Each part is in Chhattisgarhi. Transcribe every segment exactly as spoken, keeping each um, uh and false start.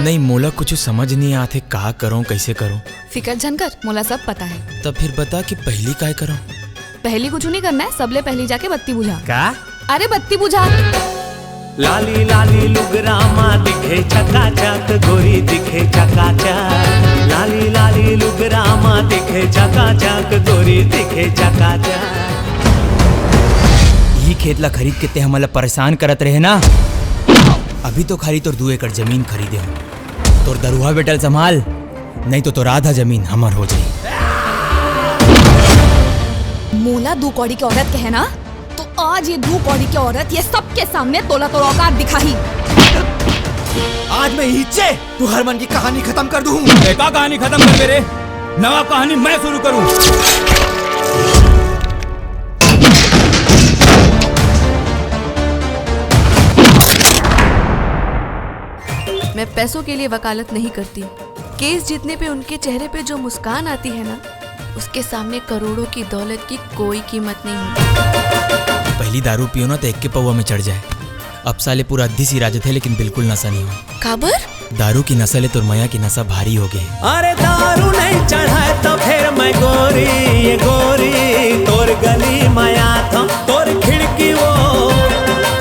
नहीं, मोला कुछ समझ नहीं आथे, का करूं, कैसे करूं? फिकर झन कर, मोला सब पता है। तब फिर बता कि पहली काय करूं? पहली कुछ नहीं करना है, सबले पहली जाके बत्ती बुझा। का? अरे बत्ती बुझा। लाली लाली लुगरा मा दिखे चकाचक, गोरी दिखे चकाचक। लाली लाली लुगरा मा दिखे चकाचक, गोरी दिखे चकाचक। यही खेत ला खरीद के ते हमन ला परेशान करत रहे ना। अभी तो खाली तोर दू एकड़ जमीन खरीदे हूँ। तोर दरुहा बेटा ल संभाल, नहीं तो तोर आधा जमीन हमर हो जाही। मोला दू कौड़ी के औरत कहे ना, तो आज ये दू कौड़ी के औरत ये सबके सामने तोला तोर औकात दिखाही। आज मैं इहिच्चे तुहर मन की कहानी खतम कर दूँ। ए, का कहानी खतम करबे रे? नवा कहानी मैं शुरू करूँ। मैं पैसों के लिए वकालत नहीं करती। केस जीतने पे उनके चेहरे पे जो मुस्कान आती है ना, उसके सामने करोड़ों की दौलत की कोई कीमत नहीं होती। पहली दारू पियो ना तो एक के पौवा में चढ़ जाए। अब साले पूरा अद्धी सिरा जथे, लेकिन बिल्कुल नशा नहीं हो। काबर? दारू की नशा ले तोर मया की नशा भारी हो गए। अरे दारू नहीं चढ़ाए तो फिर मैं गोरी, ये गोरी, तोर गली मया था, तोर खिड़की वो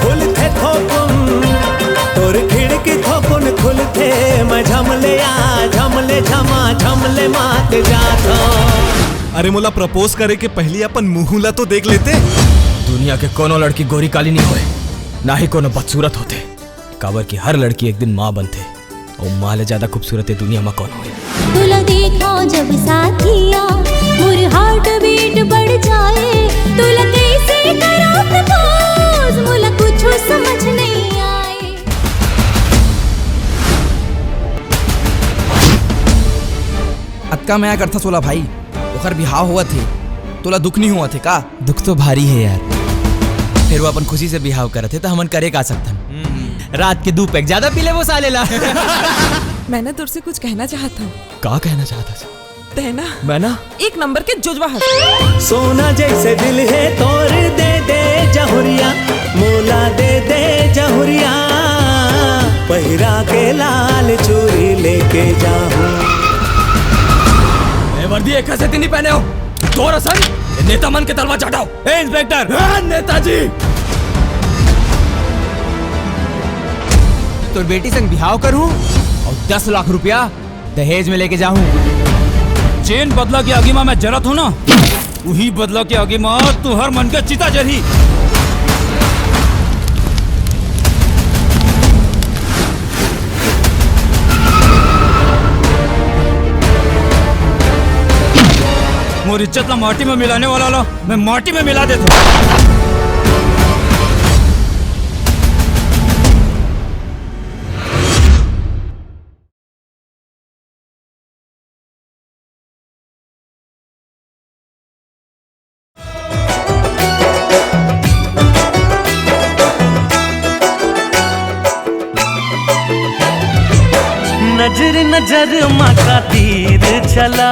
खुलथे थोकुन, तोर खिड़की थोकुन खुलथे, मैं झमले आ, झमले झमा, झमले मात जात हूँ। अरे मोला प्रपोज करे के पहली अपन मुंह ला तो देख लेते। दुनिया के कोनो लड़की गोरी काली नहीं होए, ना ही कोनो बदसूरत होते, काबर कि हर लड़की एक दिन माँ बनथे। अउ माँ ले ज्यादा खूबसूरत ये दुनिया म कौन होही? तुला देखा जब साथिया, मोर heart beat बढ़ जाए। तुला कैसे करा propose, मोला कुछ समझ नहीं आए। अतका मया करथस ओला भाई, ओकर बिहाव होवत हे, तोला दुख नहीं होवत हे का? दुख तो भारी है यार। फिर वो अपन खुशी से बिहाव करत हे, तो हमन करे का सकथन? हम्म। रात के दू पैक ज्यादा पी ले वो साले ला। मैं ना तोर से कुछ कहना चाहत हूँ। का कहना चाहत हस? तै ना मैं ना एक नंबर के जुजवा हस। सोना जैसे दिल है तोर, दे दे जहुरिया, मोला दे दे जहुरिया, पहिरा के लाल चूरी लेके जाहूँ। ए वर्दी एक से नहीं पहने हो, तोर असन नेता मन के तलवा चाटव। ए इंस्पेक्टर, ए नेताजी। तोर बेटी संग बिहाव करूं अउ दस लाख रुपया दहेज में लेके जाहूं। जेन बदला के आगी मा मैं जरत हूं ना, उही बदला के आगी मा तुहर मन के चिता जरही। मोर इज्जत ला माटी में मिलाने वाला ला मैं माटी में मिला देथों। नजर नजर मा का तीर चला,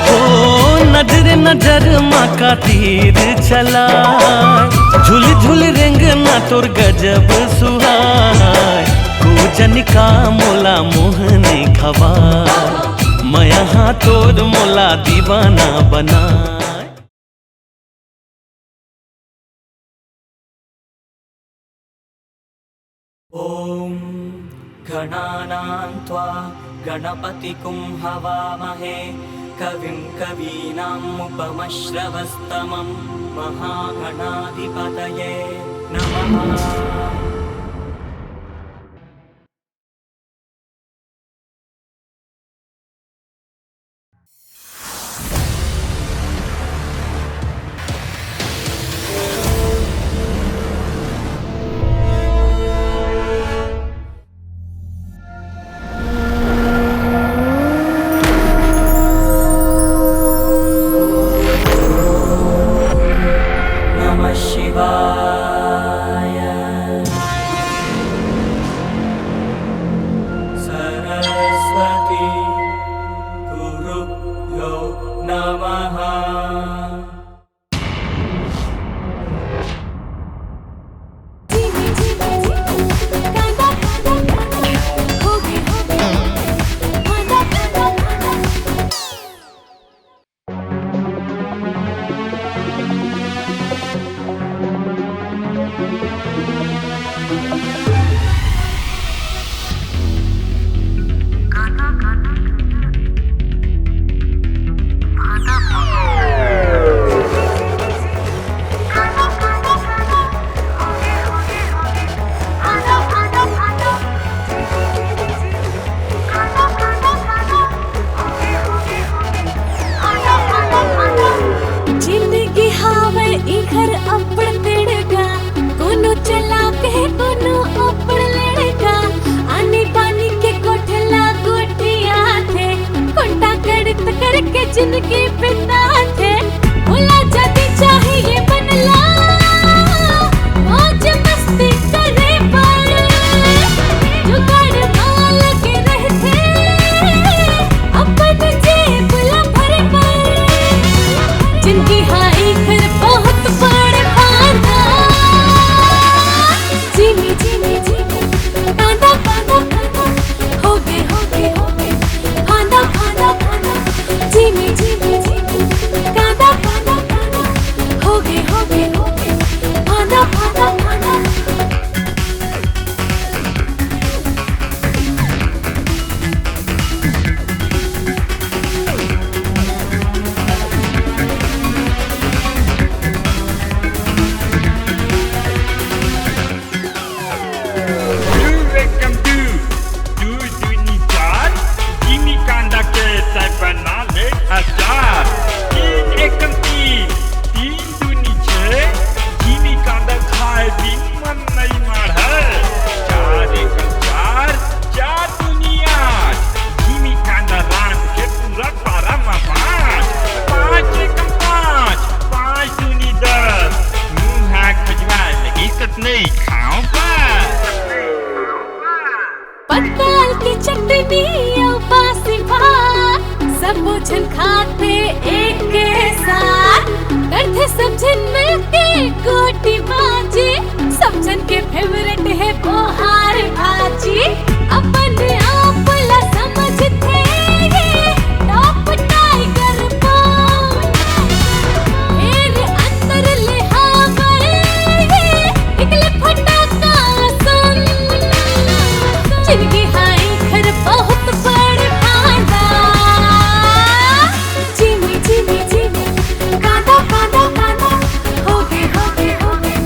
हो नजर नजर मा का तीर चला, झुल झुल रेंगना तोर गजब सुहाय, को जनिका मोला मोहनी खवा, मया हा तोर मोला दीवाना बना। ॐ गणानां त्वा गणपतिगुं हवामहे, कविं कवीनामुपमश्रवस्तमं, महागणाधिपतये नमः। नमः शिवाय। सरस्वती गुरुभ्यो नमः। जिनकी बिताथे भुला जाती चाहिए बनला, मौज मस्ती करे पर जुगाड़ माल के रहते, अपन जेब ला भरे पर जिनकी हाई घर बहुत बड़ खाना। जीमी जीमी जीमी कांदा कांदा कांदा, हो गए हो गए हो गए, खांदा खांदा खांदा। जीमी जीमी जीमी कांदा कांदा कांदा, हो गए हो गए हो गए, खांदा खांदा खांदा। दू एकम दू, दू दूनी चार, जीमी कांदा के तय बना ले अचार। तीन एकम तीन, तीन दूनी छे, जीमी कांदा खाए बिन मन नइ माढ़े। चार एकम चार, चार दूनी आठ, जीमी कांदा रांध के पूरा पारा म बांट। पांच एकम पांच, पांच दूनी दस, मुंह हाथ खजवाए लगी कतनई खाओ बस। पताल की चटनी अउ बासी भात, सबो झन खाथे एक साथ। करथे सब झन मिलके गोटी बाजी, सब झन के फेवरेट हे बोहार भाजी। अपन आप ला समझथे ये टॉप टाइगर बा, फेर अंदर ले हावय ये निकले फटाका सुन। जिनकी हाई घर बहुत बड़ खाना। जीमी जीमी जीमी कांदा कांदा कांदा, हो गए हो गए हो गए,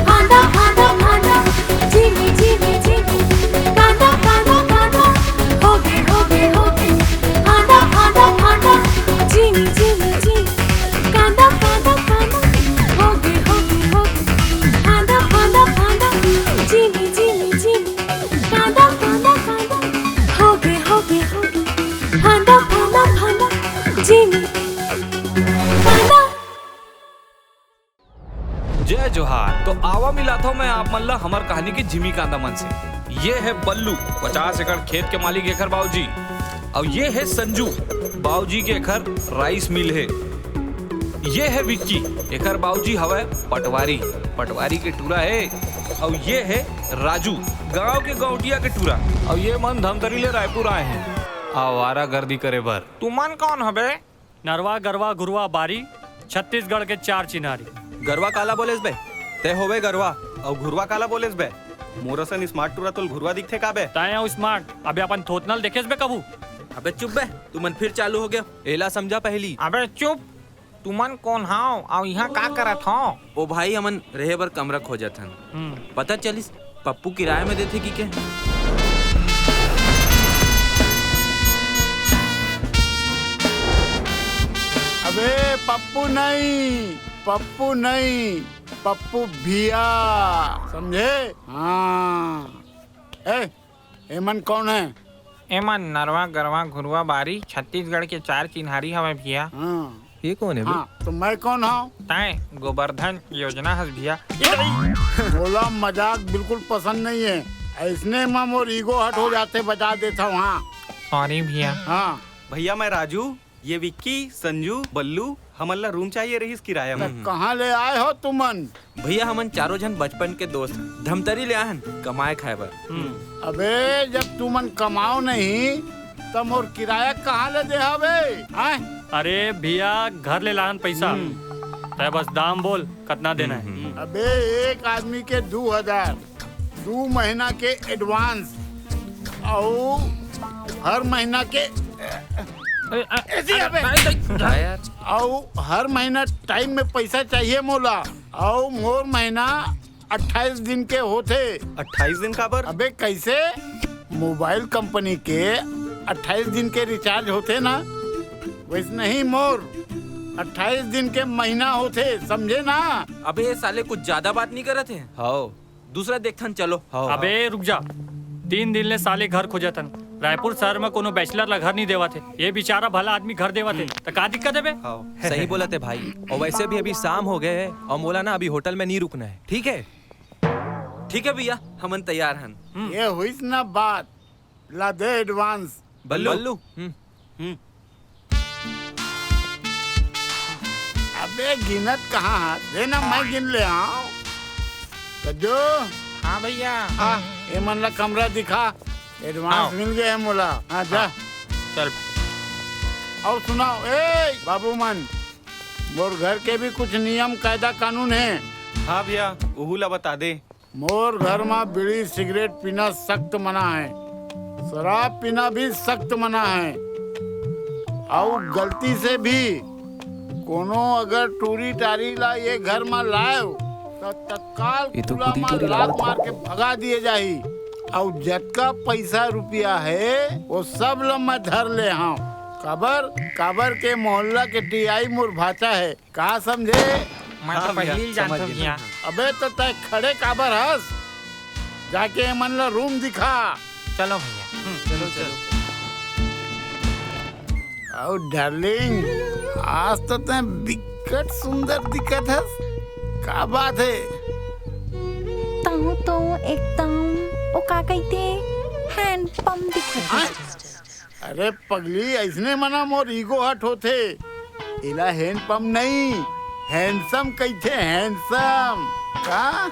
खांदा खांदा खांदा। जीमी जीमी जीमी कांदा कांदा कांदा, हो गए हो गए हो गए, खांदा खांदा खांदा। जीमी जीमी जीमी कांदा कांदा कांदा, हो गए हो गए हो गए, खांदा खांदा खांदा। जीमी जीमी जीमी कांदा कांदा कांदा, हो गए हो गए हो गए, खांदा खांदा खांदा। जीमी कांदा। जय जोहार। तो आवा मिलाथव मैं आप मन ला हमर कहानी के जिमी कांदा मन से। ये है बल्लू, पचास एकड़ खेत के मालिक एखर बाऊजी। अउ ये है संजू, बाऊजी के एखर राइस मिल है। ये है विक्की, एखर बाऊजी हवय पटवारी, पटवारी के टूरा है। अउ ये है राजू, गांव के गौटिया के टूरा। अउ ये मन धमतरी ले रायपुर आए हैं आवारागर्दी करे बर। तुमन कौन हबे? नरवा, गरवा, घुरवा, बारी, छत्तीसगढ़ के चार चिन्हारी। गरवा काला बोलेस बे? तै होवे गरवा, अउ घुरवा काला बोलेस बे? मोर असन स्मार्ट टूरा तोल घुरवा दिखथे का बे? तैं अउ स्मार्ट, अबे अपन थोथनल देखेस बे कभू? अबे चुप बे, तुमन फिर चालू हो गया। एला समझा पहली। अबे चुप, तुमन कौन हाव अउ इहाँ का करत हव? ओ भाई, हमन रहे बर कमरा खोजत हन। हम्म। पता चलिस पप्पू किराया में देथे कि के। अबे पप्पू नहीं, पप्पू नहीं, पप्पू भिया, समझे? हाँ। ए, एमन कौन है? एमन नरवा, गरवा, घुरवा, बारी, छत्तीसगढ़ के चार चिन्हारी हवय भिया। हाँ। ये कौन है बे? हाँ, तो मैं कौन हूँ? तैं गोबर्धन योजना हस भिया। मोला मजाक बिल्कुल पसंद नहीं है। ऐसने में मोर ईगो हट हो जाथे, बता देथव। हाँ। सॉरी भिया। हाँ। भैया, मैं राजू, ये विक्की, संजू, बल्लू, हमन ला रूम चाहिए रहिस किराया में। त कहाँ ले आए हो तुमन? भैया, हमन चारों झन बचपन के दोस्त, धमतरी ले आए हन कमाए खाए बर। अबे, जब तुमन कमाओ नहीं, त मोर किराया कहाँ ले दे हवे? हैं? अरे भिया, घर ले लान पैसा। हम्म। तय बस दाम बोल, कतना देना है? हम्म। अबे, एक आदमी के दू हजार, दू महीना के एडवांस, अउ हर महीना के अरे, अ-, ऐसी अबे। अरे, अरे, यार। अउ हर महीना टाइम में पैसा चाहिए मोला। अउ मोर महीना अट्ठाईस दिन के होथे। अट्ठाईस दिन काबर? अबे कैसे? मोबाइल कंपनी के अट्ठाईस दिन के रिचार्ज होथे ना, वैसने ही मोर अट्ठाईस दिन के महीना होथे, समझे ना? अबे ये साले कुछ ज्यादा बात नहीं करत हे? हाओ। दूसरा देखथन, चलो। हाओ, अबे हाओ। रुक जा, तीन दिन ले साले घर खोजत हन, रायपुर शहर में कोनो बैचलर ला घर नहीं देवत हे, ये बेचारा भला आदमी घर देवत हे, त का दिक्कत हे बे? सही बोलत हे भाई। और वैसे भी अभी शाम हो गए हे और मोला ना अभी होटल में नहीं रुकना है, ठीक है? ठीक है भैया, हमन तैयार हन। ये हुईस ना बात, ला दे एडवांस। बल्लू, बल्लू। हम्म। हम्म। अबे गिनत कहाँ है? दे ना, मैं गिन ले आऊं। गज्जू, हाँ भैया। आ, ये मन ला कमरा दिखा। एडवांस आओ। मिल गए है मोला। हाँ, जा। चल। और सुनाओ, ए बाबू मन, मोर घर के भी कुछ नियम कायदा कानून है। हाँ भैया, उहू ला बता दे। मोर घर मा बीड़ी सिगरेट पीना सख्त मना है, शराब पीना भी सख्त मना है। और गलती से भी कोनो अगर टूरी टारी ला ये घर मा लायो, त तत्काल ये तो कूला खुद ही मा टूरी लात लावत है। मार के भगा दिए जाही। और जतका पैसा रुपया है, वो सब ल मैं धर ले हूँ। काबर, काबर के मोहल्ला के टीआई मोर भाचा है, का समझे? मैं तो पहली ही जानता हूँ भैया। अबे तो तय खड़े काबर हस? जाके मन ला रूम दिखा। चलो भैया। चलो चलो। और डार्लिंग, आज तो तय बिकट सुंदर दिखत हस। का बात है? तहूँ तो एकदम, ओ का कहिथे, हैंडपंप दिखत है। अरे पगली, ऐसने मना मोर ईगो हट होथे। एला हैंडपंप नहीं, हैंडसम कहिथे, हैंडसम। का?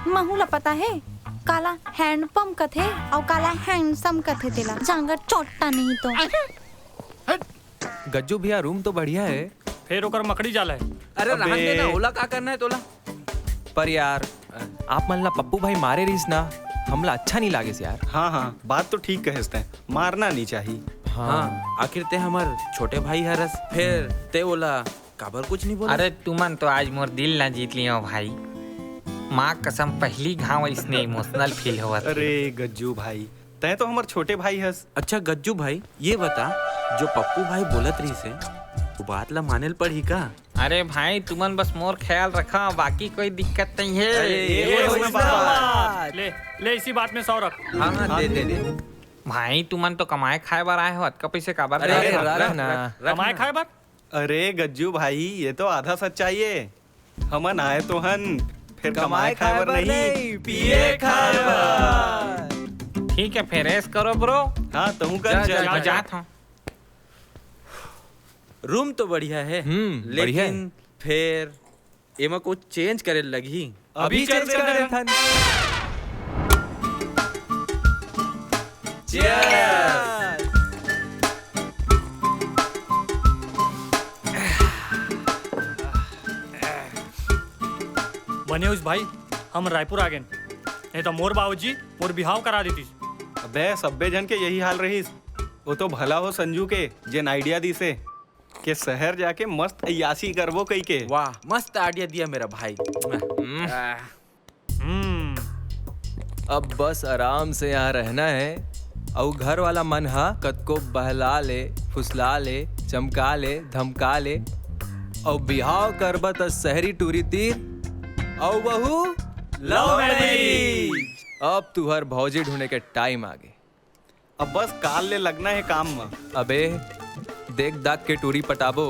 महू ला पता है, काला हैंडपंप कथे और काला हैंडसम कथे तेला। जांगर चोट्टा नहीं तो। गज्जू भैया, रूम तो बढ़िया है। फिर ओकर मकड़ी जाला है। अरे रहन दे ना, ओला का करना है तोला? पर यार, आप मन ला पप्पू भाई मारे रहिस ना, हमला अच्छा नहीं लागेस यार। हाँ हाँ, बात तो ठीक कहेस तैं, मारना नहीं चाहिए। हाँ। हाँ, आखिर ते हमर छोटे भाई हरस, फिर ते ओला काबर कुछ नहीं बोला? अरे तुमन तो आज मोर दिल ना जीत लियो भाई। माँ कसम, पहली घाव इसने इमोशनल फील होवत हे। अरे गज्जू भाई, तैं तो हमर छोटे भाई हस। अच्छा गज्जू भाई, ये बता, जो पप्पू भाई बोलत रहिस हे, वो बात ला माने ल पड़ही का? अरे भाई, तुमन बस मोर ख्याल रखा, बाकी कोई दिक्कत नहीं है। अरे, ये ये कोई कोई बात। ले, ले इसी बात में सौ रख। हाँ हाँ, दे दे दे। भाई, तुमन तो कमाए खाए बर आए हो, अतका पैसे काबर अरे दे रहे हो? रख ना, रख कमाए ना। खाए बर? अरे गज्जू भाई, ये तो आधा सच्चाई है। हमन आए तो हन, फिर कमाए खाए बर नहीं, पिए खाए बर। ठीक है, फिर ऐस करो ब्रो। हाँ, तहूँ कर जा, चल। जा, मैं जात हूँ। रूम तो बढ़िया है, हम्म, बढ़िया है। लेकिन फिर एमा कुछ चेंज करे लगही। अभी चेंज चेंज कर कर देथन। बने उस भाई, हम रायपुर आ गेन, नहीं तो मोर बाबूजी मोर बिहाव करा देतीस। अबे, सब्बे झन के यही हाल रहिस। वो तो भला हो संजू के, जेन आइडिया दिसे के शहर जाके मस्त अय्यासी करबो कई के। वाह, मस्त आइडिया दिया मेरा भाई। आह, हम्म। अब बस आराम से यहाँ रहना है। अउ घर वाला मन हा कतको बहला ले, फुसला ले, चमका ले, धमका ले, अउ बिहाव करबा त शहरी टूरी तीर, अउ बहू love marriage। अब तुहर भौजी ढूंढे के टाइम आगे। अब बस काल ले लगना है काम में। अबे, देख दाख के टूरी पटाबो।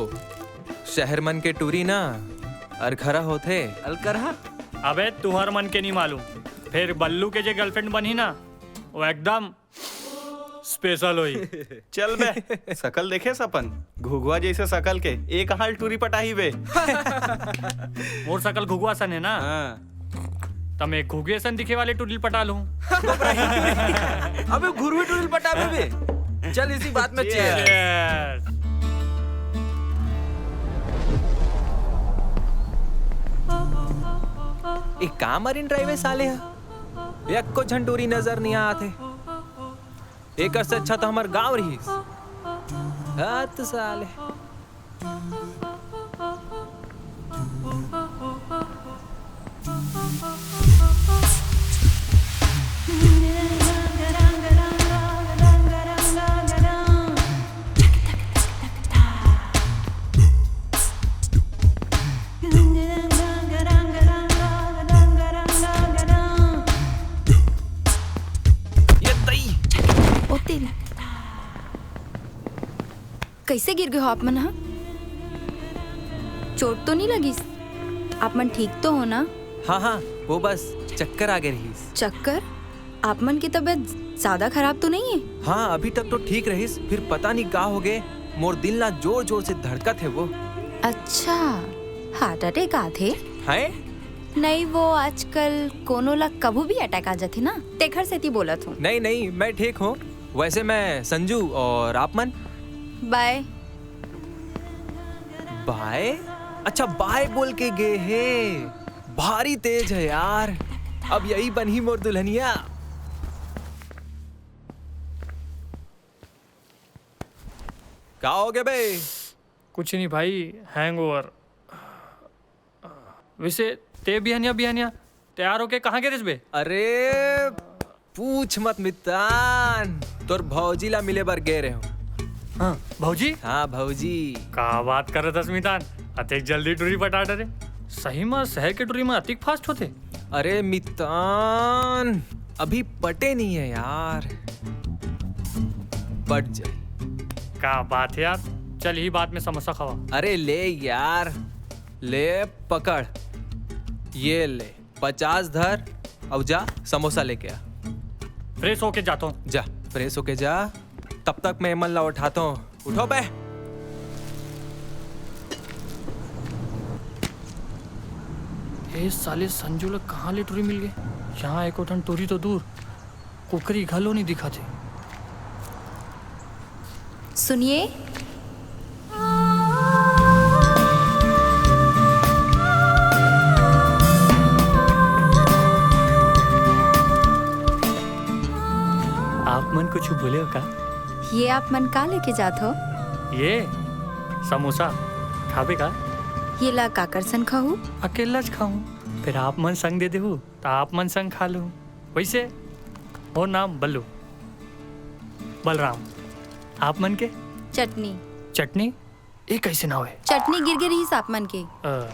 शहर मन के टूरी ना अरखरा होथे। अलकरहा। अबे, तुहर मन के नहीं मालूम, फिर बल्लू के जे गर्लफ्रेंड बनही ना, वो एकदम स्पेशल होई। चल बे, सकल देखे सपन, घुघुआ जैसे सकल के एक हाल टूरी पटाही बे। मोर सकल घुघुआ सन है ना, हाँ। त मैं घुघुए सन दिखे वाले टूरी पटा लूं। अबे घुरवी टूरी पटाबे बे। चल इसी बात में चल। Cheers। ए का मरीन ड्राइव ए साले ह? एको झन टूरी नजर नहीं आत हे। एकर से अच्छा तो हमर गांव रहिस। हाथ साले। ये दई। ओ तेरी। कइसे गिर गे हो आप मन ह? चोट तो नहीं लगिस? आप मन ठीक तो हो ना? हाँ हाँ, वो बस चक्कर आ गे रहिस। चक्कर? आप मन की तबीयत ज्यादा खराब तो नहीं है? हाँ, अभी तक तो ठीक रहिस, फिर पता नहीं का हो गे, मोर दिल ना जोर जोर से धड़कत हे वो। अच्छा, हार्ट अटैक आथे? हैं? नहीं, वो आजकल कोनो ला कभू भी अटैक आ जाथे ना, तेखर सेती बोलत हूँ। नहीं नहीं, मैं ठीक हूँ। वैसे मैं संजू, और आप मन? बाय। बाय? अच्छा, बाय बोल के गे हे। भारी तेज है यार। अब यही बनही मोर दुल्हनिया। का हो गे बे? कुछ नहीं भाई, हैंगओवर। वैसे ते बिहनिया बिहनिया तैयार होके कहाँ गे रहिस बे? अरे पूछ मत मितान, तोर भौजी ला मिले बर गे रहे हूँ। हाँ, भौजी? हाँ भौजी। का बात करत हस मितान, अतेक जल्दी टुरी पटा डरे। सही में शहर के टुरी में अतिक फास्ट होथे। अरे मितान, अभी पटे नहीं है यार, पट जाए। का बात है यार, चल ही बात में समोसा खावा। अरे ले यार, ले पकड़, ये ले पचास धर, अउ जा समोसा लेके आ। फ्रेश होके जाता हूँ। जा, फ्रेश होके जा, तब तक मैं एमन ला उठाता हूँ। उठो बे। ए साले संजू ला कहाँ ले टुरी मिल गे? यहाँ एको ठन टुरी तो दूर, कुकरी घलो नहीं दिखत हे। सुनिए। आप मन कुछ बोले हो का? ये आप मन का लेके जात हो? ये समोसा खाबे का? ये ला काकर सन खाहू? अकेला च खाहूँ, फिर आप मन संग दे देहू, त आप मन संग खा लूँ। वैसे मोर नाम बल्लू, बलराम। आप मन के? चटनी। चटनी? ये कैसे नाव है? चटनी गिर गे रहिस आप मन के। अ,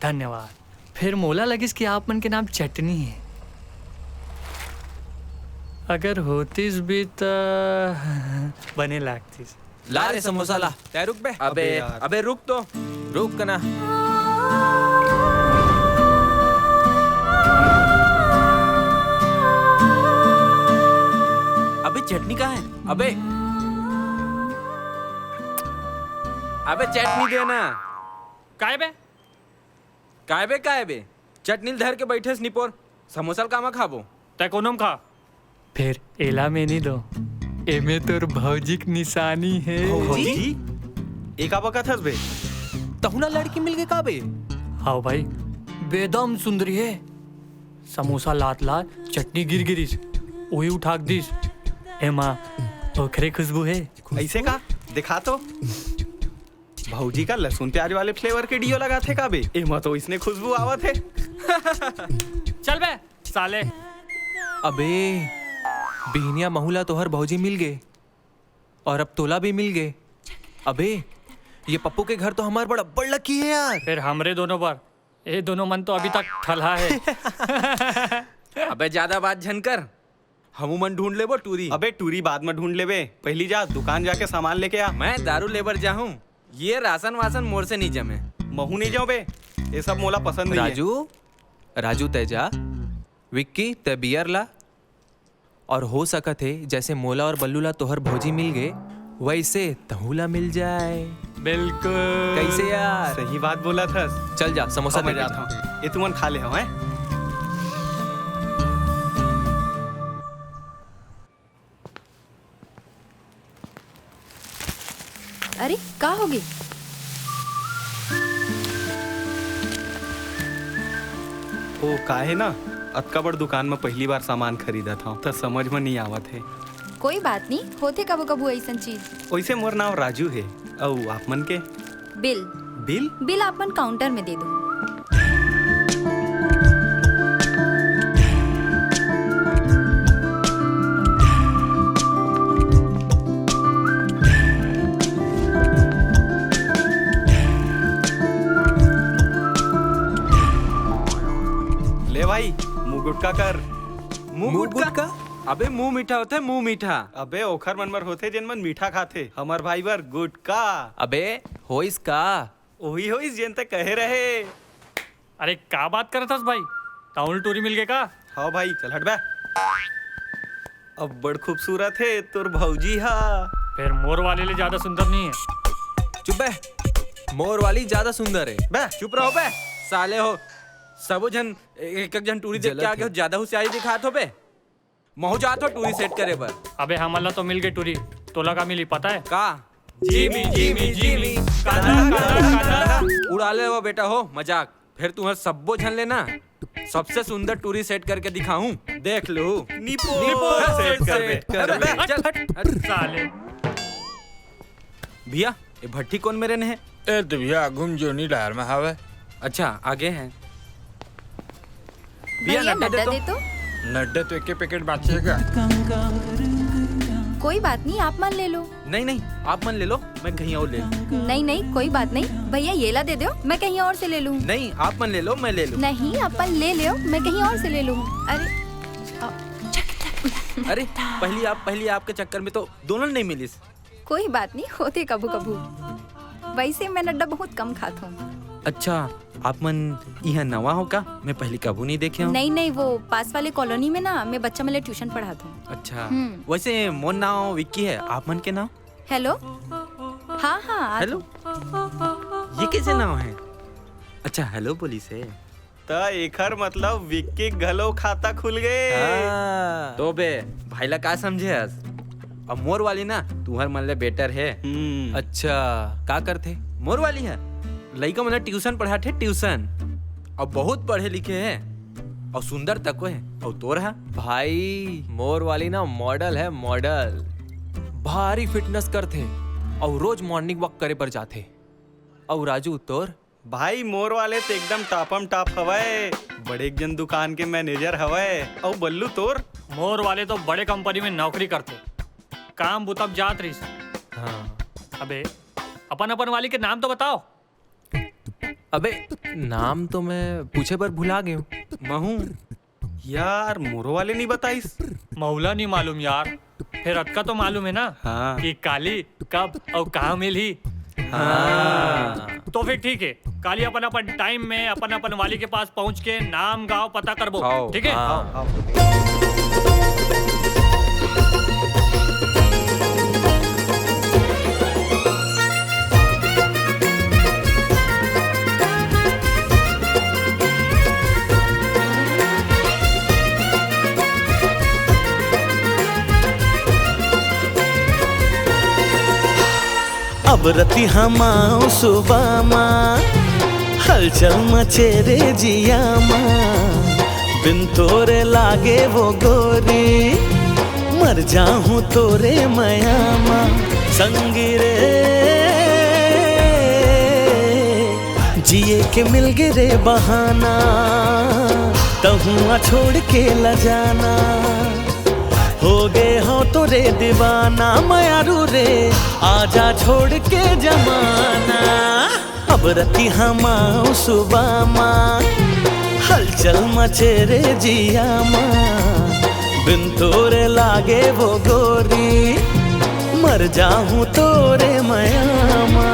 धन्यवाद। फिर मोला लगिस कि आप मन के नाम चटनी है। अगर होतिस भी त बने लागतिस। ला रे समोसा ला। तै रुक बे। अबे, अबे यार। अबे रुक तो। रुक ना। अबे चटनी कहाँ है? अबे। अबे चटनी दे ना। काय बे? काय बे, काय बे? चटनी ल धर के बैठेस निपोर, समोसा ल कामा खाबो? तै कोनो म खा। फेर एला में नहीं दो, एमे तोर भौजी के निशानी है। भौजी? ए का बकत हस बे? तहूँ ला लड़की मिल गे का बे? हाँ भाई, बेदम सुंदरी है। समोसा लात लात चटनी गिर गिरिस, उही उठा के दिस। एमा ओखरे खुशबू है। ऐसे का? दिखा तो। भौजी का लहसुन प्याज वाले फ्लेवर के डियो लगाथे का बे? एमा तो इसने खुशबू आवत है। चल बे साले। अबे बिहनिया महू ला तोहर भौजी मिल गे और अब तोला भी मिल गे। अबे ये पप्पू के घर तो हमार बड़ अब्बड़ लकी है यार। फिर हमरे दोनों बर, ए दोनों मन तो अभी तक ठलहा है। अबे ज्यादा बात झन कर, हमू मन ढूंढ लेबो टूरी। अबे टूरी बाद में ढूंढ लेबे, पहली जा दुकान जाके सामान लेके आ। मैं दारू लेबर जाहूं, ये राशन वासन मोर से नहीं जमे। महू नहीं जाओ बे, ये सब मोला पसंद नहीं है। राजू, राजू तै जा, विक्की तै बियर ला, और हो सकत हे जैसे मोला और बल्लू ला तोहर भौजी मिल गे, वैसे तहू ला मिल जाए। बिल्कुल। कैसे यार? सही बात बोला थस। चल जा, समोसा अब मैं दे के जाता हूँ। ये तुमन खा ले हो, हैं? अरे, का होगे? ओ, का हे ना, अतका बड़ दुकान म पहली बार सामान खरीदत हव, त समझ म नइ आवत हे। कोई बात नहीं, होथे कभू-कभू अइसन चीज। वइसे मोर नाव राजू हे, अउ आप मन के? बिल। बिल? बिल आप मन काउंटर में दे दो। ले भाई, मुंह गुटका कर। मुंह मुंह गुटका? गुटका? अबे मुंह मीठा होथे, मुंह मीठा। अबे ओखर मन बर होथे जेन मन मीठा खाथे, हमर भाई बर गुटका। अबे होइस का? ओही होइस जेन ते कहे रहे। अरे का बात करत हस भाई? ताहुल टूरी मिल गे का? हाँ भाई, चल हट बे। अब्बड़ खूबसूरत हे तोर भौजी हा। फेर मोर वाली ले ज्यादा सुंदर नहीं है। चुप बे, मोर वाली ज्यादा सुंदर है। बे चुप रहो बे, साले हो। सबो झन एक एक झन टूरी देख के आ गे हो, ज्यादा होशियारी दिखात हो बे। महू जात हो टूरी सेट करे बर। अबे हमन ला तो मिल गे टूरी, तोला का मिली पता है? का? जिमी, जिमी, जिमी, काना, काना, काना। उड़ा ले वो बेटा हो मजाक। फेर तुहर सब्बो झन ले ना सबसे सुंदर टूरी सेट करके दिखाहूं, देख लू। निपोर सेट कर दे। अरे बे, चल। साले। भैया, ये भट्टी कोन मेर हे? ए तो भैया, आगू म जोनी डहर में हावय। अच्छा, आगे हे। भैया, भैया, नड्डा दे नड्डा तो। दे तो। नड्डा तो एके पैकेट बांचे हे गा। कोई बात नहीं, आप मन ले लो। नहीं, नहीं, आप मन ले लो, मैं कहीं और ले लूं। नहीं, नहीं, कोई बात नहीं। भैया, ये ला दे दो, मैं कहीं और से ले लूं। नहीं, आप मन ले लो, मैं ले लूं। नहीं, आप मन ले लो, मैं कहीं और से ले लूं। अरे, अ, अरे, पहली आप, पहली आपके चक्कर में तो दोनों नहीं मिलिस। कोई बात नहीं, होथे कभू कभू। वैसे मैं नड्डा बहुत कम खात हूँ। अच्छा, आप मन इहाँ नवा हो का? मैं पहली कभू नहीं देखे हूँ। नहीं, नहीं, वो पास वाले कॉलोनी में ना, मैं बच्चा मन ला ट्यूशन पढ़ात हूँ। अच्छा, हम्म। वैसे मोर नाव विक्की है, आप मन के नाव? हेलो। हाँ, हाँ, आ हेलो। ये कैसे नाव है? अच्छा, हेलो बोलिस हे। त एखर मतलब विक्की घलो खाता खुल गे। हाँ। तो बे, भाई ला का समझे हस? अब मोर वाली ना, तुहर मन ले बेटर हे। हम्म। अच्छा, का करथे? मोर वाली हे, लइका मन ला ट्यूशन पढ़ाथे, ट्यूशन। अब बहुत पढ़े लिखे हे, अउ सुंदर तको हे। अउ तोर हा? भाई, मोर वाली ना मॉडल हे, मॉडल। भारी फिटनेस करथे, अउ रोज मॉर्निंग वॉक करे बर जाथे। अउ राजू, तोर? भाई, मोर वाले तो एकदम टॉपम टॉप हवय, बड़े एक जन दुकान के मैनेजर हवय। अउ बल्लू तोर? मोर वाले तो बड़े कंपनी में नौकरी करथे, काम बुता म जात रहिस। हाँ। अबे, अपन अपन वाली के नाम तो बताओ। अबे, नाम तो मैं पूछे बर भुला गयो। महू। यार, मोरो वाले नहीं बताइस। मौला नहीं मालूम यार, फिर अतका तो मालूम है ना हाँ। कि काली कब और कहाँ मिलही। हाँ। तो फिर ठीक है, काली अपन अपन टाइम में अपन अपन वाली के पास पहुंच के नाम गांव पता करबो, आओ। ठीक है? हाँ। अब रतिहा मा सुबह मा हलचल मचे रे जिया मा, बिन तोरे लागे वो गोरी, मर जाहूं तोरे मया मा। संगी रे, जिए के मिल गे रे बहाना, तहुआ छोड़ के ल जाना। हो गे हो तोरे दीवाना, मयारू रे, आजा छोड़ के जमाना। अब रतिहा मा सुबह मा हलचल मचे रे जिया मा, बिन तोरे लागे वो गोरी, मर जाहूं तोरे मया मा।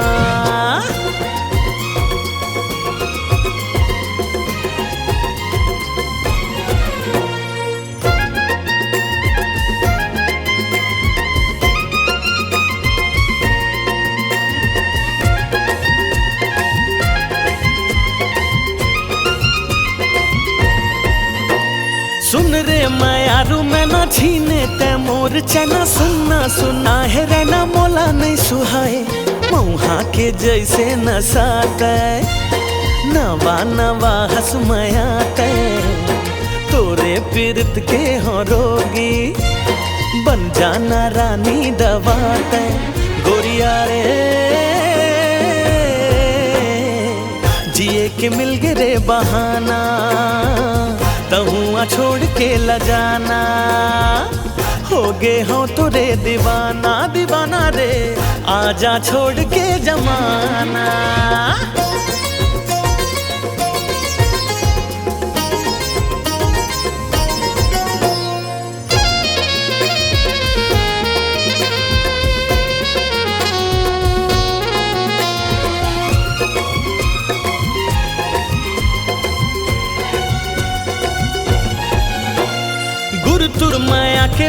सुन रे मयारू, मैं ना छीने तै मोर चना, सुनना सुना है रहना मोला नहीं सुहाए। मऊहा के जैसे नशा तै, नवा नवा हस मया तै, तोरे पीरत के हो रोगी, बन जाना रानी दवा तै। गोरिया रे, जिए के मिल गे रे बहाना, तहुआ छोड़ के ल जाना। हो गे हो तोरे दीवाना, दीवाना रे, आजा छोड़ के जमाना।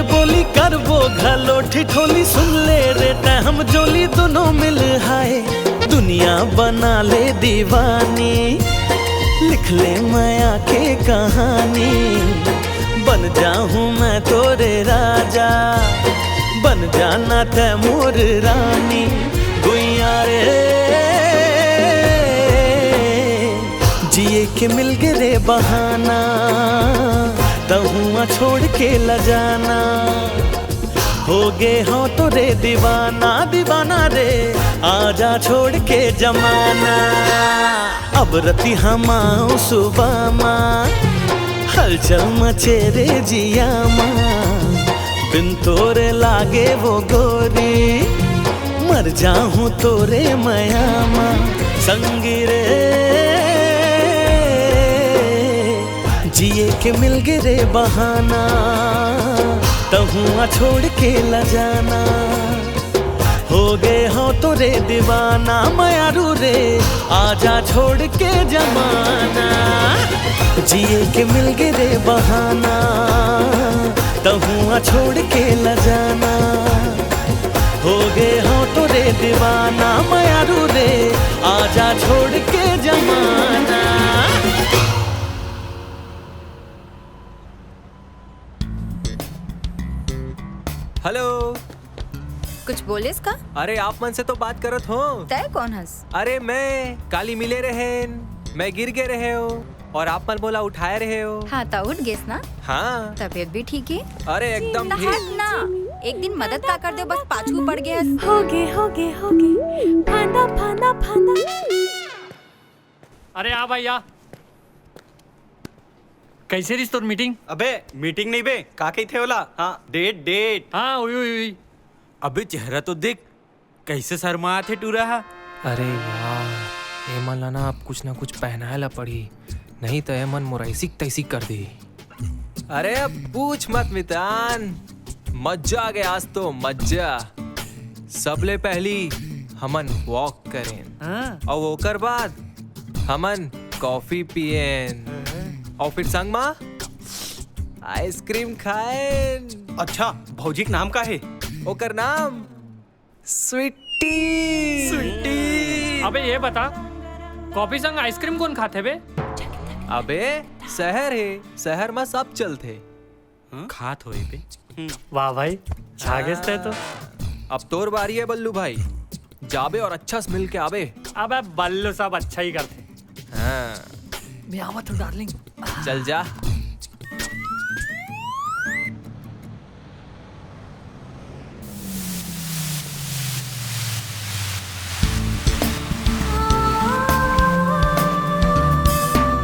बोली करबो घलो ठिठोली, सुन ले रे तै हम जोली, दोनों मिल हाय दुनिया बना ले दीवानी। लिख ले मया के कहानी, बन जाहूं मैं तोरे राजा, बन जाना तै मोर रानी। गुइया रे, जिए के मिल गे रे बहाना, तहुआ छोड़ के ल जाना। हो गे हो तोरे दीवाना, दीवाना रे, आजा छोड़ के जमाना। अब रतिहा मां सुबह मां, हलचल मचे रे जिया मां। बिन तोरे लागे वो गोरी, मर जाहूं तोरे मया मां। संगी रे, जिए के मिल गे रे बहाना, तहुआ छोड़ के ल जाना। हो गे हो तोरे दीवाना, मयारू रे, आजा छोड़ के जमाना। जिए के मिल गे रे बहाना, तहुआ छोड़ के ल जाना। हो गे हो तोरे दीवाना, मयारू रे, आजा छोड़ के जमाना। हेलो। कुछ बोलेस का? अरे, आप मन से तो बात करत हो। तय कौन हस? अरे, मैं काली मिले रहेन, मैं गिर गे रहे हो और आप मन मोला उठाए रहे हो। हाँ, त उठ गेस ना? हाँ। तबीयत भी ठीक है? अरे, एकदम ठीक। हट ना, एक दिन मदद का कर दे, बस पाछू पड़ गए हस। हो गे, हो गे, हो गे, फांदा, फांदा, फांदा। अरे आ भाई आ। कैसे रहिस तोर मीटिंग? अबे मीटिंग नहीं बे, का कहिथे ओला? हाँ, डेट, डेट। हाँ, उही, उही, उही। अबे चेहरा तो देख, कैसे शर्मात हे टूरा हा। अरे यार, एमन ला ना अब कुछ ना कुछ पहनाए ला पड़ही, नहीं तो एमन मोर ऐसी तैसी कर देही। अरे अब पूछ मत मितान, मज्जा आ गया आज तो मज्जा। सबले पहली हमन वॉक करेन। हाँ। अउ ओकर बाद हमन कॉफी पियेन। हाँ। अउ फिर संग मा आइसक्रीम खाएन। अच्छा, भौजी के नाम का हे? ओकर नाम स्वीटी। स्वीटी। अबे ये बता, कॉफी संग आइसक्रीम कौन खाथे बे? अबे शहर हे, शहर मा सब चलथे। हाँ? खात होई बे। हम्म। वाह भाई, छा गेस तै तो। अब तोर बारी है बल्लू भाई, जाबे और अच्छा से मिल के आबे। अबे बल्लू सब अच्छा ही करथे। हाँ। मैं आवत हूँ डार्लिंग। चल जा।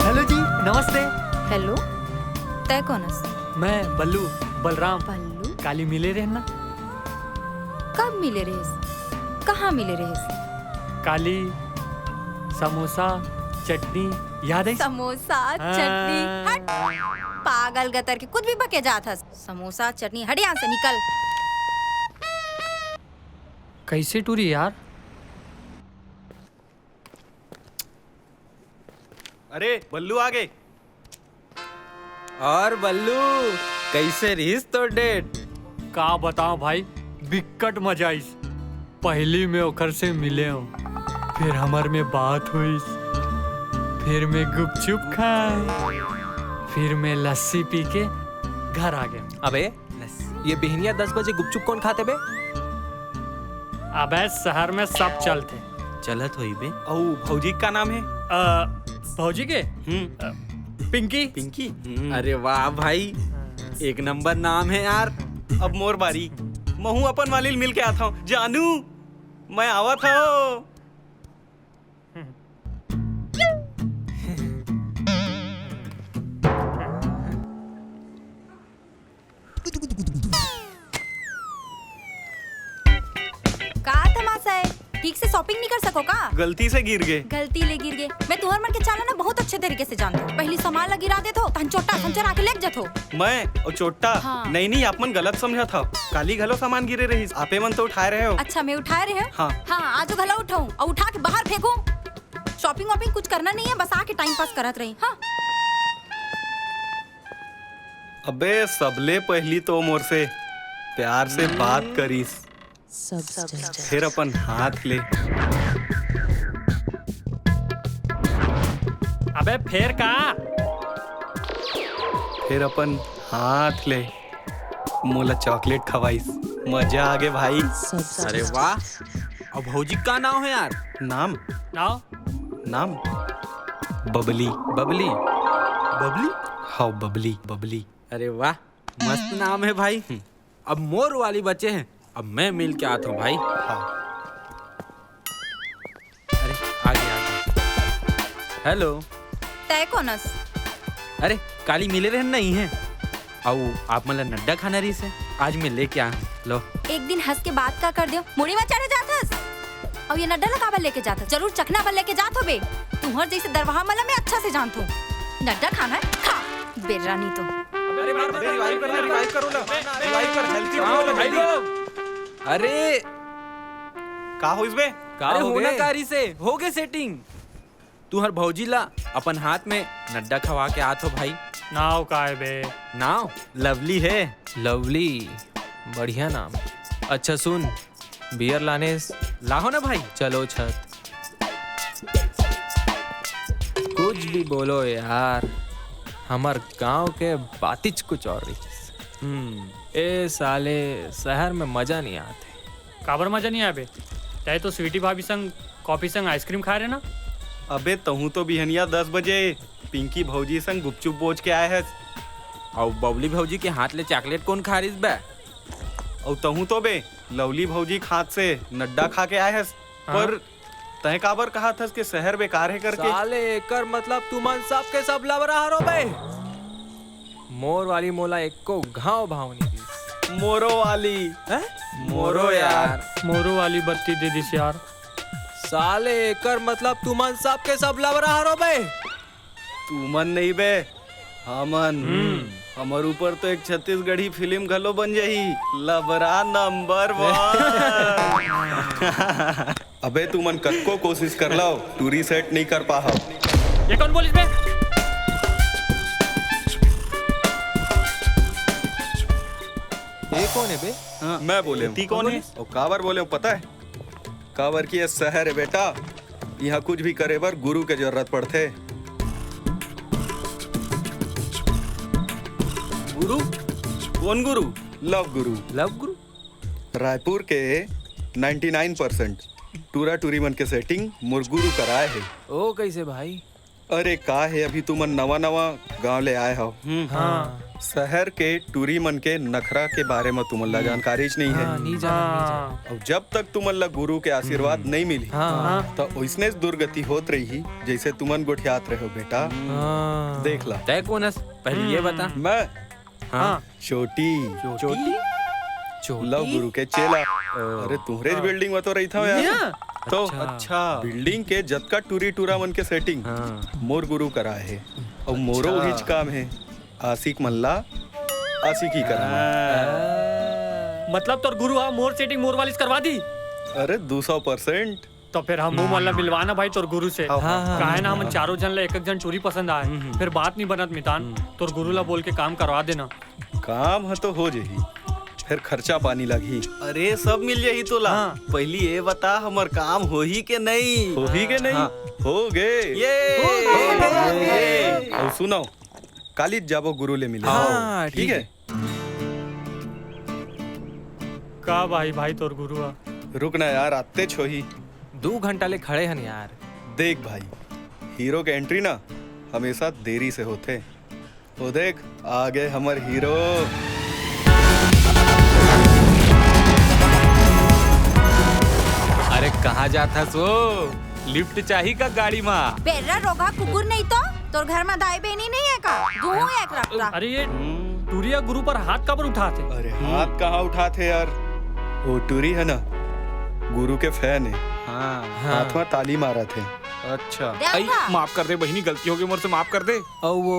हेलो जी, नमस्ते। हेलो, तै कौन हस? मैं बल्लू, बलराम। बल्लू? काली मिले रहेन ना? कब मिले रहेस? कहाँ मिले रहेस? काली समोसा चटनी याद है? समोसा हाँ। चटनी, हट। पागल गतर के, कुछ भी बके जात हस। समोसा चटनी, हट यहाँ से निकल। कैसे टूरी यार? अरे बल्लू आ गे। और बल्लू, कैसे रहिस तोर डेट? का बताओ भाई, बिक्कट मजा आइस। पहली में ओखर से मिले हूँ, फिर हमर में बात हुईस, फिर मैं गुपचुप खाए, फिर मैं लस्सी पी के घर आ गया। अबे ये बिहनिया दस बजे गुपचुप कौन खाथे बे? अबे शहर में सब चलथे। चलत होई बे। अउ भौजी का नाम है? अ, भौजी के? हम्म। अ, पिंकी। पिंकी? हम्म। अरे वाह भाई, हाँ। एक नंबर नाम है यार। अब मोर बारी, महू अपन वाली मिल के आता हूँ। जानू, मैं आवत हूँ। का तमाशा है? ठीक से shopping नहीं कर सको का? गलती से गिर गए। गलती ले गिर गए। मैं तुहर मन के चाल ना बहुत अच्छे तरीके से जानत हूँ। पहली सामान ला गिरा देत हो, तहन चोट्टा खंचर आके लेग जात हो। मैं और चोट्टा? हाँ। नहीं, नहीं, आप मन गलत समझत हो। काली घलो सामान गिरे रहिस, आपे मन तो उठाए रहे हो। अच्छा, मैं उठाए रहे हो? हाँ। हाँ, आज घलो उठाऊं और उठा के बाहर फेंकूं। Shopping वॉपिंग कुछ करना नहीं है, बस आके time pass करत रही। हाँ। अबे सबले पहली तो मोर से प्यार से बात करिस। फिर अपन हाथ ले। अबे, फेर का? फिर अपन हाथ ले मोला चॉकलेट खवाइस। मजा आ गे भाई। अरे वाह। अउ भौजी का नाव हे यार? नाम? नाव? नाम बबली। बबली? बबली? हाँ, बबली, बबली। अरे वाह, मस्त नाम हे भाई। अब मोर वाली बचे हे, अब मैं मिल के आत हूँ भाई। हाँ। अरे, आ गे, आ गे। हेलो। तैं कोन अस? अरे, काली मिले रहेन ना इहें। अउ आप मन ला नड्डा खाना रहिस हे, आज मैं लेके आए हूँ। लो। एक दिन हंस के बात का कर देव, मुड़ी में चढ़े जात हस। अउ ये नड्डा ला काबर लेके जात हस? जरूर चखना बर लेके जात होबे। तुंहर जइसे दरवाहा मन ला मैं अच्छा से जानत हूँ। नड्डा खाना हे, खा। बेर्रा नहीं तो। अरे, मार दे, रिवाइव कर, रिवाइव करो ना। रिवाइव कर, हेल्थ की प्रॉब्लम है। अरे, का होइस बे? का अरे, होगे? होना का रहिस हे, होगे सेटिंग। तुंहर भौजी ला अपन हाथ में नड्डा खवा के आत हो भाई। नाव का हे बे? नाव लवली हे। लवली, बढ़िया नाम। अच्छा सुन, बियर लानेस? लाहो ना भाई। चलो छत। कुछ भी बोलो यार, हमर गांव के बातिच कुछ और रहिस। हम्म। ए साले, शहर में मजा नहीं आते। काबर मजा नहीं आबे? तैं तो स्वीटी भाभी संग कॉफी संग आइसक्रीम खाए रहे ना? अबे, तहूं तो बिहनिया दस बजे पिंकी भौजी संग गुपचुप बोच के आए हस। अउ बबली भौजी के हाथ ले चॉकलेट कोन खा रहिस बे? अउ तहूं तो बे, लवली भौजी के हाथ से नड्डा खा के आए हस। हाँ। पर तैं काबर कहत हस के शहर बेकार हे करके? साले, एकर मतलब तुमन सब के सब लबरा हरो बे। मोर वाली मोला एको घाव भाव नहीं दिस। मोरो वाली। हैं? मोरो यार। मोरो वाली बत्ती दे दिस यार। साले, एकर मतलब तुमन सब के सब लबरा हरो बे। तुमन नहीं बे, हमन। हम्म। हमर ऊपर तो एक छत्तीसगढ़ी फिल्म घलो बन जाही, लबरा नंबर वन। अबे तुमन कतको कोशिश कर लव, टूरी सेट नहीं कर पाहव। ये कोन बोलिस बे? ये कोन हे बे? हाँ। मैं बोले हूँ। ती कोन हे? अउ काबर बोले हूँ पता हे? काबर कि ये शहर हे बेटा, इहाँ कुछ भी करे बर गुरु के जरूरत पड़थे। गुरु? कोन गुरु? लव गुरु। लव गुरु? रायपुर के नाइंटी नाइन परसेंट टूरा टूरी मन के सेटिंग मोर गुरु करा हे। ओ, कइसे भाई? अरे का हे, अभी तुमन नवा नवा गांव ले आए हव। हम्म। हाँ। शहर के टूरी मन के नखरा के बारे म तुमन ला जानकारीच नहीं हे। हाँ, नहीं जाना, नहीं जाना। हाँ। अउ जब तक तुमन ला गुरु के आशीर्वाद हम्म। नहीं मिलही, हाँ। हाँ। त ओइसने दुर्गति होत रही, जइसे तुमन गोठियात रहे हो बेटा। हाँ। देख ला। तैं कोन हस? पहले ये हम्म। बता। मैं हाँ। हाँ। चोटी। चोटी? चोटी? लव गुरु के चेला। ओ। अरे, तुंहरेच हाँ। बिल्डिंग में तो रहिथंव यार। इहाँ? तो अच्छा। अच्छा। बिल्डिंग के जतका टूरी टूरा मन के सेटिंग हाँ। मोर गुरु करा हे। अउ मोरो अच्छा। उहीच काम हे, आशिक मन ला आशिकी कराना। हाँ। मतलब तोर गुरु हा मोर सेटिंग मोर वालिस करवा दी? अरे, दू सौ परसेंट। तो फिर हमू मन ला मिलवा ना भाई तोर गुरु से। हाँ, हाँ, काहे ना हाँ, हमन हाँ। चारों झन ला एक एक झन टूरी पसंद आए, हम्म, हम्म। फिर बात नहीं बनत मितान, हम्म। तोर गुरु ला बोल के काम करवा देना। काम ह तो हो जही, फिर खर्चा पानी लगही। अरे सब मिल जही तोला। हाँ। पहली ये बता हमर काम होही के नहीं? होही के नहीं? हाँ। हो गे। ये। हो गे। अउ सुनव, काली जाबो गुरु ले मिले। हाँ, ठीक ठीक हे। हे। का भाई, भाई तोर गुरु हा? रुक ना यार, आतेच होही। दू घंटा ले खड़े हन यार। देख भाई, हीरो के एंट्री ना हमेशा देरी से होथे। ओ देख, आ गे हमर हीरो। अरे कहाँ जात हस वो? लिफ्ट चाही का गाड़ी मा? बेर्रा रोगहा कुकुर नहीं तो, तोर घर मा दाई बहिनी नहीं हे का? दूहूं एक रट्टा। अरे ये हम्म। टूरी हा गुरु पर हाथ काबर उठाथे? अरे हम्म। हाथ कहाँ उठाथे यार? वो टूरी हे ना, गुरु के फैन हे। हाँ। हाँ। हाथ मा ताली मारत हे। अच्छा। दे आई, उठा। माफ कर दे बहिनी, गलती हो गे मोर से, माफ कर दे। अउ वो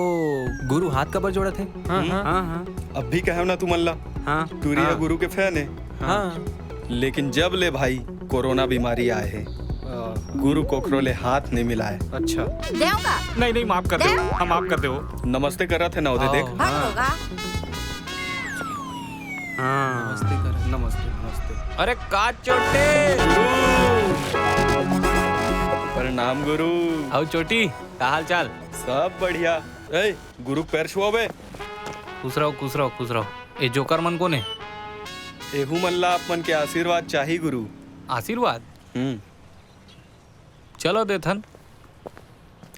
गुरु हाथ काबर जोड़त हे? हाँ, हम्म। हाँ। हाँ, हाँ। अब भी कहेव ना तुमन ला, हाँ। टूरी हा हाँ। गुरु के फैन हे। हाँ। लेकिन जब ले भाई कोरोना बीमारी आए हे, हाँ। गुरु कोखरो ले हाथ नहीं मिलाए। अच्छा। देव का? नहीं, नहीं, माफ कर दे। देव? हाँ, माफ कर दे वो। नमस्ते करत हे ना, ओदे देख। हाँ। भाग होगा। हाँ। नमस्ते कर। नमस्ते, नमस्ते। अरे का चोटे? प्रणाम गुरु। आओ चोटी, का हाल चाल? सब बढ़िया। ए, गुरु पैर छुआबे। खुश रहो, खुश रहो, खुश रहो। ए जोकर मन कोन हे? एहू मन ला आप मन के आशीर्वाद चाही गुरु। आशीर्वाद? हम्म। चलो देथन।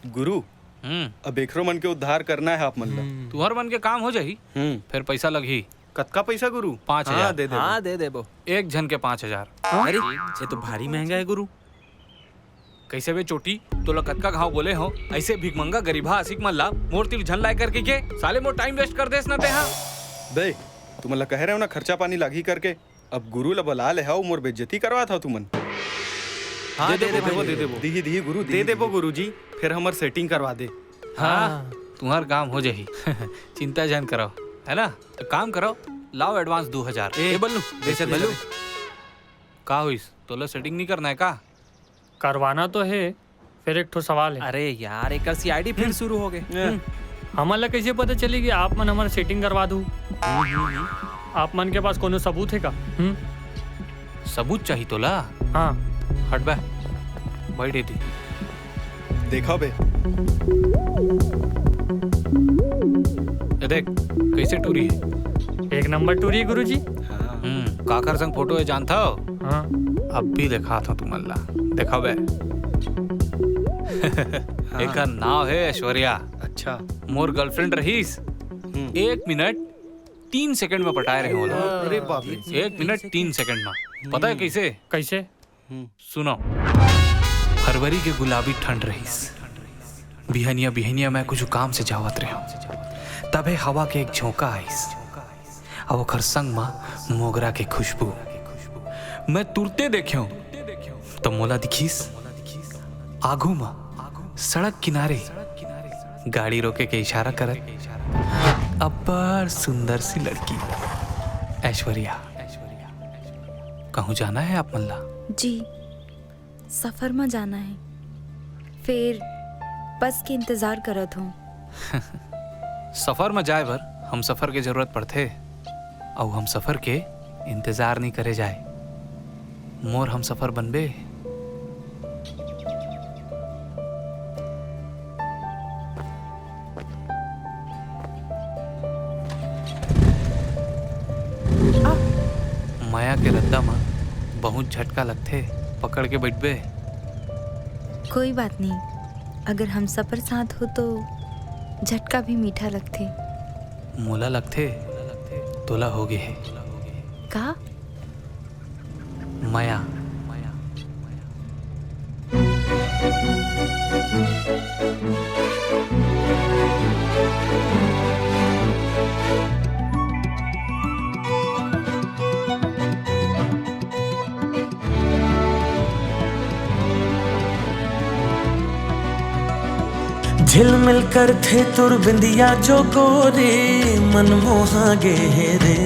गुरु, हम्म। अब एकरो मन के उद्धार करना है आप मन ला। हम्म। तुहर मन के काम हो जाही, हम्म। फिर पैसा लगही। कतका पैसा गुरु? पाँच हजार। हाँ, दे देबो। हाँ, दे देबो। एक झन के पाँच हजार। अरे, ये तो भारी महंगा है गुरु। कैसे बे चोटी, तोला कतका घाव बोले हो, ऐसे भिकमंगा गरीबहा आशिक मन ला मोर तीर झन लाए करके के, साले मोर time waste कर देस ना तेहा। बे, तुमन ला कहे रहे हो ना खर्चा पानी लागही करके, अब गुरु ला बला ले हव, मोर बेइज्जती करवात हव तुमन। हाँ, दे दे देबो, देबो, भाई, दे दे देबो। देबो। दिही, दिही गुरु, दे दिही, देबो दिही। गुरु जी, फिर हमर setting करवा दे। हाँ, हाँ। तुम्हार काम हो जाही। चिंता झन करो, है ना? तो काम करो, लाओ advance दो हजार। ए, ए बल्लू, दे दे, बल्लू। दे दे। का होइस? तोला setting नहीं करना है का? करवाना तो है, फिर एक ठो सवाल है। अरे यार, एकर C I D फिर हम्म। शुरू हो गए। हम्म। हमन ला कैसे पता चली कि आप मन हमर setting करवा दू? हम्म, हम्म, हम्म। आप मन के पास कोनो सबूत है का? हम्म? सबूत चाही तोला? हाँ। हट बे, बैठ एती। देखा बे। ए देख, कैसे टूरी है? एक नंबर टूरी है गुरुजी। हाँ। हम्म, काकर संग फोटो है जानता हो? हाँ। अब भी दिखात हूँ तुमन ला। देखा बे। हाँ। एकर नाव है ऐश्वर्या। अच्छा। मोर girlfriend रहीस। हम्म। एक मिनट तीन सेकंड में पटाए रहे होला। अरे बाप रे। एक मिनट तीन सेकंड में। पता है हम्म। कैसे? कैसे? हम्म। सुनो, फरवरी के गुलाबी ठंड रहीस। बिहनिया बिहनिया मैं कुछ काम से जावत रहे हूँ, तभे हवा के एक झोंका आइस, अउ ओखर संग म मोगरा के खुशबू। मैं तुरते देखेंव, तो मोला दिखिस, आगू म सड़क किनारे गाड़ी रोके के इशारा करत अब्बड़ सुंदर सी लड़की, ऐश्वर्या। कहूँ जाना है आप मन ला? जी, सफर म जाना है, फिर बस के इंतजार करत हूँ। सफर म जाए बर हमसफर के जरूरत पड़थे, अउ हमसफर के इंतजार नइ करे जाए। मोर हमसफर बनबे? मया के रद्दा म बहुत झटका लगथे, पकड़ के बइठबे। कोई बात नहीं, अगर हमसफर साथ हो तो झटका भी मीठा लगथे। मोला लगथे, तोला होगे हे। का? मया। झिलमिल करथे तोर बिंदिया जो गोरी, मन मोहा गे हे रे।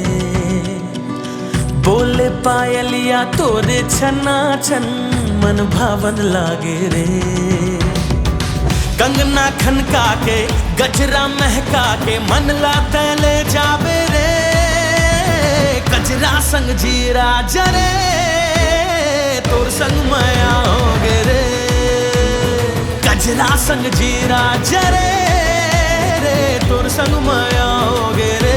बोले पायलिया तोरे छना छन, मन भावन लागे रे। कंगना खनका के, गजरा महका के, मन ला तैं ले जाबे रे। गजरा संग जीरा जरे, तोर संग मया होगे रे। गजरा संग जीरा जरे रे, तोर संग मया होगे रे।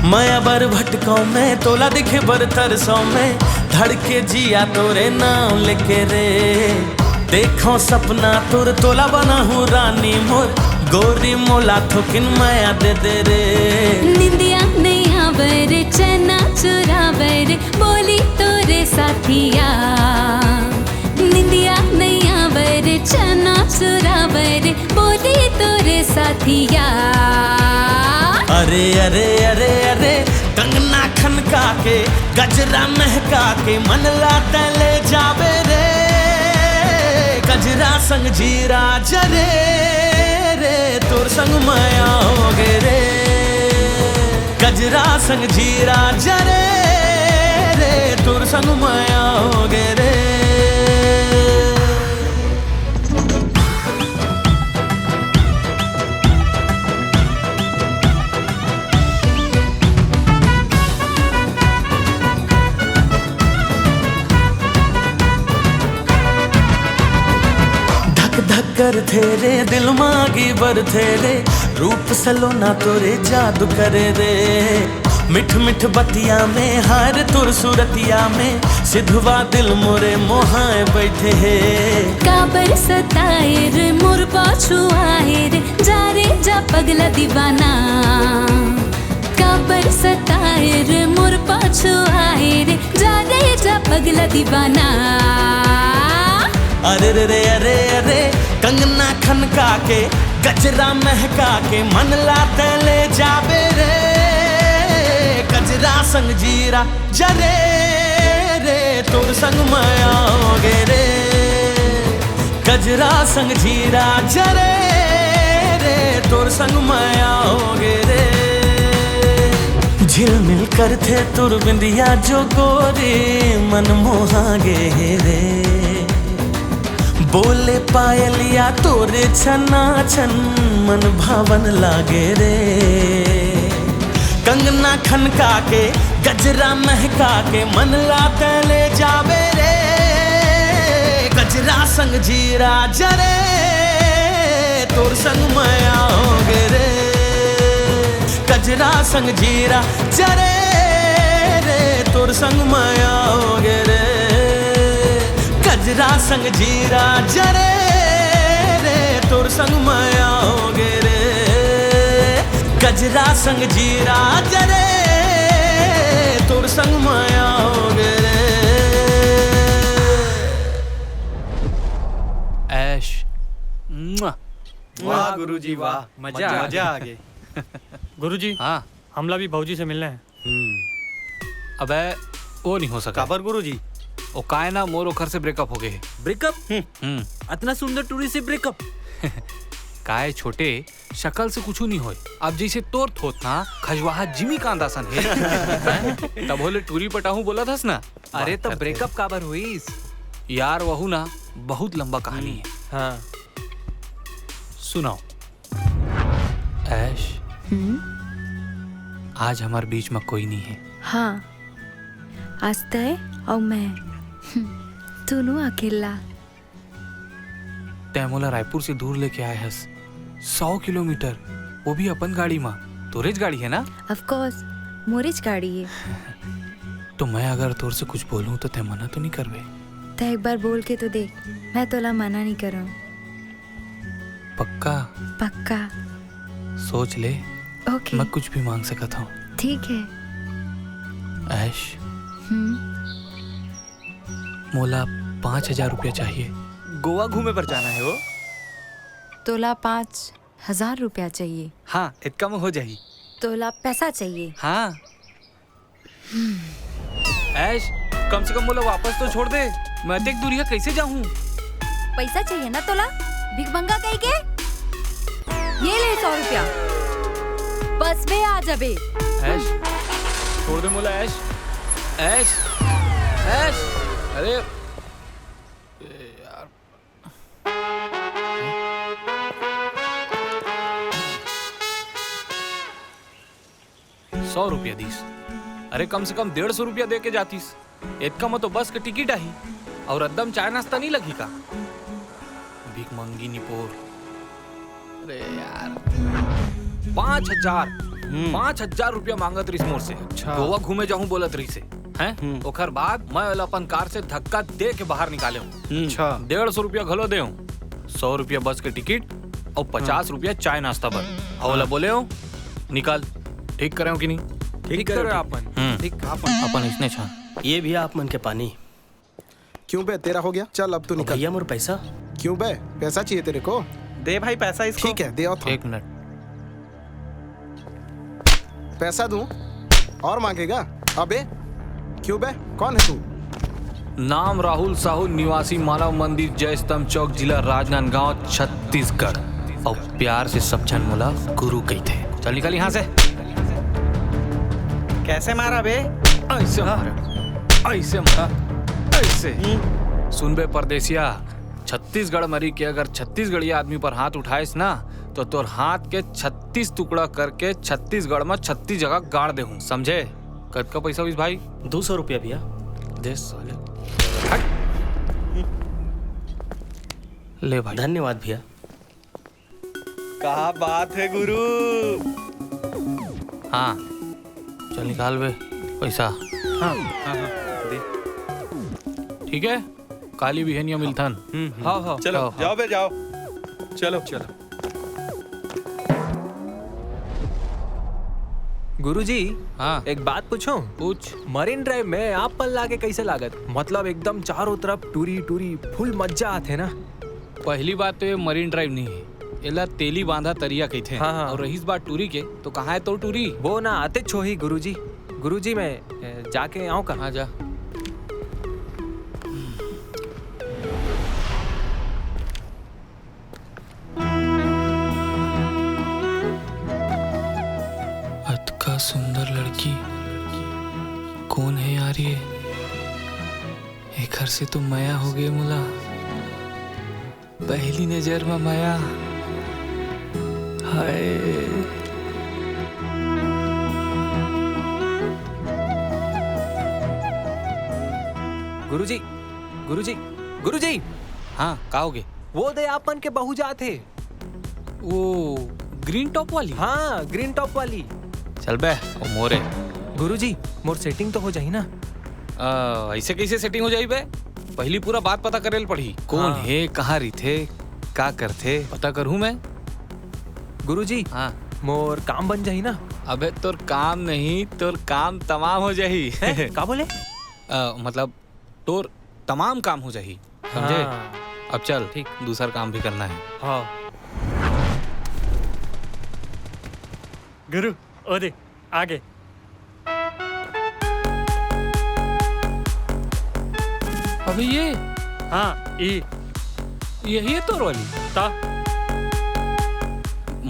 मया बर भटकौं मैं, तोला देखे बर तरसौं मैं, धड़के जिया तोरे नाम लेके रे। देखौं सपना तोर, तोला बनाहूँ रानी मोर, गोरी मोला थोकिन मया दे दे रे। निंदिया नइ आवय रे, चैना चुरावय रे, बोली तोरे साथिया। निंदिया नइ आवय रे, चैना चुरावय रे, बोली तोरे साथिया। अरे अरे अरे अरे, कंगना खनका के, गजरा महका के, मन ला तैं ले जाबे रे। गजरा संग जीरा जरे रे, तोर संग मैं आहोगे रे। गजरा संग जीरा जरे रे, तोर संग मैं आहोगे रे। धक धक करथे रे, दिल मा आगी बरथे रे, रूप सलोना तोरे जादू करे रे। मिठ मिठ बतिया में, हाय रे तोर सुरतिया में, सिधवा दिल मोरे मोहाए बैठे हे। काबर सताए रे मोर पाछू आए रे, जा रे जा पगला दीवाना। काबर सताए रे मोर पाछू आए रे, जा रे जा पगला दीवाना। अरे रे रे अरे अरे, कंगना खनका के, गजरा महका के, मन ला तैं ले जाबे रे। गजरा संग जीरा जरे रे, तोर संग मैं आहोगे रे। गजरा संग जीरा जरे रे, तोर संग मैं आहोगे रे। झिलमिल करथे तोर बिंदिया जो गोरी, मन मोहा गे हे रे। बोले पायलिया तोरे छना छन, मन भावन लागे रे। कंगना खनका के, गजरा महका के, मन ला तैं ले जाबे रे। गजरा संग जीरा जरे, तोर संग मैं आहोगे रे। गजरा संग जीरा जरे रे, तोर संग मैं आहोगे रे। गजरा संग जीरा जरे रे, तोर संग मैं आहोगे रे। गजरा संग जीरा जरे, तोर संग मैं आहोगे रे। ऐश। मुआ। वाह गुरुजी, वाह। मजा आ मजा गया। आ गए। गुरुजी, हाँ। हमला भी भौजी से मिलना है। हम्म। अबे, वो नहीं हो सका। काबर गुरुजी? ओ काय ना, मोर ओखर से ब्रेकअप हो गए। ब्रेकअप? हम्म। हम्म। अतना सुंदर टूरी से ब्रेकअप? काय छोटे, शकल से कुछू नहीं होय। अब जैसे तोर थोथना खजवाहा जिमी कांदा सन हे, हैं? तब होले टूरी पटाहूं बोलत हस ना। अरे, बात तब करते ब्रेकअप हैं। काबर होइस? यार, वहू ना बहुत लंबा कहानी हम्म। है। हाँ। सुनाओ। ऐश, हम्म? आज हमार बीच में कोई नहीं है। हाँ, आज तय और मैं, हम्म, दोनों अकेला। तै मोला रायपुर से दूर लेके आए हस, सौ किलोमीटर, वो भी अपन गाड़ी मा। तोरेज गाड़ी है ना? Of course, मोरेज गाड़ी है। तो मैं अगर तोर से कुछ बोलूं तो तै मना तो नहीं करबे? तै एक बार बोल के तो देख, मैं तोला मना नहीं करूं। पक्का? पक्का। सोच ले, OK। मैं कुछ भी मांग सकत हूँ। ठीक है। ऐश, हम्म। मोला पाँच हजार रुपया चाहिए। गोवा घूमे बर जाना है वो। तोला पाँच हजार रुपया चाहिए? हाँ, इतका में हो जाही। तोला पैसा चाहिए? हाँ। ऐश, कम से कम मोला वापस तो छोड़ दे। मैं अतेक दूरिहा कैसे जाहूँ? पैसा चाहिए ना तोला, भिखमंगा कही के? ये ले सौ रुपया, बस बे आ जाबे। ऐश, छोड़ दे मोला ऐश। ऐश, ऐश, अरे, ए यार। सौ रुपया दीस। अरे, कम से कम डेढ़ सौ रुपया दे के जातीस। इतका में तो बस के टिकट आही, और एकदम चाय नाश्ता नहीं लगी का? भीख मंगी निपोर। अरे यार, पाँच हजार, हम्म। पाँच हजार रुपया मांगत रहिस मोर से। अच्छा। गोवा घूमे जाहूं बोलत रहिस हे, हैं? हम्म। ओकर बाद मैं ओला अपन कार से धक्का दे के बाहर निकाले हूँ। हम्म। अच्छा। डेढ़ सौ रुपया घलो दे हूँ, सौ रुपया बस के टिकट और पचास रुपया चाय नाश्ता बर। और ओला हाँ। बोले हूँ, निकाल। ठीक करे हूँ कि नहीं? ठीक करे हो। अपन। हम्म। ठीक। अपन। अपन इसने छा। ये भी आप मन के पानी। क्यों बे, तेरा हो गया? चल, अब तू ओ निकल। भैया, मोर पैसा। क्यों बे, पैसा चाहिए तेरे को? दे भाई पैसा इसको। ठीक है, दे आओ तो। एक मिनट। पैसा दूं और मांगेगा? अबे क्यों बे, कौन है तू? नाम राहुल साहू, निवासी मानव मंदिर, जय स्तंभ चौक, जिला राजनांदगांव, छत्तीसगढ़। और प्यार से सब झन मोला गुरु कहिथे। चल निकल यहाँ से। कैसे मारा बे? ऐसे मारा, ऐसे मारा, ऐसे। सुन बे परदेसिया, छत्तीसगढ़ मरी के अगर छत्तीसगढ़िया आदमी पर हाथ उठाएस ना, तो तोर हाथ के छत्तीस टुकड़ा करके छत्तीसगढ़ में छत्तीस जगह गाड़ देहूं, समझे? कतका पैसा होइस भाई? दो सौ रुपया भैया। दे साले। हट। ले भाई। धन्यवाद भैया। का बात है गुरु? हाँ, चल निकाल बे पैसा। हाँ, हाँ, हाँ, दे। ठीक है, काली बिहनिया मिलथन। हम्म, हम्म। हाँ, हाँ। चलो, हाँ, हाँ। जाओ बे, जाओ। चलो, चलो। गुरुजी, हाँ। एक बात पूछूं? पूछ। मरीन ड्राइव में आप मन ला के कैसे लागत? मतलब एकदम चारों तरफ टूरी टूरी, फुल मजा आथे ना। पहली बात तो ये मरीन ड्राइव नहीं है, एला तेली बांधा तरिया कहिथे। हाँ, हाँ। और रहीस बात टूरी के, तो कहाँ है तो टूरी? वो ना आते छोही गुरुजी। गुरुजी, मैं, ए, जाके आऊँ का? हाँ, जा। अतका सुंदर लड़की कोन है यार ये? एखर से तो मया हो गए मोला, पहली नजर में मया। हाय। गुरुजी, गुरुजी, गुरुजी। हाँ, का हो गे? वो दे, आप मन के बहू जात हे। वो ग्रीन टॉप वाली? हाँ, ग्रीन टॉप वाली। चल बे, वो मोरे। गुरुजी, मोर सेटिंग तो हो जाही ना? आ, ऐसे कैसे सेटिंग हो जाही बे? पहली पूरा बात पता करे ल पड़ही। कौन हाँ। हे, कहाँ रहिथे, का करथे, पता करहूँ मैं। गुरुजी, हाँ। मोर काम बन जाही ना? अबे तोर काम नहीं, तोर काम तमाम हो जाही। हैं? का बोले? आ, मतलब तोर तमाम काम हो जाही, समझे? हाँ। अब चल, ठीक। दूसर काम भी करना है। हाँ। गुरु, ओ दे, आगे। अबे ये? हाँ, ई। यही है तोर वाली? ता।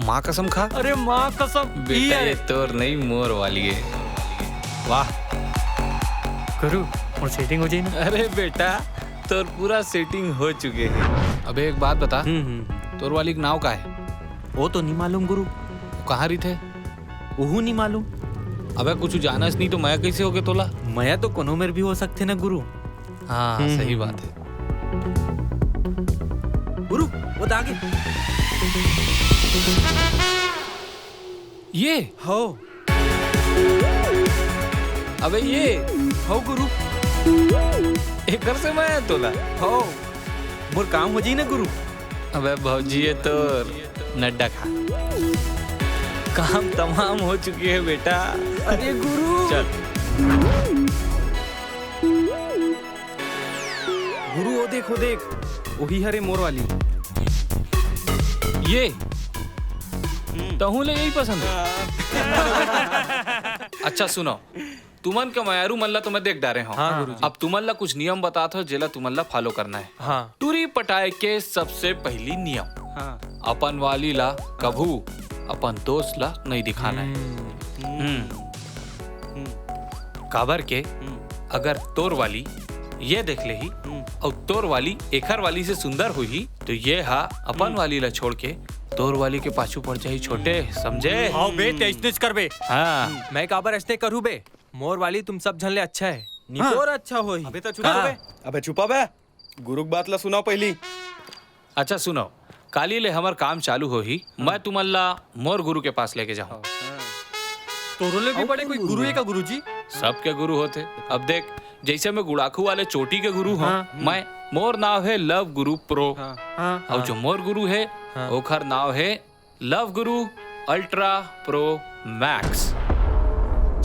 माँ कसम खा। अरे माँ कसम, बेटा, ई ये अरे। तोर नहीं, मोर वाली है। वाह। गुरु, मोर सेटिंग हो जाही ना? अरे बेटा, तोर पूरा सेटिंग हो चुके है। अबे एक बात बता, हम्म, हम्म। तोर वाली के नाव का है? वो तो नहीं मालूम गुरु। वो कहाँ रहिथे? ओहू नहीं मालूम। अबे कुछ जानस नहीं तो मया कैसे हो गे तोला? मया तो कोनो मेर भी हो सकथे ना गुरु। हाँ, हम्म, सही हम्म। बात है। गुरु, वो तो आगे। ये? हो। अबे ये? हो गुरु। एकर से मया तोला? हो। मोर काम हो जाही ना गुरु। अबे भौजी, ये तो नड्डा खा। काम तमाम हो चुकी है बेटा। अरे गुरु। चल। गुरु, ओ देख, ओ देख, ओही हरे मोर वाली। ये? हम्म। तहूँ ले यही पसंद है? हाँ। अच्छा सुनो, तुमन के मयारू मन ला तो मैं देख डारे हूँ। हाँ, गुरुजी। अब तुमन ला कुछ नियम बतात हूँ, जेला तुमन ला फॉलो करना है। हाँ। टूरी पटाए के सबसे पहली नियम, हाँ। अपन वाली ला कभू अपन दोस्त ला नहीं दिखाना है। हम्म। हम्म। हम्म। काबर के हम्म। अगर तोर वाली ये देख लेही हम्म। अउ तोर वाली एखर वाली से सुंदर होही, तो ये हा अपन हम्म। वाली ला छोड़ के तोर वाली के पाछू पड़ जाही छोटे, समझे? आओ बे, ते अइसनेच करबे। हाँ। मैं काबर अइसने करू बे? मोर वाली तुम सब झन ले अच्छा है। निपोर हाँ। अच्छा होही। अबे तो चुप हाँ। रह बे। अबे चुप बे। गुरु के बात ला सुनाओ पहली। अच्छा सुनो, काली ले हमर काम चालू होही, हाँ। मैं तुमन ला मोर गुरु के पास लेके जाहूँ। हाँ। तोरो ले भी अउ बड़े कोई गुरु हे का गुरुजी? सबके गुरु होथे। अब देख, जैसे मैं गुड़ाखू वाले चोटी के गुरु हूँ, हाँ। मैं, मोर नाव है लव गुरु प्रो। हाँ। हाँ। अउ जो मोर गुरु है, हाँ। ओखर नाव है लव गुरु अल्ट्रा प्रो मैक्स।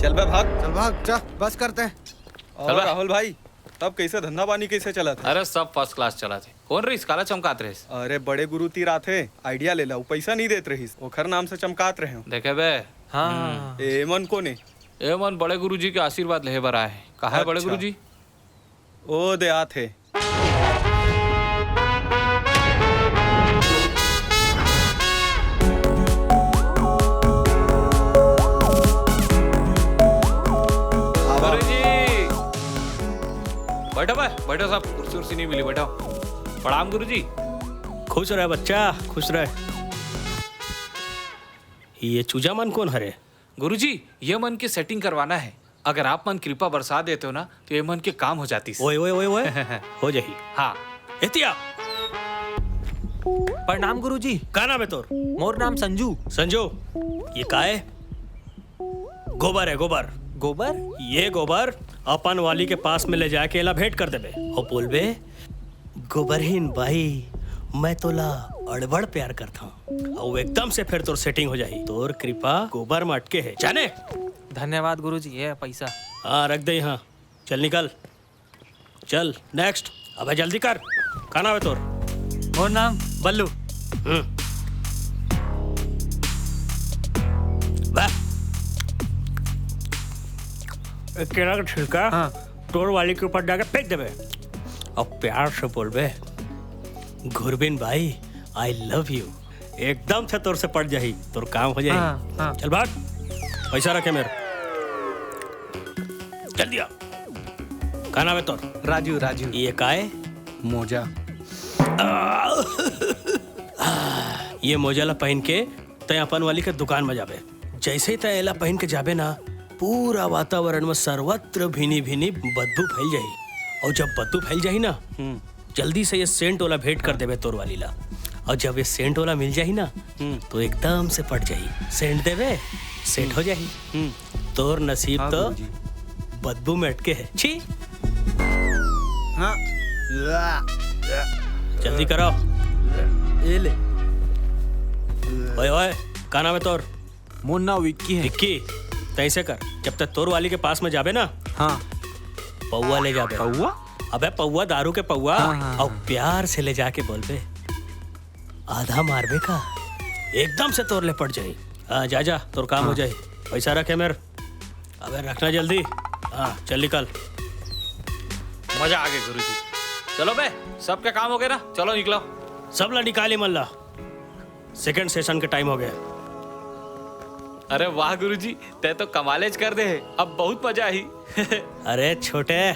चल बे भाग। चल भाग, चल, बस करते हैं। और चल बे। राहुल भाई, तब कैसे धंधा पानी कैसे चलत हे? अरे सब फर्स्ट क्लास चलत हे। कौन रहिस, काला चमकात रहिस? अरे बड़े गुरु तीर आथे, आइडिया ले ला, उ पैसा नहीं देत रहिस, ओखर नाम से चमकात रहे हूँ। देखे बे, हाँ। ए मन कोन ए? ए मन बड़े गुरुजी के आशीर्वाद लेहे बर आए। कहाँ है बड़े अच्छा। गुरुजी? ओ दे आत हे। गुरुजी, बैठो बे, बैठो, सब कुर्सी उर्सी नहीं मिली, बैठो। प्रणाम गुरुजी। खुश रहे बच्चा, खुश रहे। ये चूजा मन कोन हरे? गुरुजी, ये मन के setting करवाना है। अगर आप मन कृपा बरसा देते हो ना, तो ये मन के काम हो जातीस। ओए, ओए, ओए, ओए। हो जाही। हाँ। एतिया। प्रणाम गुरुजी। का नाम है तोर? मोर नाम संजू। संजू, ये का है? गोबर है, गोबर। गोबर? ये गोबर अपन वाली के पास में ले जाके एला भेंट कर देबे। अउ बोलबे, "गोबरहीन बाई, मैं तोला अड़बड़ प्यार करथौं।" अउ एकदम से फिर तोर setting हो जाही। तोर कृपा गोबर में अटके है, जाने? धन्यवाद गुरुजी, ये पैसा। हाँ, रख दे यहाँ। चल निकल। चल, next। अबे जल्दी कर। का नाम है तोर? मोर नाम बल्लू। हम्म। बा। एक केरा के छिलका हाँ। तोर वाली के ऊपर डाल के फेंक देबे। अब प्यार से बोलबे, "गुरबिन भाई, I love you।" एकदम से तोर से पट जाही, तोर काम हो जाही। हाँ, हाँ। चल भाग, पैसा रखे मेरे। जल्दी आ। का नाम है तोर? राजू, राजू। ये का है? मोजा। ये मोजा ला पहन के तैं अपन वाली के दुकान में जाबे। जैसे ही तैं एला पहन के जाबे ना, पूरा वातावरण में सर्वत्र भीनी भीनी बदबू फैल जाही। और जब बदबू फैल जाही ना, हम्म। जल्दी से ये सेंट वाला भेंट कर देबे तोर वाली ला। और जब ये सेंट वाला मिल जाही ना, हम्म। तो एकदम से पट जाही। सेंट देबे, सेट हो जाही। हम्म। तोर नसीब हाँ, तो गुरुजी। बदबू में अटके है। छी। हाँ। जल्दी कराओ। ये ले। ओए, ओए, का नाम है तोर? मोर नाम विक्की है। विक्की, तैसे कर, जब तक तोर वाली के पास में जाबे ना, हाँ। पौवा ले जाबे। पौवा? अबे पौवा, दारू के पौवा। हाँ, हाँ, और हाँ। प्यार से ले जाके बोलबे, "आधा मारबे का?" एकदम से तोर ले पट जाही। हाँ, जा, जा, तोर काम हो हाँ। जाही। पैसा रखे मेर। अबे रखना जल्दी। हाँ, चल निकल। मजा आ गया गुरुजी। चलो बे, सबके काम हो गए ना, चलो निकलो। सब ला निकाली मन ला। Second session के time हो गया। अरे वाह गुरुजी, तै तो कमालेच कर दे है। अब बहुत मजा आई। अरे छोटे,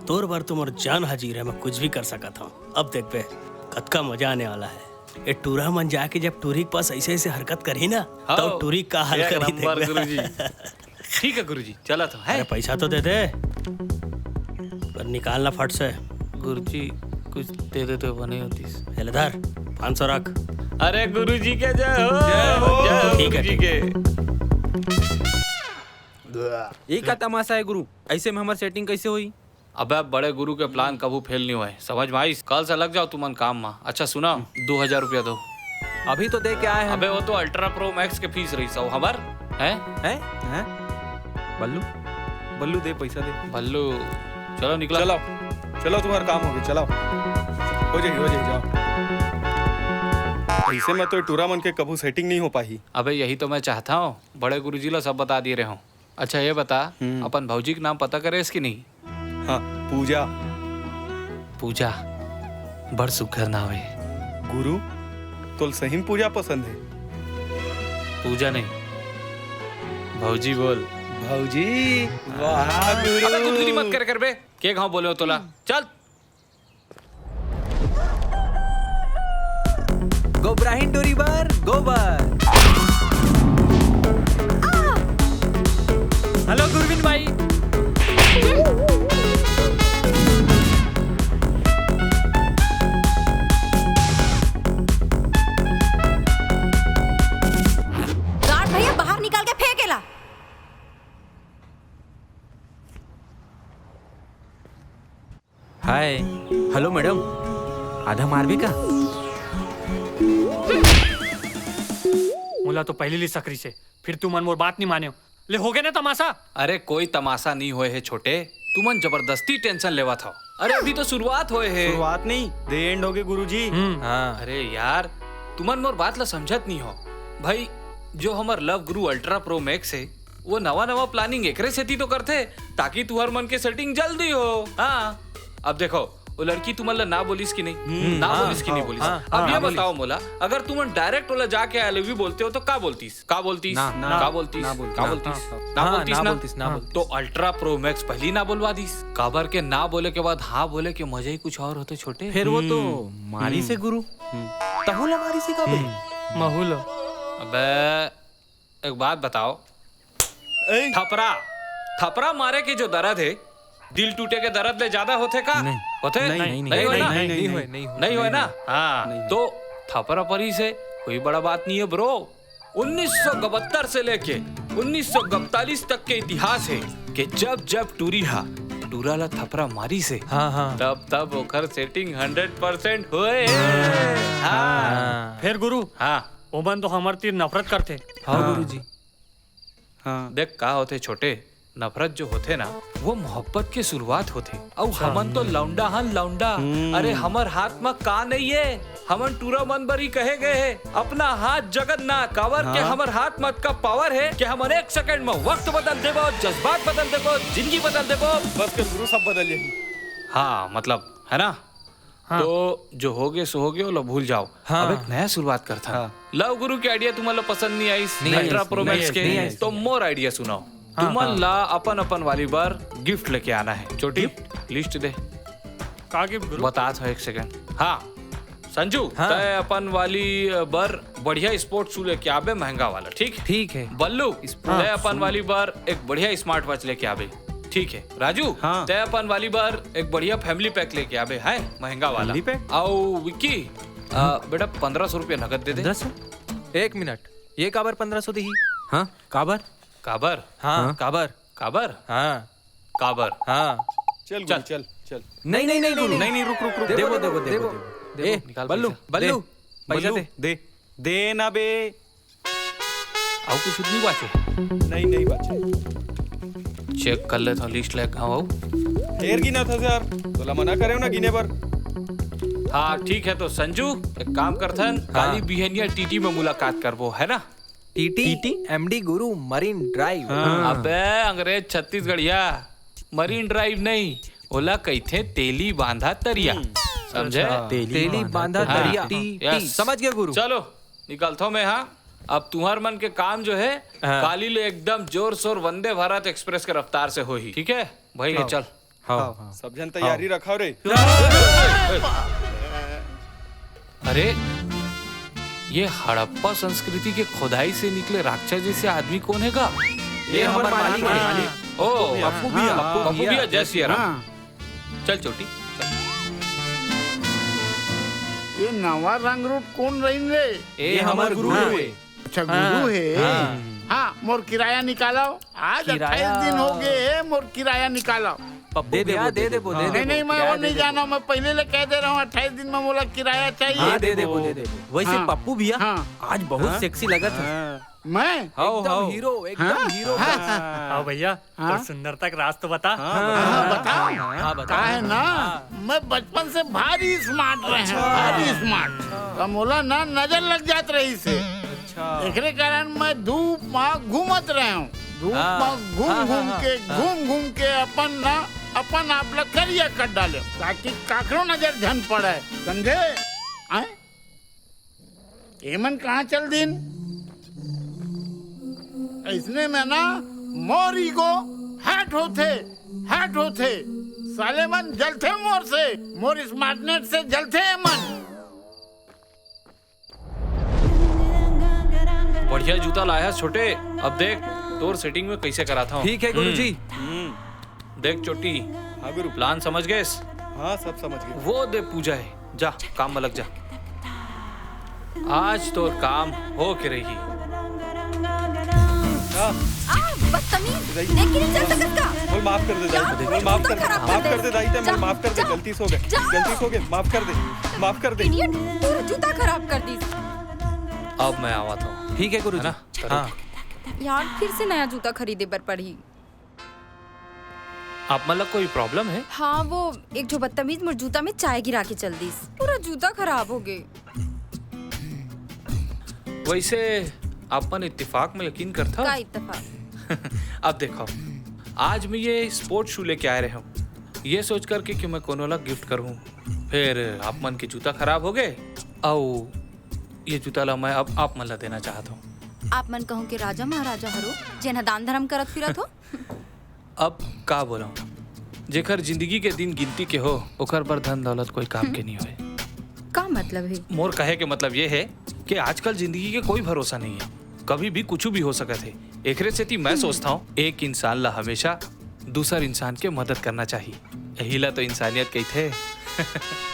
तोर बर तो मोर जान हाजिर है, मैं कुछ भी कर सकत हूँ। अब देखबे, कतका मजा आने वाला है। ए टूरा मन जाके जब टूरी के पास ऐसे ऐसे हरकत करही ना, हाँ। तब टूरी का हाल एक करही, नंबर देखबे। गुरुजी। ठीक है गुरुजी, चला तो है। अरे पैसा तो दे दे, पर निकालना फट से। गुरुजी, कुछ दे दे तो बने होतीस। ये ले धर, पाँच सौ रख। अरे गुरुजी के जय हो। जय हो। जय हो ठीक है, गुरुजी ठीक है। के। ये का तमाशा है गुरु? ऐसे में हमार setting कैसे होई? अबे बड़े गुरु के plan कभू fail नहीं होए, समझ में आइस? कल से लग जाओ तुमन काम में। अच्छा सुना, दो हजार रुपया दो। अभी तो दे के आए हैं। अबे वो तो Ultra Pro Max के fees रही सौ हमार, हैं? हैं? हैं? बल्लू, बल्लू दे पैसा दे। बल्लू, चलो निकलो। चलो, चलो तुम्हारा काम हो गया, चलो। हो जाएगी, हो जाएगी, जाओ। ऐसे में तो टूरा मन के कभू setting नहीं हो पाही। अबे यही तो मैं चाहता हूँ, बड़े गुरुजी ला सब बता दिए रहे हूँ। अच्छा ये बता, हम्म। अपन भौजी के नाम पता करे कि नहीं? हाँ, पूजा। पूजा, बड़ सुघर नाव है। गुरु, तोल सही में पूजा पसंद है? पूजा नहीं, भौजी बोल। भौजी, वाह गुरु। अबे तू दूरी मत कर कर बे, के घाव बोले हो तोला? चल। गोबराहिन टूरी बर गोबर। हेलो गुरविन भाई। गार्ड भैया, बाहर निकाल के फेंकेला। हाय। हेलो मैडम, आधा मारबे का? मोला तो पहली ले सकरी से, फिर तुमन मोर बात नहीं माने हो। ले हो गए ना तमाशा? अरे कोई तमाशा नहीं होए है छोटे, तुमन जबरदस्ती tension लेवत हो। अरे अभी तो शुरुआत होए है। शुरुआत नहीं, the end होगे गुरुजी। हम्म। हाँ। अरे यार, तुमन मोर बात ला समझत नहीं हो भाई। जो हमर लव गुरु अल्ट्रा प्रो मैक्स हे, वो नवा नवा प्लानिंग एकरे सेती तो करथे, ताकि तुहर मन के सेटिंग जल्दी हो। हाँ, अब देखो, वो लड़की तुमन ला ना बोलिस कि नहीं? ना बोलिस कि नहीं बोलिस? अब ये बताओ मोला, अगर तुमन डायरेक्ट ओला जाके आई लव यू बोलते हो तो का बोलतीस? का बोलतीस? ना, ना, का बोलतीस? ना बोलतीस। का बोलतीस? ना बोलतीस ना? बोलतीस, ना बोलतीस। तो अल्ट्रा प्रो मैक्स पहली ना बोलवा दीस। काबर के ना बोले के बाद हाँ बोले के मजा ही कुछ और होथे छोटे। फिर वो तो मारिस हे गुरु। तहू ला मारिस हे का बे? महू ला। अबे, एक बात बताओ, थपरा, थपरा मारे के जो दर्द हे, दिल टूटे के दर्द ले ज्यादा होथे का? नहीं। होथे? नहीं, नहीं, नहीं, नहीं, होय ना? नहीं, नहीं, नहीं होय, नहीं होय। नहीं होय ना? हाँ, नहीं होय। तो थपरा परी से कोई बड़ा बात नहीं है ब्रो। उन्नीस सौ इकहत्तर से लेके उन्नीस सौ इकतालीस तक के इतिहास है कि जब जब टूरी हा टूरा ला थपरा मारिस हे, हाँ, हाँ। तब तब ओखर सेटिंग हंड्रेड परसेंट होए। हाँ। फिर गुरु, हाँ। ओमन तो हमर तीर नफरत करथे। हाँ, हाँ। गुरुजी। हाँ। देख का होथे छोटे, नफरत जो होथे ना, वो मोहब्बत के शुरुआत होथे। अउ अच्छा। हमन तो लौंडा हन लौंडा। हम्म। अरे हमर हाथ म का नहीं है, हमन टूरा मन बर ही कहे गए हे, अपना हाथ जगत ना कावर के हाँ। हमर हाथ म का पावर है कि हमन एक सेकंड म वक्त बदल देबो, जज्बात बदल देबो, जिंदगी बदल देबो। बस कर गुरु, सब बदल जाही। हाँ, मतलब, है ना? हाँ। तो जो होगे सो होगे, ओला भूल जाओ। हाँ। अब एक नया शुरुआत करथन। हाँ। लव गुरु के आइडिया तुमन ला पसंद नहीं आइस, नहीं आइस, अल्ट्रा प्रो नहीं मैक्स आइस, के, नहीं आइस। तो मोर आइडिया सुनाओ। हाँ, तुमन हाँ। ला अपन अपन वाली बर गिफ्ट लेके आना है। छोटी, गिफ्ट? लिस्ट दे। का गिफ्ट गुरु? बतात हो एक सेकंड। हाँ, संजू, हाँ। तय अपन वाली बर बढ़िया स्पोर्ट्स शू लेके आबे, महंगा वाला, ठीक? ठीक है। बल्लू, स्पोर्ट्स तय अपन शू। वाली बर एक बढ़िया स्मार्ट वॉच लेके आबे, ठीक है। राजू, हाँ। तय अपन वाली बर एक बढ़िया फैमिली पैक लेके आबे, है महंगा वाला। Family pack? अउ विक्की, आ, बेटा, पन्द्रह सौ रुपया नगद दे दे। पन्द्रह सौ? एक मिनट, ये काबर पन्द्रह सौ देही? हाँ, काबर? काबर? हाँ। हाँ। काबर? काबर? हाँ। काबर? हाँ। चल गुरु, चल। चल, चल। नहीं, नहीं, नहीं, गुरु। नहीं, नहीं, रुक, रुक, रुक। देबो, देबो, देबो, देबो, देबो। ए, निकाल बल्लू, पैसा। बल्लू, दे। पैसा बल्लू, दे। दे। दे ना बे। अउ कुछ नहीं बाचे? नहीं, नहीं बाचे। चेक कर लेथंव, लिस्ट लेके आव। फेर गिनत हस यार, तोला मना करेंव ना गिने बर। हाँ, ठीक है, तो संजू, एक काम करथन, हाँ। काली बिहनिया टीटी में मुलाकात करबो, है ना? टीटी? टीटी? एमडी गुरु, मरीन ड्राइव। हाँ। अबे, अंग्रेज छत्तीसगढ़िया, मरीन ड्राइव नहीं, ओला कहिथे तेली बांधा तरिया। हम्म। समझे? अच्छा। तेली तेली बांधा बांधा तरिया। तरिया। हाँ, टी, यस। टी। समझ गया गुरु। चलो, निकलथंव मैं, हाँ। अब तुंहर मन के काम जो है, हाँ। काली ले एकदम जोर शोर वंदे भारत एक्सप्रेस के रफ्तार से होही, ठीक है? भाई, हाँ। चल। हाँ, हाँ। सब झन तैयारी रखव रे। अरे, ये हड़प्पा संस्कृति के खोदाई से निकले राक्षस जैसे आदमी कौन है का? ये हमर मालिक है। ओ, पप्पू भैया। पप्पू भैया, जय सिया राम। हाँ। चल चोटी, चल। ये नवा रंग रूट कौन रहिन रे? ये हमर गुरु हे। अच्छा, गुरु हे। हाँ। हाँ, मोर किराया निकालव। आज किराया। अट्ठाईस दिन हो गए हे, मोर किराया निकालव। पप्पू भैया, दे देबो, दे देबो। नहीं, नहीं, मैं वो नहीं जाना, मैं पहले ले कह दे रहा हूँ, अट्ठाईस दिन में मोला किराया चाहिए। हाँ, दे देबो, दे देबो। वैसे हाँ। पप्पू भैया, हाँ। आज बहुत हाँ। सेक्सी लगत है। हाँ। मैं? हाव, एकदम हाव। हीरो, एकदम हाँ? हीरो हाँ। बस। हाँ। हाव भैया, हाँ? तोर सुंदरता के राज तो बता। हाँ, हाँ, बताओ। हाँ, बताओ। का है ना, हाँ। मैं बचपन से भारी स्मार्ट रहे हूँ, अच्छा। भारी स्मार्ट। तो मोला ना नजर लग जात रहिस हे। अच्छा। एकरे कारण मैं धूप में घूमत रहे हूँ। धूप हाँ। में घूम हाँ, घूम हाँ, के, हाँ। घूम घूम के अपन ना, अपन आप ला करिया कर डाले, ताकि काकरो नजर झन पड़े, समझे? आय? एमन कहाँ चल दिन? इसने में ना मोर ईगो हर्ट होथे, हर्ट होथे। साले मन जलथे मोर से, मोर स्मार्टनेस से जलथे एमन। बढ़िया जूता लाया छोटे। अब देख, तोर सेटिंग में कैसे कराता हूँ। ठीक है गुरुजी। हम्म। हम्म। देख चोटी, हाँ गुरु। प्लान समझ गए? हाँ, सब समझ गए। वो दे पूजा है, जा काम में लग जा। आज तोर काम हो के रही। हाँ। आ, बदतमीज। दाई। देख के नहीं चल सकत का? मोर माफ कर दे, दाई। जा, मोर माफ कर दे। जूता खराब कर दे। माफ कर दे, दाई, ते मोर जा, माफ कर दे। जा, गलती से हो गए। जा। गलती से हो गए। माफ कर दे। माफ कर दे। Idiot, पूरा जूता खराब कर दी। अब मैं आवत हूँ। ठीक है गुरुजी। है ना? हाँ। यार, फिर से नया जूता खरीदे बर पड़ही। आप मन ला कोई प्रॉब्लम है? हाँ, वो एक ठो बदतमीज मोर जूता में चाय गिरा के चल दिस, पूरा जूता खराब हो गए। वैसे आप मन इत्तेफाक में यकीन करथव? का इत्तेफाक? अब देखो, आज मैं ये स्पोर्ट्स शू लेके आए रहे हूँ, ये सोच करके कि मैं कोनो ला गिफ्ट करूँ। फिर आप मन के जूता खराब हो गए, अउ ये जूता ला मैं अब आप मन ला देना चाहत हूँ। आप मन कहूँ के राजा महाराजा हरो, जेन ह दान धर्म करत फिरत हो। अब का बोलूं, जेकर जिंदगी के दिन गिनती के हो, ओकर बर धन दौलत कोई काम के नहीं होय। का मतलब है? मोर कहे के मतलब ये है कि आजकल जिंदगी के कोई भरोसा नहीं है, कभी भी कुछ भी हो सकत है। एकरे सेती मैं सोचता हूँ, एक इंसान ला हमेशा दूसर इंसान के मदद करना चाहिए। यही ला तो इंसानियत कहिथे।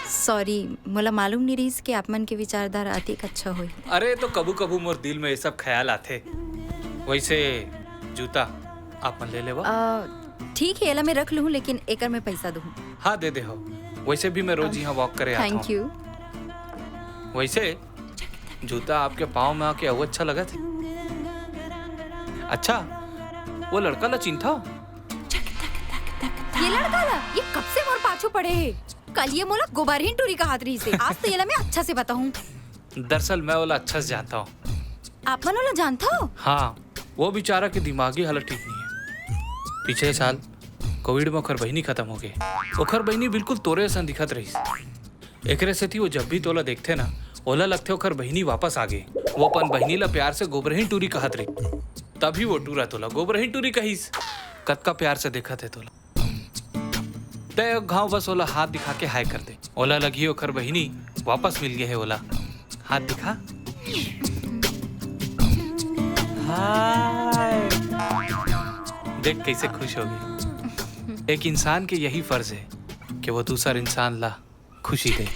सॉरी, मोला मालूम नहीं रहिस कि आप मन के विचारधारा अतिक अच्छा होही। अरे, तो कभू-कभू मोर दिल में ये सब ख्याल आथे। वैसे जूता आप मन ले लेवा। अ, ठीक है, एला मैं रख लूँ, लेकिन एकर मैं पैसा दूँ। हाँ, दे दे हो। वैसे भी मैं रोज यहाँ वॉक करे आता हूँ। Thank you। वैसे जूता आपके पाँव में आके अउ अच्छा लगत है। अच्छा, वो लड़का ला चिंता? ये लड़का ला, ये कब से मोर पाछू पड़े है। कल ये मोला गोबरहीन टूरी कहत रहिस हे। आज तो येला मैं अच्छा से बताहूँ। दरअसल मैं ओला अच्छा से जानता हूँ। आप मन ओला जानता हो? हाँ, वो बेचारा के दिमागी हालत ठीक नहीं है। पिछले साल कोविड में ओखर बहिनी खत्म हो गए। ओखर बहिनी बिल्कुल तोरे असन दिखत रहिस। एकरे सेती वो जब भी तोला देखथे ना, ओला लगथे ओखर बहिनी वापस आ गे। वो अपन बहिनी ला प्यार से गोबरहीन टूरी कहत रही, तभी वो टूरा तोला गोबरहीन टूरी कहिस। कतका प्यार से देखत है तोला। तय घाव बस ओला हाथ दिखा के हाय कर दे। ओला लगही ओखर बहिनी वापस मिल गए है ओला। हाथ दिखा। हाय। देख कैसे खुश हो गई। एक इंसान के यही फर्ज है कि वो दूसर इंसान ला खुशी दे।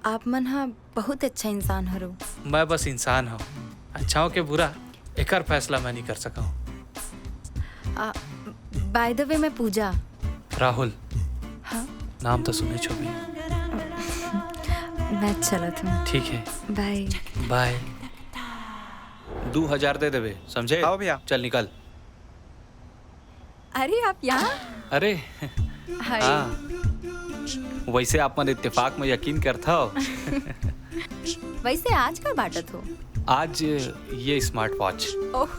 आप मन हा बहुत अच्छा इंसान हरो। मैं बस इंसान हूँ, अच्छा हो के बुरा, एकर फैसला मैं नहीं कर सका हूँ। आ, by the way, मैं पूजा। राहुल। हाँ? नाम तो सुने छो भी। मैं चलत हूँ। ठीक है। बाय। बाय। दो हजार दे देबे, समझे? आओ भैया। चल निकल। अरे, आप यहाँ? अरे, हाय। हाँ। वैसे आप मन इत्तेफाक में यकीन करथव। वैसे आज का बांटत हो? आज ये स्मार्ट वॉच। ओह।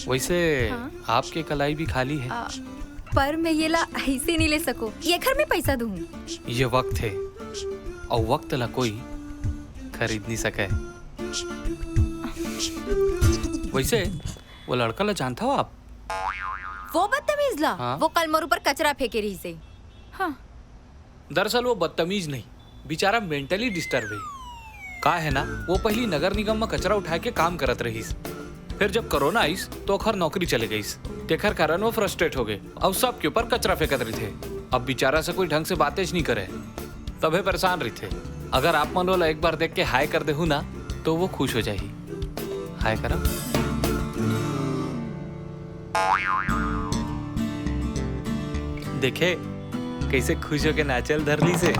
वैसे हाँ? आपके कलाई भी खाली है। आ, पर मैं ये ला ऐसे नहीं ले सको। ये घर में पैसा दूँ। ये वक्त है, और वक्त ला कोई खरीद नहीं सके। वैसे वो लड़का ला जानता हो आप? वो बदतमीज ला? हाँ। वो कल मोर ऊपर कचरा फेंके रहिस हे। हाँ। दरअसल वो बदतमीज नहीं, बेचारा mentally disturb है। का है ना, वो पहली नगर निगम में कचरा उठाए के काम करत रहिस, फिर जब कोरोना आइस तो ओखर नौकरी चले गइस, तेखर कारण वो फ्रस्ट्रेट हो गए और सबके ऊपर कचरा फेंकत रहिथे। अब बेचारा से कोई ढंग से बातें नहीं करे, तभे परेशान रहिथे। अगर आप मन ओला एक बार देख के हाय कर देहू ना, तो वो खुश हो जाही। हाय करा। देखे, कैसे खुश होके नाचल धर लिस हे।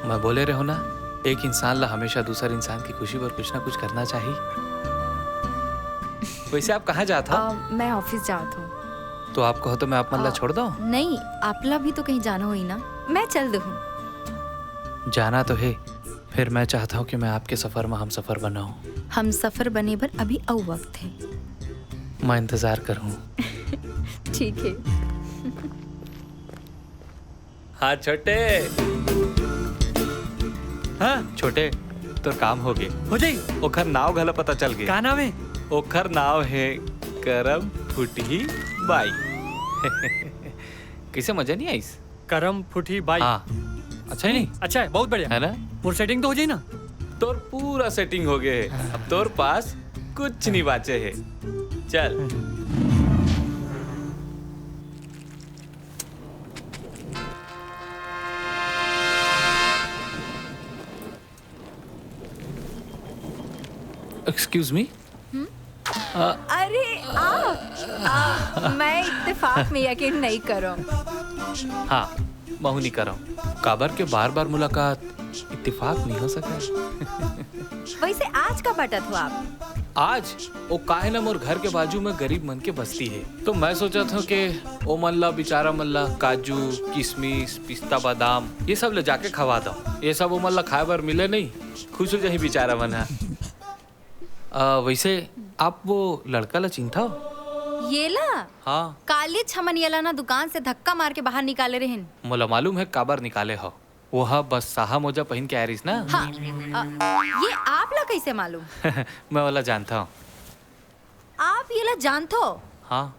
मैं बोले रहो ना, एक इंसान ला हमेशा दूसर इंसान की खुशी पर कुछ ना कुछ करना चाहिए। वैसे आप कहाँ जात हो? अ, मैं ऑफिस जात हूँ। तो आप कहो तो मैं आप मन ला अ, छोड़ दूँ? नहीं, आप ला भी तो कहीं जाना होही ना, मैं चल दूँ। जाना तो है, फिर मैं चाहता हूँ कि मैं आपके सफर में हमसफर बनाऊँ। हमसफर बने बर अभी अउ वक्त है। मैं इंतजार करूँ। ठीक है। हाँ छोटे। हाँ। छोटे, तोर काम हो गे। हो जाई। ओखर नाव घला पता चल गे। का नाव है? ओखर नाव है करम फुटही बाई। कैसे, मजा नहीं आइस? करम फुटही बाई। हाँ। अच्छा है नहीं? अच्छा है, बहुत बढ़िया। है ना? मोर सेटिंग तो हो जाई ना? तोर पूरा सेटिंग हो गए है। अब तोर पास कुछ नहीं बाचे है। चल। Excuse me? हम्म? अ, अरे, आप, आप, मैं इत्तेफाक में यकीन नहीं करूँ। हाँ, महू नहीं करूँ। काबर के बार-बार मुलाकात इत्तेफाक नहीं हो सका। वैसे आज का बांटत हो आप? आज वो काहे ना मोर घर के बाजू में गरीब मन के बस्ती हे, तो मैं सोचत हूँ कि ओ मन ला, बेचारा मन ला काजू, किशमिश, पिस्ता, बादाम ये सब ले जाके खवा दो। ये सब ओ मन ला खाए बर मिले नहीं, खुश हो जाही बेचारा मन ह। अ, वैसे आप वो लड़का ला चिंता हो? ये ला? हाँ। कालीच हमन ये ला ना दुकान से धक्का मार के बाहर निकाले रहिन। मोला मालूम है काबर निकाले हो। वो ह बस साहा मोजा पहिन के आए रहिस ना। हाँ, अ, ये आप ला कैसे मालूम? मैं ओला जानता हूँ। आप ये ला जानत हो? हाँ,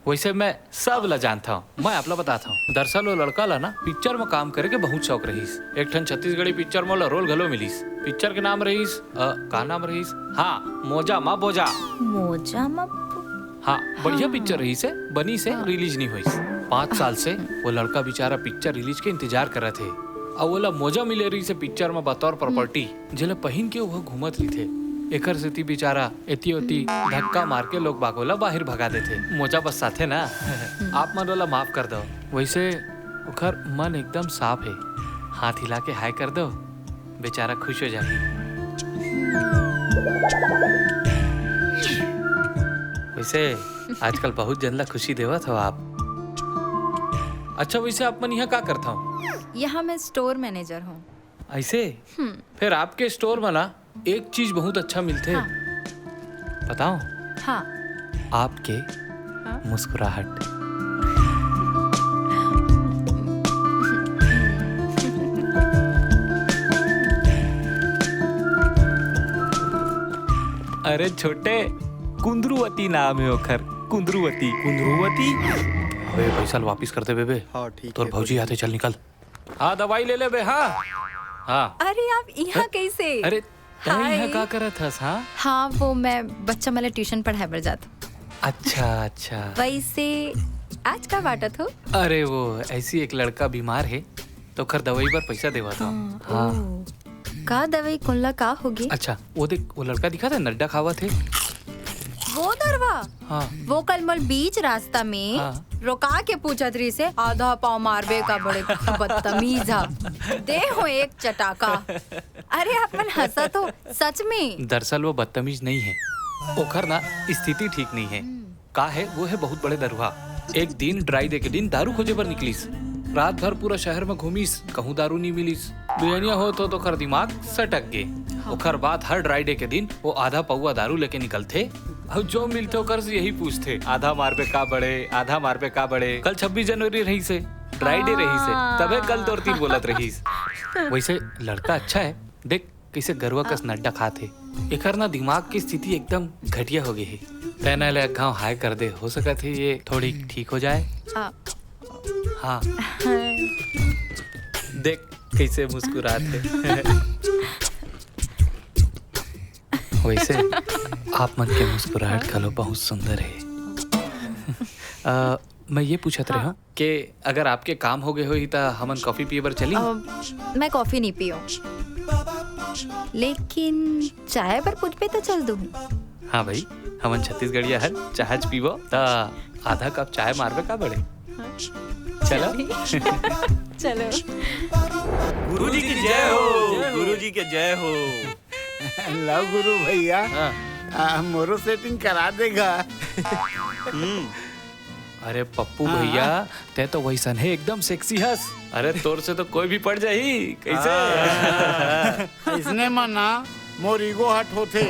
वैसे मैं सब ला जानता हूँ। मैं आप ला बताता हूँ। दरअसल वो लड़का ला ना पिक्चर में काम करे के बहुत शौक रहिस। एक ठन छत्तीसगढ़ी पिक्चर में ओला रोल घलो मिलिस। पिक्चर के नाम रहिस, अ, का नाम रहिस? हाँ, मोजा मा बोजा। मोजा मा बो- हाँ, बढ़िया हाँ। पिक्चर रहिस हे, बनिस हे, हाँ। रिलीज नहीं होइस। पाँच साल से वो लड़का बेचारा पिक्चर रिलीज के इंतजार करत हे। अउ ओला मोजा मिले रहिस हे पिक्चर में बतौर प्रॉपर्टी, जेला पहिन के वो घूमत रहिथे। एकर सेती बेचारा एती ओती धक्का मार के लोग बाग ओला बाहिर भगा देथे। मोजा बस साथे ना। आप मन ओला माफ कर दो। वैसे ओकर मन एकदम साफ हे। हाथ हिला के हाय कर दो, बेचारा खुश हो जाही। वैसे आजकल बहुत जन ला खुशी देवत हो आप। अच्छा, वैसे आप मन यहाँ का करत हो? यहाँ मैं स्टोर मैनेजर हूँ। ऐसे? हम्म। फिर आपके स्टोर में ना एक चीज बहुत अच्छा मिलथे। हाँ। बताओ? हाँ। आपके हाँ? मुस्कुराहट। अरे छोटे, कुंदरुवती नाम है ओखर, कुंदरुवती। कुंदरुवती? अबे पैसा ल वापिस कर दे बेबे। हाँ, ठीक तोर है, भौजी कोई आते, चल निकल। हाँ, दवाई ले लेबे, हाँ। हाँ। अरे, आप यहाँ कैसे? अरे, तैं हाय। यहाँ का करत हस, हाँ? हाँ, वो मैं बच्चा मन ला ट्यूशन पढ़ाए बर जात हूँ। अच्छा, अच्छा। वैसे आज का बाटत हो? अरे, वो ऐसी एक लड़का बीमार है, तो ओखर दवाई बर पैसा देवत हूँ। हाँ, हाँ। ओ। का दवाई, कोन ला का होगे? अच्छा, वो देख, वो लड़का दिखत हे, नड्डा खावत हे। वो दरुहा? हाँ। वो कल मोला बीच रास्ता में हाँ। रोका के पूछत रहिस हे, "आधा पाव मारबे का बड़े बदतमीज हा।" दे हो एक चटाका। अरे, आप मन हंसत हो, सच में। दरअसल वो बदतमीज नहीं है, ओखर ना स्थिति ठीक नहीं है। हम्म। का है, वो है बहुत बड़े दरुहा। एक दिन ड्राई डे के दिन दारू खोजे बर निकलिस। रात भर पूरा शहर में घूमिस, कहूँ दारू नहीं मिलिस। बिहनिया होत होत ओखर दिमाग सटक गे। हाँ। ओखर बाद हर ड्राई डे के दिन वो आधा पौवा दारू लेके निकलथे, अउ जो मिलथे ओकर से यही पूछथे, "आधा मारबे का बड़े, आधा मारबे का बड़े।" कल छब्बीस जनवरी रहिस हे, ड्राई डे रहिस हे, हाँ। तभे कल तोर तीर बोलत रहिस। वैसे लड़का अच्छा है, देख कैसे गरुआ कस नड्डा खात हे। एकर ना दिमाग की स्थिति एकदम घटिया हो गई है। तैं ना ले एक घाव हाय कर दे, हो सकत है ये थोड़ी ठीक हो जाए। आ। हाँ। देख कैसे मुस्कुरात है। वैसे आप मन के मुस्कुराहट घलो बहुत सुंदर है। अ, मैं ये पूछत हाँ। रहा कि अगर आपके काम हो गए होही त हमन कॉफी पिए बर चली? अ, मैं कॉफी नहीं पीऊँ, लेकिन चाय बर पूछबे तो चल दूँ। हाँ भाई, हमन छत्तीसगढ़िया हन, चाहच पीबो त आधा कप चाय मारबे का बड़े? हाँ। चलो। चलो। गुरु जी की जय हो, गुरु जी की जय हो। लव गुरु भैया, हाँ। आ, मोरो सेटिंग करा देगा। हम्म। अरे पप्पू हाँ, भैया, हाँ। तै तो वैसन है, एकदम सेक्सी हस। अरे तोर से तो कोई भी पड़ जाही, कैसे? हाँ। इसने म ना मोर ईगो हर्ट होथे,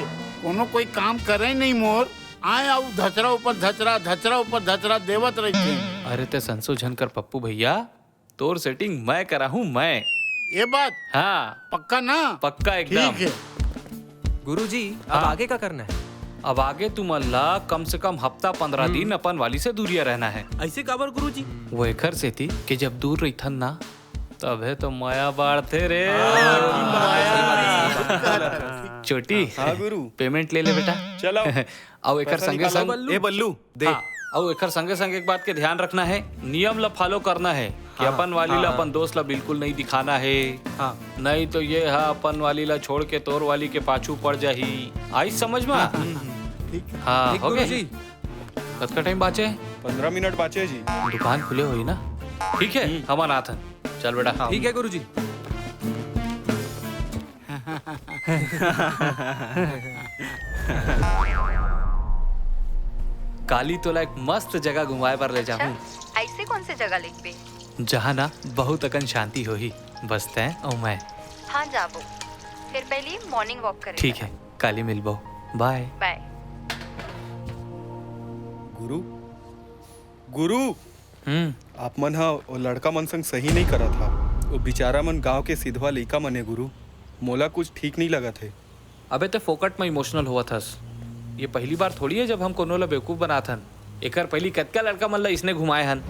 कोनो कोई काम करे नहीं मोर, आए अउ धचरा ऊपर धचरा, धचरा ऊपर धचरा देवत रहिथे। अरे तै संसो झन कर पप्पू भैया, तोर सेटिंग मैं कराहूँ मैं। ये बात? हाँ। पक्का ना? पक्का एकदम। ठीक है। गुरुजी, अब हाँ। आगे का करना है? अब आगे तुमन ला कम से कम हफ्ता पंद्रह हम्म। दिन अपन वाली से दूरिया रहना है। ऐसे काबर गुरुजी? वो एखर सेती कि जब दूर रहिथन ना, तभे तो मया बाढ़थे रे। हाँ, मया। सही बात है, सही बात है। चोटी, हाँ, गुरु। पेमेंट ले ले बेटा। चलो। अउ एकर पैसा संगे निकालो संग बल्लू। ए बल्लू, दे। हाँ, अउ एकर संगे संग एक बात के ध्यान रखना है, नियम ला फॉलो करना है कि हाँ, अपन वाली हाँ, ला हाँ। अपन दोस्त ला बिल्कुल नहीं दिखाना है। हाँ। नहीं तो ये हा अपन वाली ला छोड़ के तोर वाली के पाछू पड़ जाही। आई समझ में? हाँ, हाँ, हाँ। ठीक है। हाँ, ठीक हो गए? गुरुजी। कतका टाइम बाचे? पंद्रह मिनट बाचे जी। दुकान खुले होही ना? ठीक है, हम्म। हमन आथन। चल बेटा। हाँ। ठीक है गुरुजी। हाँ, काली तोला एक मस्त जगह घुमाए बर ले जाहूं। अच्छा, ऐसे कौन से जगह लेगबे? जहां ना बहुत अकन शांति होही, बस तैं अउ मैं। हां, जाबो। फेर पहली morning walk करे ठीक हे, काली मिलबो। Bye। Bye। गुरु, गुरु, हम्म। आप मन ह ओ लड़का मन संग सही नइ करत हा। ओ बिचारा मन गांव के सिधवा लइका मन ए गुरु। मोला कुछ ठीक नइ लगत हे। अबे तैं फोकट म emotional होवत हस। ये पहली बार थोड़ी हे जब हम कोनो ला बेवकूफ बनात हन। एकर पहली कतका लड़का मन ला इसने घुमाए हन।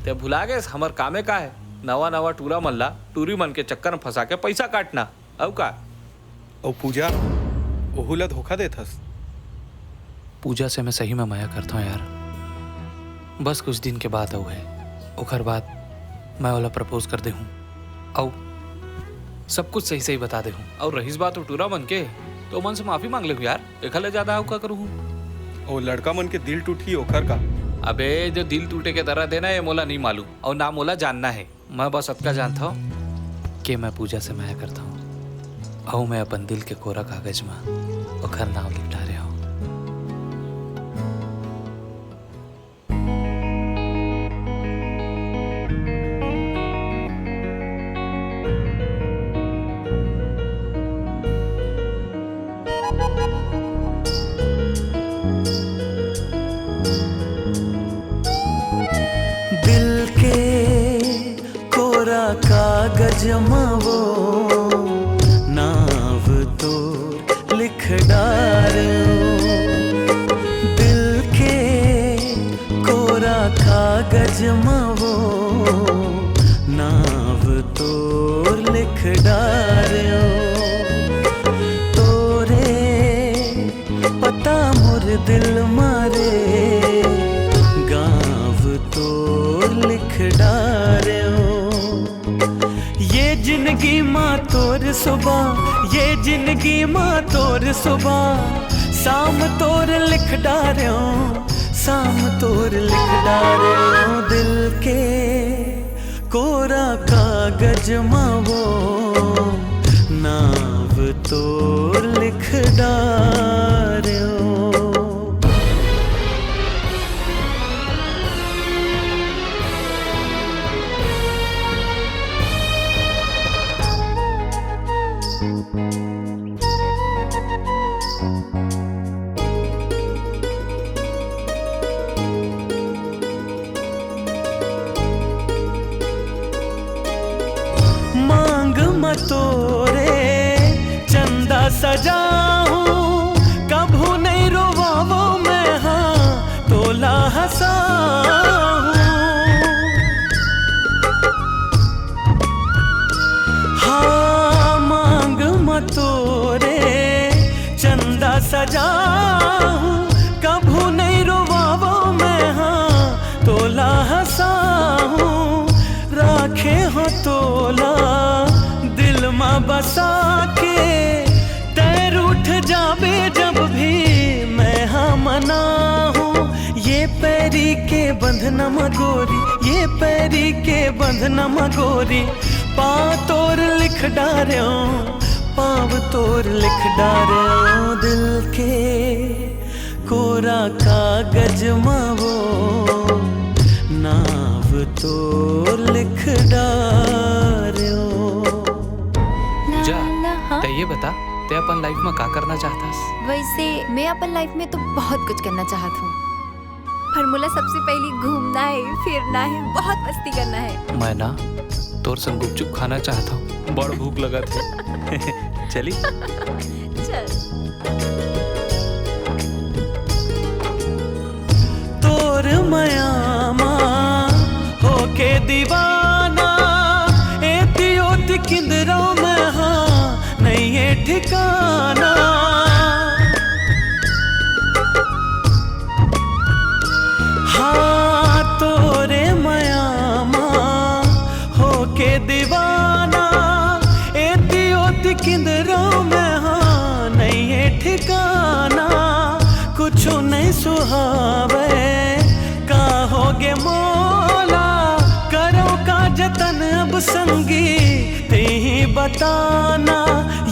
तैं भुला गेस हमर कामे का हे? नवा नवा टूरा मन ला टूरी मन के चक्कर म फंसा के पैसा काटना। अउ का? अउ पूजा, ओहू ला धोखा देथस? पूजा से मैं सही में मया करथौं यार। बस कुछ दिन के बात अउ हे, ओकर बाद मैं ओला propose कर देहूं। अउ सब कुछ सही सही बता देहूं। अउ रहीस बात ओ टूरा मन के, तो ओमन से माफी मांग लेहूं यार। एखर ले ज्यादा अउ का करहूं? ओ लड़का मन के दिल टूटही ओखर का? अबे जो दिल टूटे के दर्द हे ना, ये मोला नइ मालूम अउ ना मोला जानना हे। मैं बस अतका जानथौं कि मैं पूजा से मया करथौं, अउ मैं अपन दिल के कोरा कागज म ओखर नाव लिख डारे हौं। दिल के कोरा कागज म वो नाव तोर लिख डारेंव। दिल के कोरा कागज म वो नाव तोर लिख डारेंव। तोरे पता मोर दिल म रे, गाँव तोर लिख डारेंव। ये जिनगी म तोर सुबह, ये जिनगी म तोर सुबह, शाम तोर लिख डारेंव, शाम तोर लिख डारेंव। दिल के कोरा कागज म वो नाव तोर लिख डारेंव। मांग म तोरे चंदा सजाहूं, कभू नइ रोवावों मैं हा तोला हंसाहूं। हाँ, मांग म तोरे चंदा सजाहूं, कभू नइ रोवावों मैं हा तोला हंसाहूं। राखे हौं तोला दिल म बसा के, तैं रूठ जाबे जब भी मैं हा मनाहूं। ये पैरी के बंधना म गोरी, ये पैरी के बंधना म गोरी, पाँव तोर लिख डारेंव, पाँव तोर लिख डारेंव। दिल के कोरा कागज म वो नाव तोर लिख डारेंव। पूजा, हाँ? तैं ये बता, तैं अपन life म का करना चाहत हस? वैसे मैं अपन life में तो बहुत कुछ करना चाहत हूँ, पर मोला सबसे पहली घूमना है, फिरना है, बहुत मस्ती करना है। मैं ना तोर संग गुपचुप खाना चाहत हूँ, बड़ भूख लगत है। चली? चल। तोर मया मा होके दीवाना, एती ओती किंदरौं मैं हा, नइये ठिकाना। हाँ, तोरे मया मा होके दीवाना, एती ओती किंदरौं मैं हा, नइये ठिकाना। कुछु नइ सुहावे, का होगे मोला, करौं का जतन अब संगी, तेही बताना।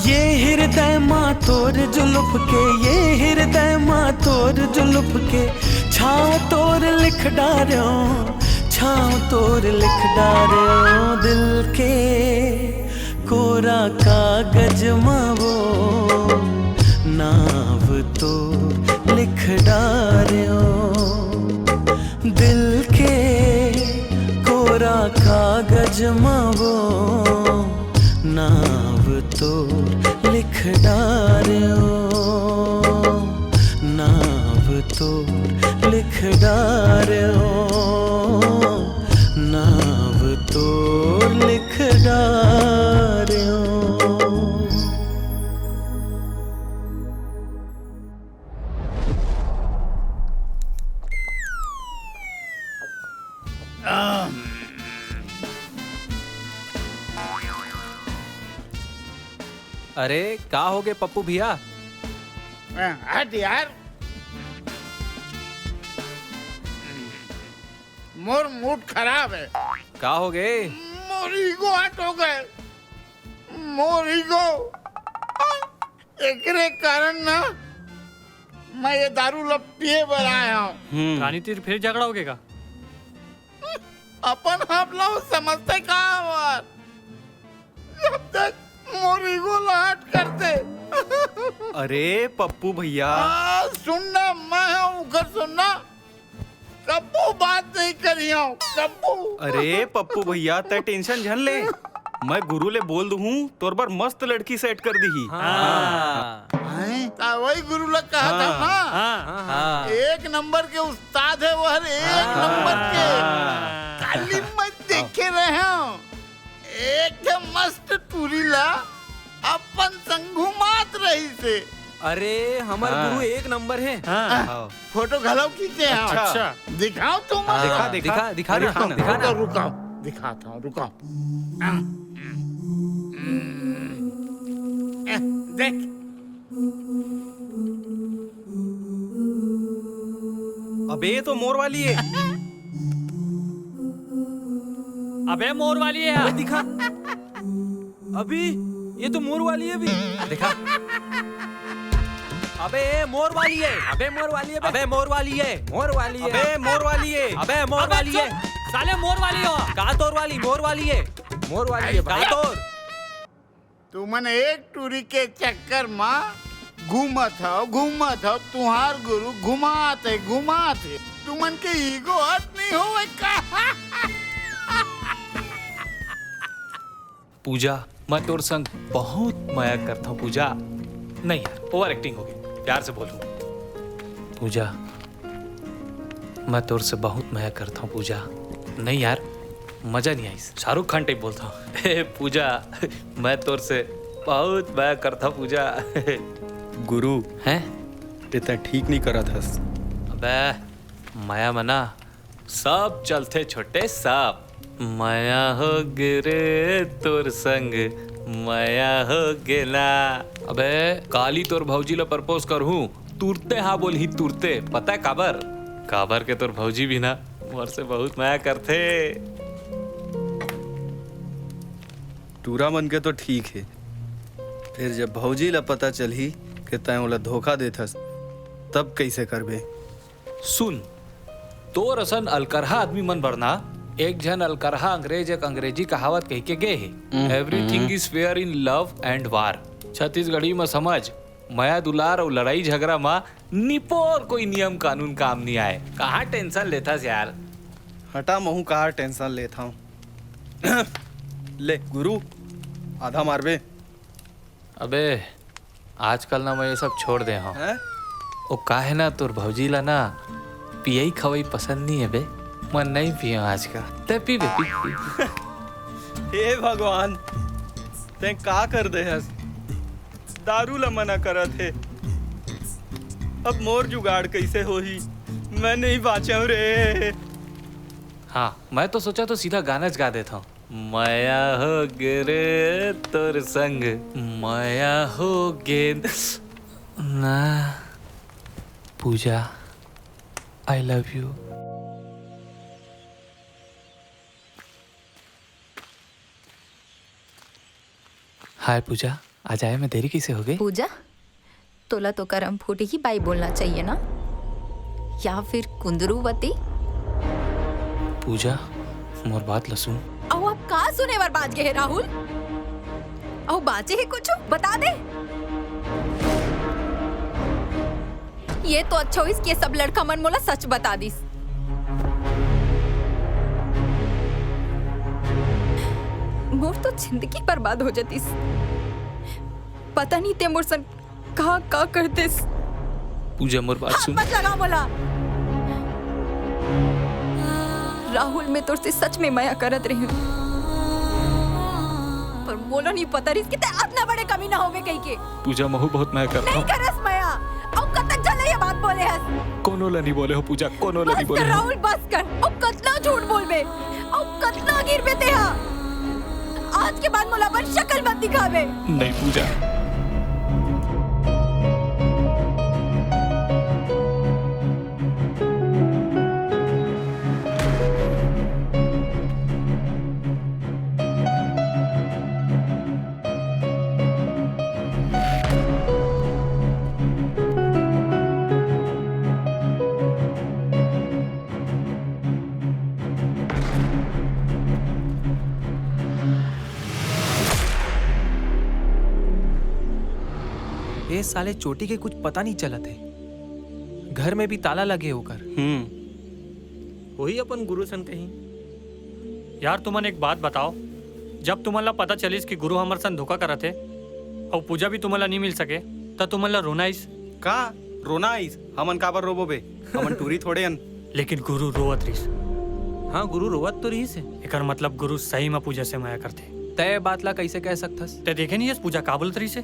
ये हिरदय मा तोर जुलुफ के, ये हिरदय मा तोर जुल्फ के छाँव तोर लिख डार्यो, छाँव तोर लिख डार्यो। दिल के कोरा कागज मा वो नाव तोर लिख डार्यो। दिल के कोरा कागज मा वो नाव तोर लिख डार्यो, नाव तोर लिख डार्यो, नाव तोर लिख डार्यो। अरे, का हो गे पप्पू भैया? हट यार, मोर मूड खराब है। का हो गे? मोर ईगो हर्ट हो गे, मोर ईगो। एकरे कारण ना मैं ये दारू ला पिए बर आए हँव। हम्म। रानी तीर फिर झगड़ा हो गे का? अपन आप ला समझते का हवर? जब तक मोर ईगो ला हर्ट करते। अरे पप्पू भैया। आ, सुन ना, मैं हँव उकर सुन ना। कब्बो बात नहीं करियो, कब्बो। अरे पप्पू भैया, तैं टेंशन झन ले, मैं गुरु ले बोल दूहूँ, तोर बर मस्त लड़की सेट कर दीही। हाँ। हैं? ता वही गुरु ला कहा था हाँ। ना। हाँ। हाँ। एक नंबर के उस्ताद है वो, हर एक हाँ। नंबर के। काली मैं देखे रहे हँव, एक ठे मस्त टूरी ला अपन संग घुमात रहिसे। अरे, हमर हाँ। गुरु एक नंबर हे। हाँ। हाँ। फोटो घलो खींचे हँव। अच्छा। दिखाओ तुम। हाँ, दिखा, दिखा, दिखा, दिखा ना, दिखा ना। दिखा ना। रुको, रुको, दिखाता हूँ, रुको। देख। अबे, ये तो मोर वाली है। अबे, मोर वाली है। अबे, दिखा। अभी ये तो मोर वाली है अभी। दिखा। अबे, ये मोर वाली है। अबे, मोर वाली है बे। अबे, मोर वाली है। मोर वाली है। अबे, मोर वाली है। अबे, मोर अबे, वाली है। चुप। साले, मोर वाली हो। का तोर वाली? मोर वाली है। मोर वाली है भाई। का तोर? तुमन एक टूरी के चक्कर मा घूमत हव, घूमत हव, तुहार गुरु घुमात हे, घुमात हे। तुमन के ईगो हर्ट नहीं होवे का? पूजा, मैं तोर संग बहुत मया करथंव पूजा। नहीं यार, ओवर एक्टिंग हो गई, प्यार से बोलूं। पूजा, मैं तोर से बहुत मया करथंव पूजा। नहीं यार, मजा नहीं आइस। शाहरुख खान टाइप बोलथंव। ए पूजा, मैं तोर से बहुत मया करथंव पूजा। गुरु, हैं? ते तैं ठीक नहीं करत हस। अबे, मया मना, सब चलथे छोटे, सब। मया हो गे रे तोर संग, मया हो गे ना। अबे, काली तोर भौजी ला प्रपोज करहूं, तुरते हाँ बोलही, तुरते। पता है काबर? काबर के तोर भौजी भी ना मोर से बहुत मया करथे। टूरा मन के तो ठीक हे, फिर जब भौजी ला पता चलही कि तैं ओला धोखा देथस, तब कइसे करबे? सुन, तोर असन अलकरहा आदमी मन बर ना, एक झन अलकरहा अंग्रेज एक अंग्रेजी कहावत कहिके गे हे, हम्म, "Everything hmm. is fair in love and war।" Chhattisgarhi म समझ, मया दुलार अउ लड़ाई झगड़ा म निपोर कोई नियम कानून काम नइ आय। कहाँ टेंशन लेथस यार? हटा, महूं कहाँ टेंशन लेथंव। ले गुरु, आधा मारबे। अबे, आजकल ना मैं ये सब छोड़ दे हंव। हैं? ओ का हे ना, तोर भौजी ला ना पियई खवई पसंद नइ हे बे। मैं नइ पियंव आजकल। तैं पीबे, पी, पी। हे भगवान, तैं का कर दे हस? दारू ला मना करत हे। अब मोर जुगाड़ कइसे होही? मैं नइ बांचंव रे। हाँ, मैं तो सोचा तो सीधा गाना च गा देथंव। मया हो गे रे तोर संग, मया हो गे ना। पूजा, I love you। हाय पूजा, आज आए में देरी कइसे हो गे? पूजा, तोला तो करम फूटी ही बाई बोलना चाहिए ना। या फिर कुंदरूवती? पूजा, मोर बात ल सुन। अउ अब का सुने बर बाच गे हे राहुल? अउ बाचे हे कुछ? बता दे। ये तो अच्छा होइस कि ये सब लड़का मन मोला सच बता दिस। मोर तो जिंदगी बर्बाद हो जातिस। पता नहीं ते मोर संग का, का कर देस। पूजा, मोर बात हाथ सुन। मत लगा मोला। राहुल, मैं तोर से सच में मया करत रही हूँ, पर मोला नहीं पता रहिस कि ते अतना बड़े कमीना होबे कहिके। पूजा, महू बहुत मया करत नहीं हूँ। करस मया। अउ कतक झन ल ये बात बोले हस? कोनो ल नहीं बोले हो पूजा, कोनो ल नहीं बस बोले कर हो। राहुल, बस कर। अउ कतना झूठ बोलबे? अउ कतना गिरबे तेहा? आज के बाद मोला अपन शकल मत दिखाबे। नहीं पूजा। ए साले चोटी के कुछ पता नहीं चलत हे। घर में भी ताला लगे ओकर। हम्म। वही अपन गुरु सन कहीं। यार, तुमन एक बात बताओ, जब तुमन ला पता चलिस कि गुरु हमर सन धोखा करत हे, अउ पूजा भी तुमन ला नहीं मिल सके, त तुमन ला रोना आइस? का रोना आइस? हमन काबर रोबो बे? हमन टूरी थोड़े हन। लेकिन गुरु रोवत रहिस। हाँ, गुरु रोवत तो रहिस हे। एकर मतलब गुरु सही म पूजा से मया करथे। तय बात ला कैसे कह सकथस? तय देखे नहीं हस पूजा का बोलत रहिस हे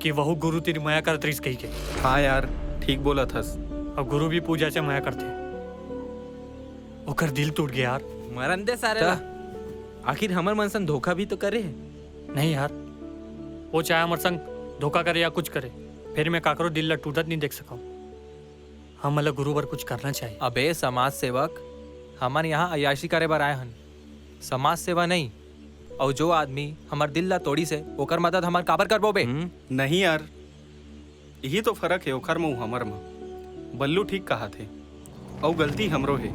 कि वहू गुरु तिर मया करत रहिस कहिके। हाँ यार, ठीक बोलत हस। अउ गुरु भी पूजा से मया करथे। ओकर दिल टूट गया यार। मरन दे सारे त? ला। आखिर हमर मन संग धोखा भी तो करे हे। नहीं यार, वो चाहे हमर संग धोखा करे या कुछ करे, फिर मैं काकरो दिल ला टूटत नहीं देख सकूं। हमन ला गुरु बर कुछ करना चाहिए। अबे समाज सेवक, हमन यहाँ अय्याशी करे बर आए हन, समाज सेवा नहीं। अउ जो आदमी हमर दिल ला तोड़िस हे, ओकर मदद हमन काबर करबो बे? हम्म। नहीं यार, यही तो फर्क हे ओखर म अउ हमर म। बल्लू ठीक कहत हे, अउ गलती हमरो हे।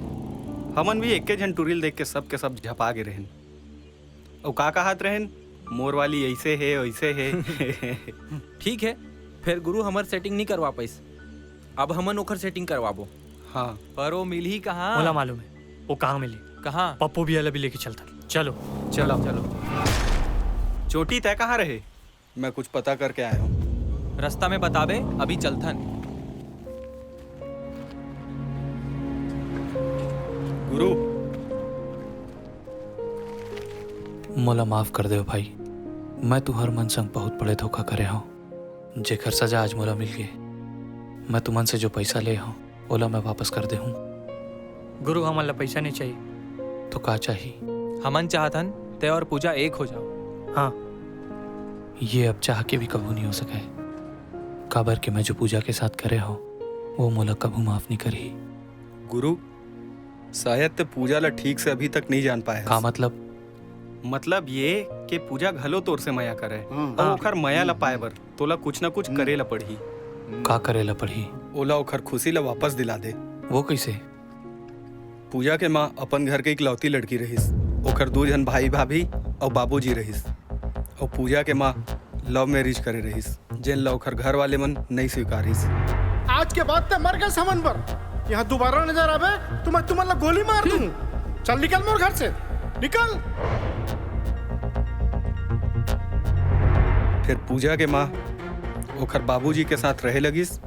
हमन भी एके झन टुरी ल देख के सब के सब झपा गे रहेन। अउ का कहत रहेन, मोर वाली ऐसे हे, वैसे हे। ठीक हे, फेर गुरु हमर setting नहीं करवा पाइस, अब हमन ओखर setting करवाबो। हाँ। पर वो मिलही कहाँ? मोला मालूम हे, वो कहाँ मिलही। कहाँ? पप्पू भैया ला भी लेके चलथन। चलो। चलो। चलो। चोटी, तय कहाँ रहे? मैं कुछ पता करके आया हूँ। रास्ता में बताबे, अभी चलथन। गुरु। मोला माफ कर देव भाई, मैं तुहर मन संग बहुत बड़े धोखा करे हूँ, जेकर सजा आज मोला मिल गे। मैं तुमन से जो पैसा ले हूँ, ओला मैं वापस कर दे हूँ। गुरु, हमन ला पैसा नहीं चाहिए। तो का चाहिए? हमन चाहत हन, तय और पूजा एक हो जाओ। हाँ। ये अब चाह के भी कभू नहीं हो सके, काबर के मैं जो पूजा के साथ करे हूँ, वो मोला कभू माफ नहीं करही। गुरु, शायद ते पूजा ला ठीक से अभी तक नहीं जान पाए हस। का मतलब? मतलब ये के पूजा घलो तोर से मया करे। हम्म। अउ हाँ। ओखर मया ला पाए बर तोला कुछ ना कुछ हम्म। करे ला पड़ही। का करे ला पड़ही? ओला ओखर खुशी ला वापस दिला दे। वो कैसे? पूजा के माँ अपन घर के इकलौती लड़की रहिस। ओखर दू झन भाई भाभी अउ बाबूजी रहिस। अउ पूजा के माँ love marriage करे रहिस, जेन ला ओखर घर वाले मन नइ स्वीकारिस। आज के बाद ते मर गए समन बर। यहाँ दोबारा नजर आवे तो मैं तुमन ला गोली मार दूँ। चल निकल मोर घर से, निकल। फिर पूजा के माँ ओखर बाबूजी के साथ रहे लगिस।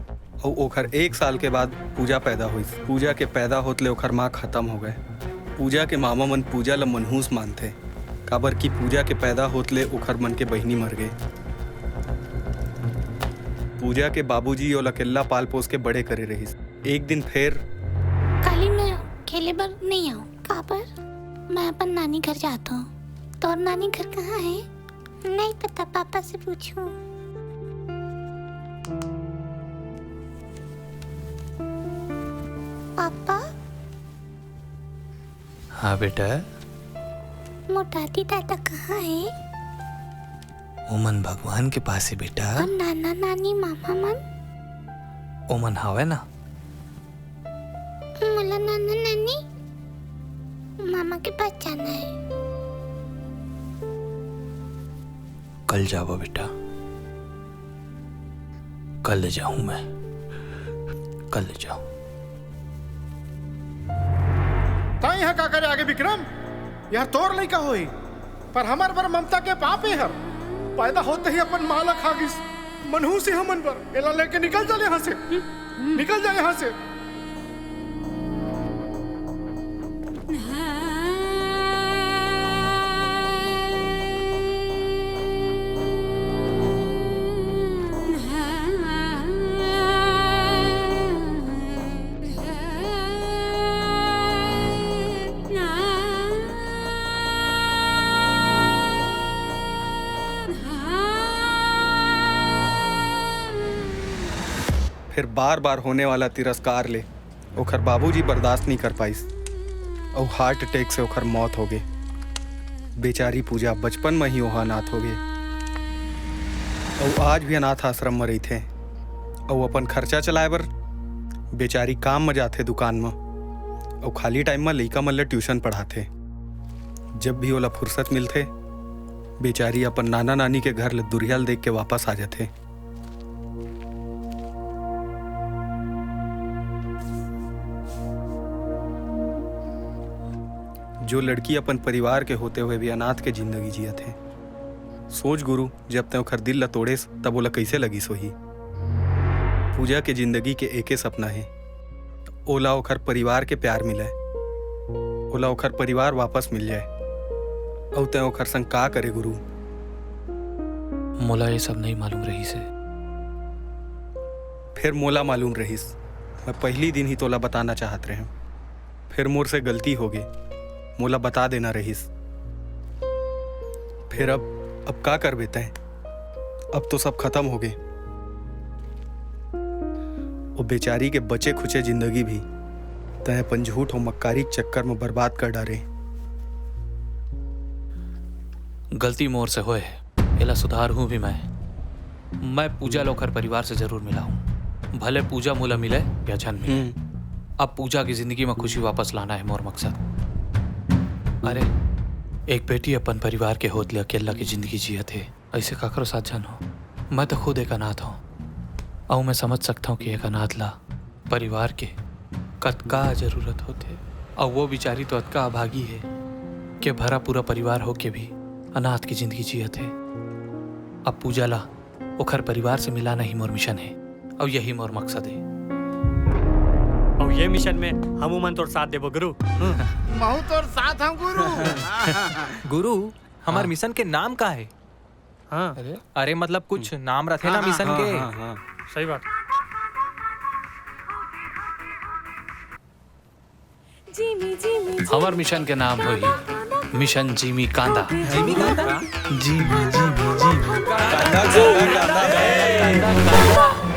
अउ ओखर एक साल के बाद पूजा पैदा होइस। पूजा के पैदा होत ले ओखर माँ खतम हो गए। पूजा के मामा मन पूजा ल मनहूस मानथे, काबर कि पूजा के पैदा होत ले ओखर मन के बहिनी मर गए। पूजा के बाबूजी ओला अकेल्ला पाल पोस के बड़े करे रहिस। एक दिन फेर काली मैं खेले बर नहीं आऊँ। काबर? मैं अपन नानी घर जाता हूँ। तोर नानी घर कहाँ है? नहीं पता, पापा से पूछूं। पापा? हाँ बेटा। मोर दादी दादा कहाँ है? ओमन भगवान के पास है बेटा। और नाना नानी मामा मन? ओमन हावे ना। नाना नानी, मामा के पास जाना है। कल जाबो बेटा, कल जाहूं मैं, कल जाहूं। तैं इहां का करे आगे विक्रम? यार तोर लइका होही, पर हमर बर ममता के पाप ए हर। पैदा होते ही अपन मां ला खा गिस। मनहूस ए हमन बर। एला लेके निकल जा ले इहां से। निकल जा इहां से। फेर बार-बार होने वाला तिरस्कार ले ओखर बाबूजी बर्दाश्त नइ कर पाइस, अउ heart attack से ओखर मौत होगे। बेचारी पूजा बचपन म ही ओहा अनाथ होगे, अउ आज भी अनाथ आश्रम म रहिथे, अउ अपन खर्चा चलाए बर बेचारी काम म जाथे दुकान म, अउ खाली time म लइका मन ल tuition पढ़ाथे। जब भी ओला फुर्सत मिलथे, बेचारी अपन नाना नानी के घर ल दुरिहा ल देख के वापस आ जाथे। जो लड़की अपन परिवार के होते हुए भी अनाथ के जिंदगी जियत हे। सोच गुरु, जब तैं ओखर दिल ल तोड़ेस, तब ओला कइसे लगिस होही? पूजा के जिंदगी के एके सपना हे, ओला ओखर परिवार के प्यार मिलय, ओला ओखर परिवार वापस मिल जाय, अउ तैं ओखर संग का करे गुरु? मोला ये सब नइ मालूम रहिस हे। फेर मोला मालूम रहिस, मैं पहिली दिन ही तोला बताना चाहत रहेंव। फेर मोर से गलती होगे, मोला बता देना रहिस। फेर अब, अब का करबे तैं? अब तो सब खतम होगे। ओ बेचारी के बचे खुचे जिंदगी भी तैं अपन झूठ अउ मक्कारी के चक्कर म बर्बाद कर डारे। गलती मोर से होए हे, एला सुधारहूं भी मैं। मैं पूजा ल ओखर परिवार से जरूर मिलाहूं, भले पूजा मोला मिले या झन मिले। हम्म। अब पूजा के जिंदगी म खुशी वापस लाना हे मोर मकसद। अरे, एक बेटी अपन परिवार के होत ले अकेल्ला के जिंदगी जियत हे, अइसे काकरो साथ झन हो। मैं तो खुद एक अनाथ हंव, अउ मैं समझ सकथंव कि एक अनाथ ला परिवार के कतका जरूरत होथे, अउ वो बिचारी तो अतका अभागी हे के भरा पूरा परिवार होके भी अनाथ के जिंदगी जियत हे। अब पूजा ला ओखर परिवार से मिलाना ही मोर mission हे, अउ यही मोर मकसद हे। अउ ये mission में हमू मन तोर साथ देबो गुरु। महू तोर साथ हंव गुरु। गुरु, हमर हाँ। Mission के नाम का हे? हाँ। अरे? अरे, मतलब, कुछ हम्म। नाम रथे हाँ, ना हाँ, mission हाँ, के? हाँ, हाँ। सही बात। हमर mission के नाम होही Mission जिमी कांदा। जिमी कांदा? जिमी, जिमी, जिमी। कांदा, कांदा, कांदा, कांदा।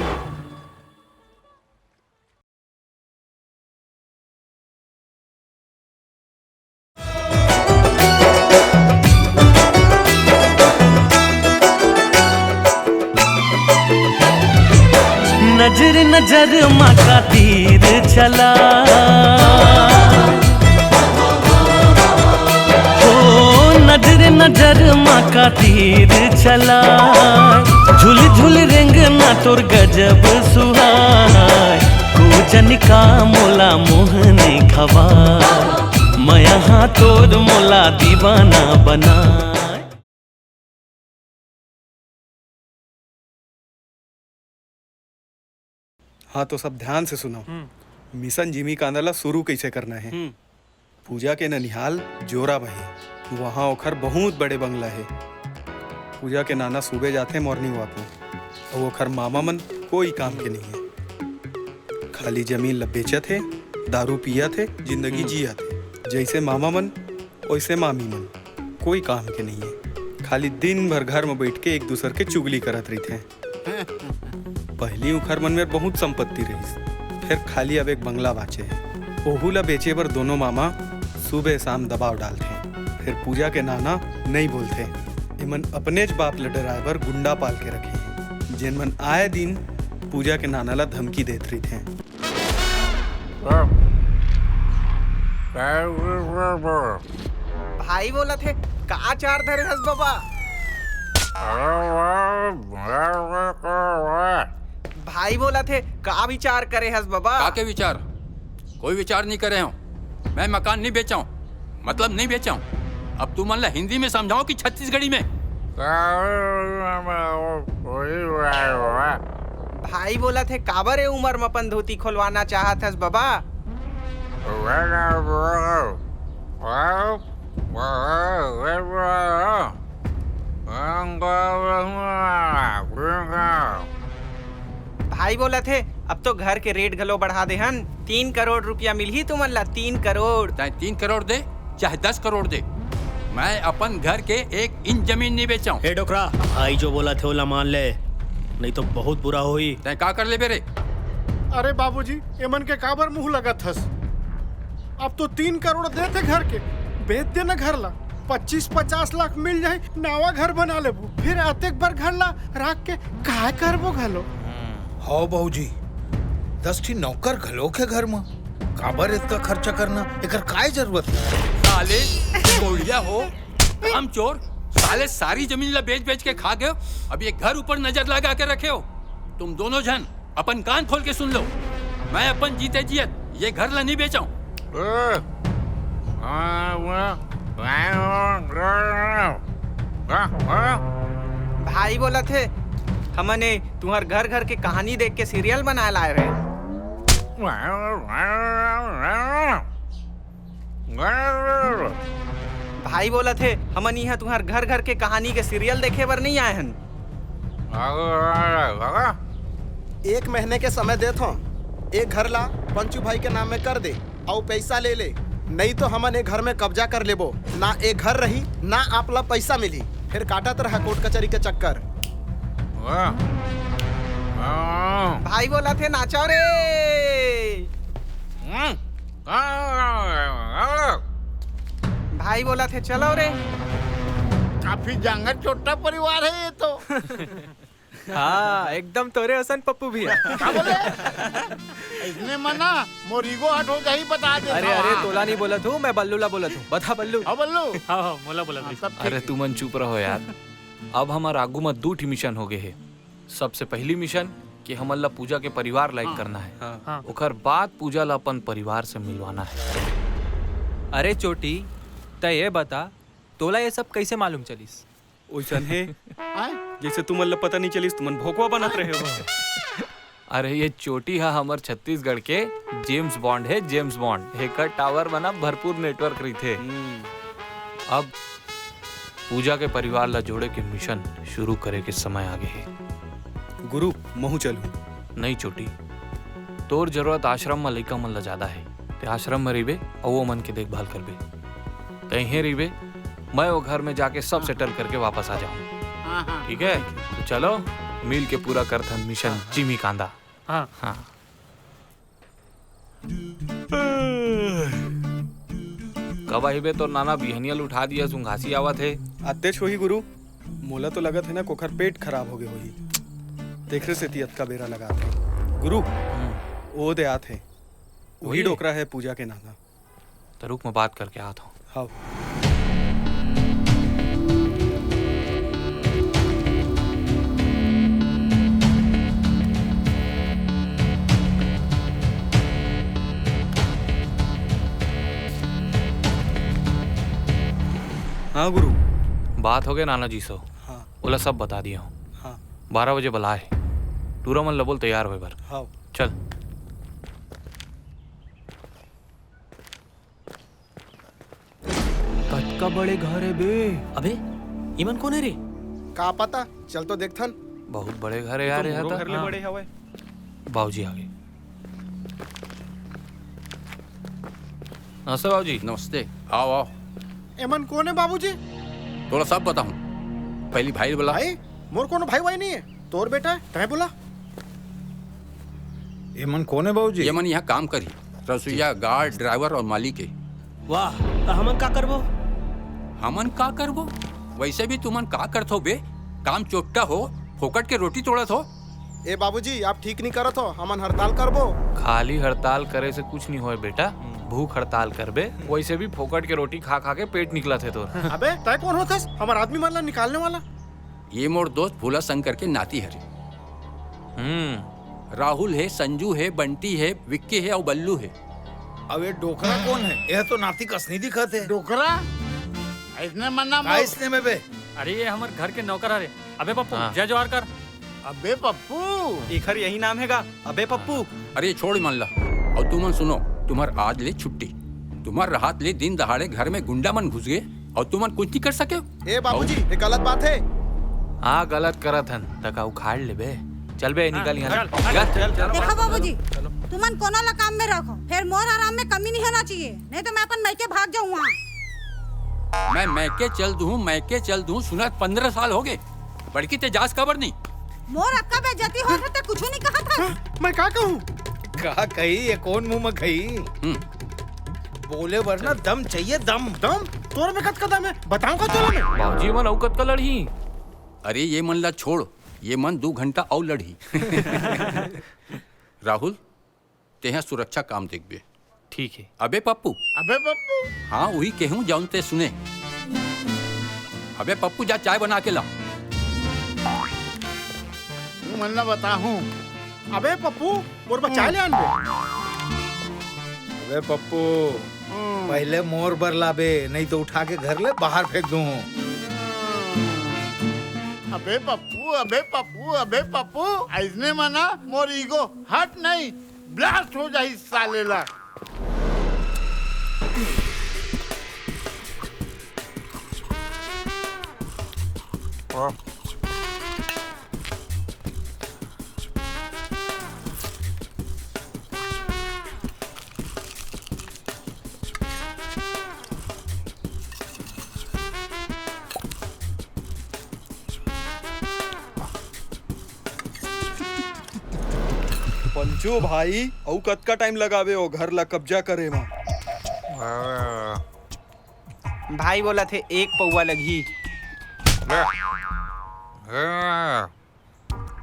नजर नजर मा का तीर चला, हो नजर नजर मा का तीर चला, झुल झुल रेंगना तोर गजब सुहाय, को जनिका मोला मोहने खवा, मया हा तोर मोला दीवाना बना। हाँ, तो सब ध्यान से सुनो। हम्म। Mission जिमी कांदा ला शुरू कैसे करना है। हम्म। पूजा के ननिहाल जोरा म हे, वहाँ ओखर बहुत बड़े बंगला हे। पूजा के नाना सुबह जाथे morning walk में, अउ ओखर मामा मन कोई काम के नहीं है, खाली जमीन ला बेचत हे, दारू पियत हे, जिंदगी हम्म। जियत हे। जैसे मामा मन, वैसे मामी मन, कोई काम के नहीं है, खाली दिन भर घर में बैठ के एक दूसर के चुगली करत रहिथे। पहिली उखर मन में बहुत संपत्ति रहिस, फेर खाली अब एक बंगला बाचे हे। ओहू ला बेचे बर दोनों मामा सुबह शाम दबाव डालथे। फेर पूजा के नाना नइ बोलथे। एमन अपनेच बाप ल डराए बर गुंडा पाल के रखे हे, जेन मन आए दिन पूजा के नाना ला धमकी देत रहिथे। हाँ। भाई बोलत हे, का चार धरे हस बबा? भाई बोलत हे, का विचार करे हस बबा? का के विचार? कोई विचार नहीं करे हूँ। मैं मकान नहीं बेचा हूँ, मतलब नहीं बेचा हूँ। अब तुमन ला हिंदी में समझाओ कि छत्तीसगढ़ी में? भाई बोलत हे, काबर ए उमर म अपन धोती खोलवाना चाहत हस बबा? भाई बोलत हे, अब तो घर के रेट घलो बढ़ा दे हन, तीन करोड़ रुपया मिलही तुमन ला, तीन करोड़। चाहे तीन करोड़ दे, चाहे दस करोड़ दे, मैं अपन घर के एक इंच जमीन नहीं बेचाऊं। ए डोकरा, भाई जो बोलत हे ओला मान ले, नहीं तो बहुत बुरा होही। तैं का कर लेबे रे? अरे बाबूजी, एमन के काबर मुंह लगत हस? अब तो तीन करोड़ देथे घर के, बेच देना घर ला, पच्चीस पचास लाख मिल जाही, नवा घर बना लेबो, फिर अतेक बर घर ला राख के काय करबो घलो? हव बाबूजी, दस ठी नौकर घलोक हे घर म, काबर इतना खर्चा करना, एकर काय जरूरत हे? साले, कोढ़िया हो, काम चोर, साले सारी जमीन ला बेच बेच के खा गए हो, अब ये घर ऊपर नजर लगा के रखे हो। तुम दोनों जन अपन कान खोल के सुन लो, मैं अपन जीते जियत ये घर ला नहीं बेचाऊं। भाई बोलत हे, हमन ए तुहर घर घर के कहानी देख के सीरियल बनाए लाए रहे। भाई बोलत हे, हमन इहाँ तुहर घर घर के कहानी के सीरियल देखे बर नहीं आए हन। एक महीने के समय देत हौं, ए घर ला पंचू भाई के नाम में कर दे, अउ पैसा ले ले, नहीं तो हमन ए घर में कब्जा कर लेबो। ना ए घर रही, ना आप ला पैसा मिली, फिर काटत रहा कोर्ट कचहरी के चक्कर। भाई बोलत हे, नाचो रे। भाई बोलत हे, चलो रे। काफी जांगर चोट्टा परिवार हे ये तो। हाँ, एकदम तोरे असन पप्पू भैया। का बोले? इसने मना, मोर ego hurt हो जाही, बता दे। अरे, अरे, तोला नहीं बोलत हूँ, मैं बल्लू ला बोलत हूँ। बता बल्लू। हाँ, बल्लू। हाँ, हाँ, मोला बोला हाँ, भाई। तब ठीक अरे, है। तुमन चुप रहो यार। अब हमर आगू म दू ठी मिशन हो गए हे। सबसे पहली मिशन कि हमन ला पूजा के परिवार लायक हाँ। करना है। हाँ। हाँ। ओकर बाद पूजा ला अपन परिवार से मिलवाना है। अरे चोटी, तै ये बता, तोला ये सब कैसे मालूम चलिस? ओइसन हे। आय? जैसे तुमन ला पता नहीं चलिस, तुमन भोकवा बनत रहे हो। अरे, ये चोटी हा हमर छत्तीसगढ़ के जेम्स बॉन्ड हे, जेम्स बॉन्ड। एकर टावर मन भरपूर network रहिथे। हम्म। अब पूजा के परिवार ला जोड़े के मिशन शुरू करे के समय आ गए हे। गुरु, महू चलहूं। नहीं चोटी, तोर जरूरत आश्रम म लइका मन ला ज्यादा हे। ते आश्रम म रहिबे अउ वो मन के देखभाल करबे। ते इहें रहिबे, मैं वो घर में जाके सब हाँ। settle करके वापस आ जाऊं। हाँ, हाँ। ठीक है? तो चलो, मिल के पूरा करथन मिशन हाँ। जिमी कांदा। हाँ। हाँ। कब आही बे? तोर नाना बिहनिया ल उठा दिया, सुंघासी आवत हे। अतेच होही गुरु, मोला तो लगत हे ना, कोखर पेट खराब होगे होही, तेखरे सेती अतका बेरा लगात हे। गुरु, हम्म। ओ दे आत हे, उही वही? डोकरा हे पूजा के नाना। त रुक, मैं बात करके आत हूँ। हाँ। हाँ गुरु। बात हो गए नाना जी सो। हाँ। ओला सब बता दिया हूँ। हाँ। बारह बजे बलाए। टूरा मन ला बोल तैयार होए बर। हाँ। चल। कतका बड़े घर हे बे। अबे, इमन कोन हे रे? का पता, चल तो देखथन। बहुत बड़े घर हे ये तो यार, ये मोरो तो। घर ले हाँ। बड़े हवय। बाबूजी आ गए। नमस्ते बाबूजी। नमस्ते, आओ, आओ। एमन कोन हे बाबूजी? तोला सब बताऊं, पहली भाई ल बला। भाई? मोर कोनो भाई वाई नहीं हे, तोर बेटा हे, तैं बोला। एमन कोन हे बाबूजी? ये मन यहाँ काम करी, रसोईया, गार्ड, ड्राइवर और मालिक हे। वाह, त हमन का करबो? हमन का करबो? वैसे भी तुमन का करथो बे? काम चोट्टा हो, फोकट के रोटी तोड़त हो। ए बाबूजी, आप ठीक नहीं करत हो, हमन हड़ताल करबो। खाली हड़ताल करे से कुछ नहीं होए बेटा, भूख हड़ताल करबे, वैसे भी फोकट के रोटी खा खा के पेट निकलत हे तोर। अबे, तैं कोन होथस हमर आदमी मन ला निकालने वाला? ये मोर दोस्त भोला शंकर के नाती हरे। हम्म। राहुल हे, संजू हे, बंटी हे, विक्की हे अउ बल्लू हे। अब ये डोकरा कोन हे? यह तो नाती कस नहीं दिखत हे। डोकरा? अइसने मना का मोर। अइसने में बे? अरे, ये हमर घर के नौकर हरे। अबे पप्पू, हाँ। जय जोहार कर। अबे पप्पू। एखर यही नाम हे गा, अबे पप्पू। अरे छोड़ मन ला। अउ तुमन सुनो, तुम्हर आज ले छुट्टी। तुम्हर रहत ले दिन दहाड़े घर में गुंडा मन घुस गे अउ तुमन कुछ नहीं कर सके। ए बाबूजी, ये गलत बात हे। हाँ, गलत करत हन, तका उखाड़ लेबे। चल बे, हाँ, निकल यहाँ। चल, चल, चल, चल, चल। देखो बाबूजी, तुमन कोनो ला काम में रखो, फेर मोर आराम में कमी नहीं होना चाहिए, नहीं तो मैं अपन मइके भाग जाऊँ वहाँ। मैं मइके चल दूँ, मइके चल दूँ, सुनत पंद्रह साल हो गे। बड़की, तैं जास काबर नहीं? मोर अतका बेइज्जती होत हे, तैं कुछू नहीं कहत हस। हाँ, मैं का कहूँ? का कही, ये कोन मुँह में कही? हम्म। बोले बर ना दम चाहिए, दम। दम? तोर में कतका दम हे? बताऊँ का तोला मैं? बाबूजी, मन अउ कतका लड़ही? अरे, ये मन ला छोड़, ये मन दू घंटा अउ लड़ही। राहुल, तेहा सुरक्षा काम देखबे। ठीक हे। अबे पप्पू। अबे पप्पू। हाँ, उही कहूँ, जौन तैं सुने। अबे पप्पू, जा चाय बना के ला। तुमन ला बताहूँ। अबे पप्पू, मोर बर चाय ले आन बे। अबे पप्पू, हम्म। पहले मोर बर लाबे, नहीं तो उठा के घर ले बाहर फेंक दूँ। अबे पप्पू, अबे पप्पू, अबे पप्पू, अइसने मना मोर ego hurt नहीं, blast हो जाही साले ला। पंचू भाई, अउ कतका time लगाबे ओ घर ला कब्जा करे म? भाई बोलत हे, एक पौवा लगही।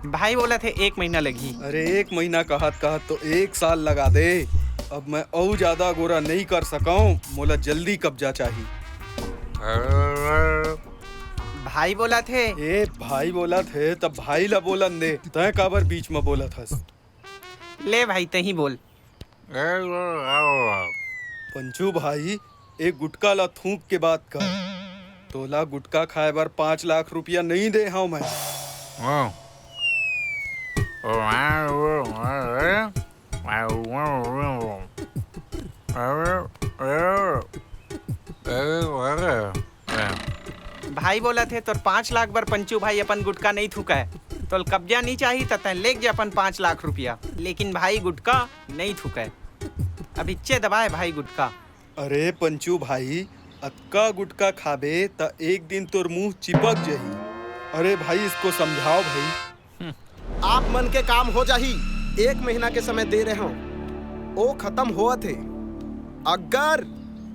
भाई बोलत हे, एक महीना लगही। अरे, एक महीना कहत कहत तो एक साल लगा दे। अब मैं अउ जादा गोरा नहीं कर सकौं, मोला जल्दी कब्जा चाही। भाई बोलत हे। ए, भाई बोलत हे, तब भाई ला बोलन दे, तैं काबर बीच म बोलत हस? ले भाई, तहीं बोल। पंचू भाई, ए गुटका ला थूक के बात कर। तोला गुटका खाए बर पाँच लाख रुपया नहीं दे हव मैं। भाई बोलत हे, तोर पाँच लाख बर पंचू भाई अपन गुटका नहीं थूकय। तोल कब्जा नहीं चाही, त तैं लेग जा अपन पाँच लाख रुपया, लेकिन भाई गुटका नहीं थूकय। अब इच्चे दबाए भाई गुटका। अरे पंचू भाई, अतका गुटका खाबे, त एक दिन तोर मुंह चिपक जही। अरे भाई, इसको समझाओ भाई। आप मन के काम हो जाही, एक महीना के समय दे रहे हो, ओ खत्म होवत हे। अगर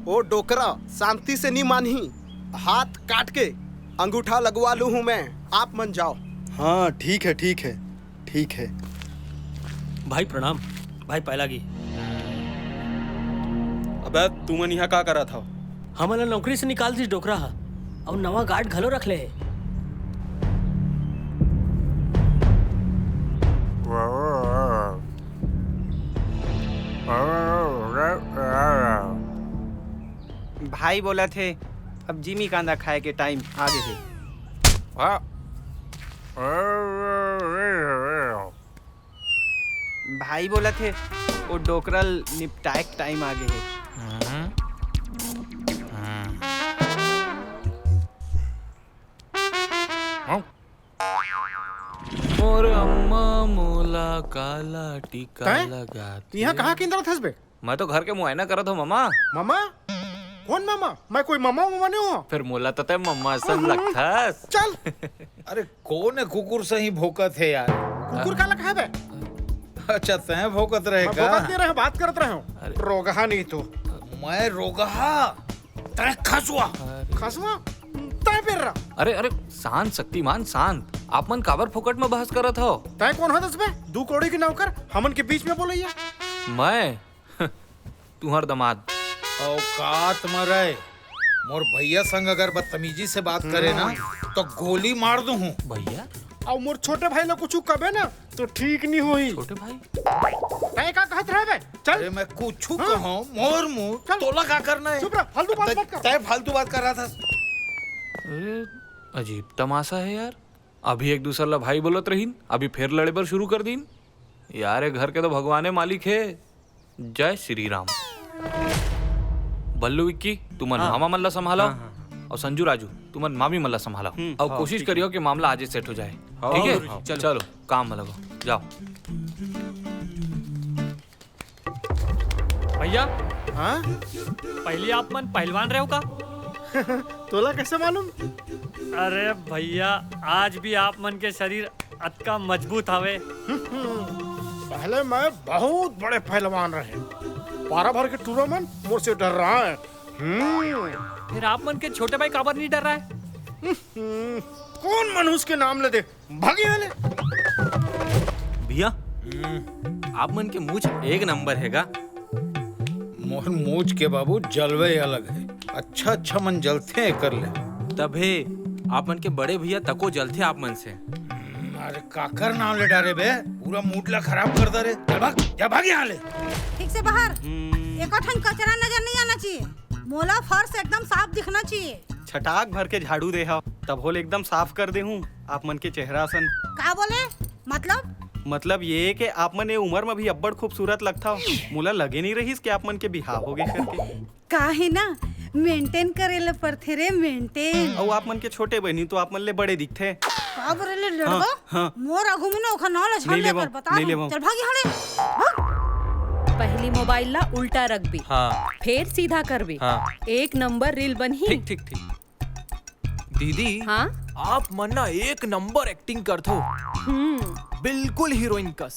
ओ डोकरा शांति से नी मानही, हाथ काट के अंगूठा लगवा लू हूँ मैं। आप मन जाओ। हाँ, ठीक है, ठीक है, ठीक है। भाई प्रणाम। भाई पाए लागी। अबे, तुमन यहाँ का करत हव? हमन ला नौकरी से निकाल दिस डोकरा ह, अउ नवा गार्ड घलो रख ले हे। भाई बोलत हे, अब जिमी कांदा खाए के टाइम आ गे हे। भाई बोलत हे, ओ डोकरा ल निपटाए के टाइम आ गे हे। हम्म। हम्म। हाँ। मोर अम्मा मोला काला टीका तैं? लगाथे। इहाँ कहाँ किंदरत हस बे? मैं तो घर के मुआयना करत हूँ, ममा। ममा? कौन ममा? मैं कोई ममा वमा नहीं हूँ। फिर मोला तो तैं ममा असन हम्म। लगथस। चल। अरे, कौन है कुकुर सही भोंकत है यार? कुकुर काला कहे बे? अच्छा, तैं भोंकत रहे मैं का? भोंकत नहीं रहे, बात करत रहे हूँ। अरे। रोगहा नहीं तू। मैं रोगहा? तैं खसुआ। अरे। खसुआ? तैं पेर्रा। अरे, अरे, शांत शक्तिमान, शांत। आप मन काबर फोकट में बहस करत हव? तैं कौन हदस बे? दू कौड़ी के नौकर, हमन के बीच में बोलइया। मैं? तुंहर दमाद। औकात म रहे, मोर भैया संग अगर बदतमीजी से बात करे ना, तो गोली मार दूं हूँ। भैया? अउ मोर छोटे भाई ला कुछु कबे ना, तो ठीक नहीं होही। छोटे भाई? तैं का कहत रहे बे? चल। अरे, मैं कुछु हाँ? कहूँ, मोर मुंह, चल। तोला का करना है? चुप रह, फालतू बात तै, मत कर। तै फालतू बात कर रहा था। अरे, अजीब तमाशा है यार। अभी एक दूसर ला भाई बोलत रहीन, अभी फेर लड़े बर शुरू कर दीन। यार, ए घर के तो भगवाने मालिक हे। जय श्री राम। बल्लू, विक्की, तुमन हाँ। मामा मन ला संभालो। हाँ, हाँ। अउ संजू, राजू, तुमन मामी मन ला संभालो। हम्म, अउ हाँ, कोशिश ठीक करियो है। कि मामला आजे सेट हो जाए। हाँ, ठीक है? गुरुजी, चलो। चलो, काम में लगो, जाओ। भैया, हाँ? पहली आप मन पहलवान रहे हो का? तोला कैसे मालूम? अरे भैया, आज भी आप मन के शरीर अतका मजबूत हवे। पहले मैं बहुत बड़े पहलवान रहे, पारा भर के टूरा मन मोर से डर रहा है। हम्म। फिर आप मन के छोटे भाई काबर नहीं डर रहा है? हम्म, कौन मनुष्य के नाम ले दे, भाग यहाँ ले। भैया, हम्म। आप मन के मूछ एक नंबर हे गा। मोर मूछ के बाबू जलवे अलग है, अच्छा अच्छा मन जलथे एकर ले। तभे आप मन के बड़े भैया तको जलथे आप मन से। हम्म, अरे काकर नाम ले डारे बे, पूरा मूड ला खराब कर दे रे। चल भाग, जा भाग यहाँ ले। ठीक से बाहर। हम्म। एको ठन कचरा नजर नहीं आना चाहिए। मोला फर्श एकदम साफ दिखना चाहिए। छटाक भर के झाड़ू दे हव, तभो ले एकदम साफ कर दे हूँ आप मन के चेहरा असन। का बोले? मतलब? मतलब ये कि आप मन ए उम्र में भी अब्बड़ खूबसूरत लगथव। मोला लगे नहीं रहिस कि आप मन के बिहाव हो गए करके। का है ना, मेंटेन करे ले पड़थे रे, मेंटेन। अउ आप मन के छोटे बहिनी तो आप मन ले बड़े दिखथे। का बोले ले लड़बो? हाँ, हाँ। मोर आगू में ना ओखर नाव ला झन नहीं लेकर लेबो, बता नहीं दूं। लेबो। चल भाग यहाँ ले, भाग। पहली मोबाइल ला उल्टा रखबे, हाँ। फेर सीधा करबे। हाँ। एक नंबर रील बनही। ठीक, ठीक, ठीक। दीदी, हाँ? आप मन ना एक नंबर एक्टिंग करथो। हम्म। बिल्कुल हीरोइन कस।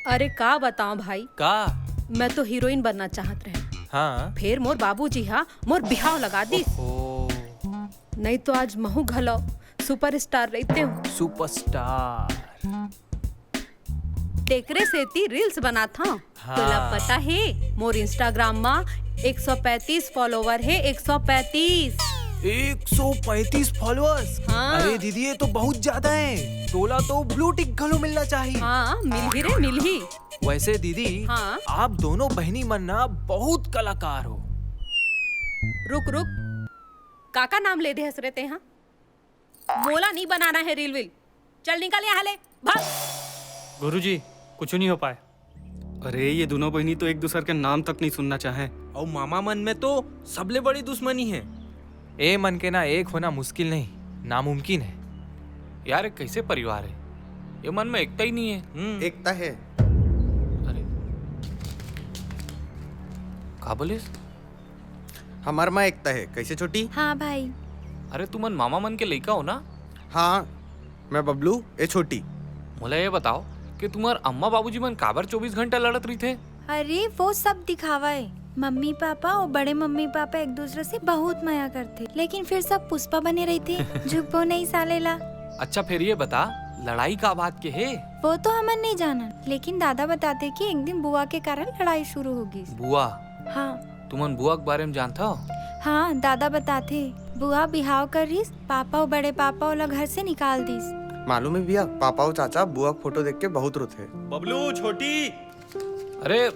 अरे का बताओ भाई, का? मैं तो हीरोइन बनना चाहत रहे। हाँ। फेर मोर बाबूजी हा मोर बिहाव लगा दिस। ओहो। नहीं तो आज महू घलो सुपरस्टार रहितेंव। सुपरस्टार। तेकरे सेती रील्स बनात हंव। हाँ। तोला पता हे, मोर Instagram मा एक सौ पैंतीस फॉलोवर हे, एक सौ पैंतीस। एक सौ पैंतीस फॉलोअर्स? हाँ। अरे दीदी, ये तो बहुत ज्यादा है। तोला तो ब्लू टिक घलो मिलना चाहिए। हाँ, मिलही रे, मिलही। वैसे दीदी, हाँ। आप दोनों बहिनी मन ना बहुत कलाकार हो। रुक, रुक। काका नाम ले दे हस रे तेहा? मोला नहीं बनाना है रील वील। चल निकल यहाँ ले, भाग। गुरुजी, कुछ नहीं हो पाए। अरे, ये दोनों बहिनी तो एक दूसर के नाम तक नहीं सुनना चाहे। अउ मामा मन में तो सबले बड़ी दुश्मनी है। ए मन के ना एक होना मुश्किल नहीं, नामुमकिन है। यार, ये कैसे परिवार है? ये मन में एकता ही नहीं है। हम्म। एकता है। अरे, का बोलिस? हमर माँ एकता है। कैसे छोटी? हाँ भाई। अरे, तुमन मामा मन के लइका हो ना? हाँ, मैं बबलू, ए छोटी। मोला ये बताओ कि तुम्हार अम्मा बाबूजी मन काबर चौबीस घंटा लड़त रहिथे? अरे, वो सब दिखावा है। मम्मी पापा और बड़े मम्मी पापा एक दूसरे से बहुत मया करथे, लेकिन फिर सब पुष्पा बने रहिथे। झुकबो नहीं साले ला। अच्छा, फिर ये बता, लड़ाई का बात के हे? वो तो हमन नहीं जानन, लेकिन दादा बताथे कि एक दिन बुआ के कारण लड़ाई शुरू हो गई। बुआ? हाँ। तुमन बुआ के बारे में जानथव? हाँ, दादा बताथे, बुआ बिहाव कर रिस, पापा अउ बड़े पापा ओला घर से निकाल दिस। मालूम है भैया, पापा अउ चाचा बुआ के फोटो देख के बहुत रोथे। बबलू, छोटी। अरे,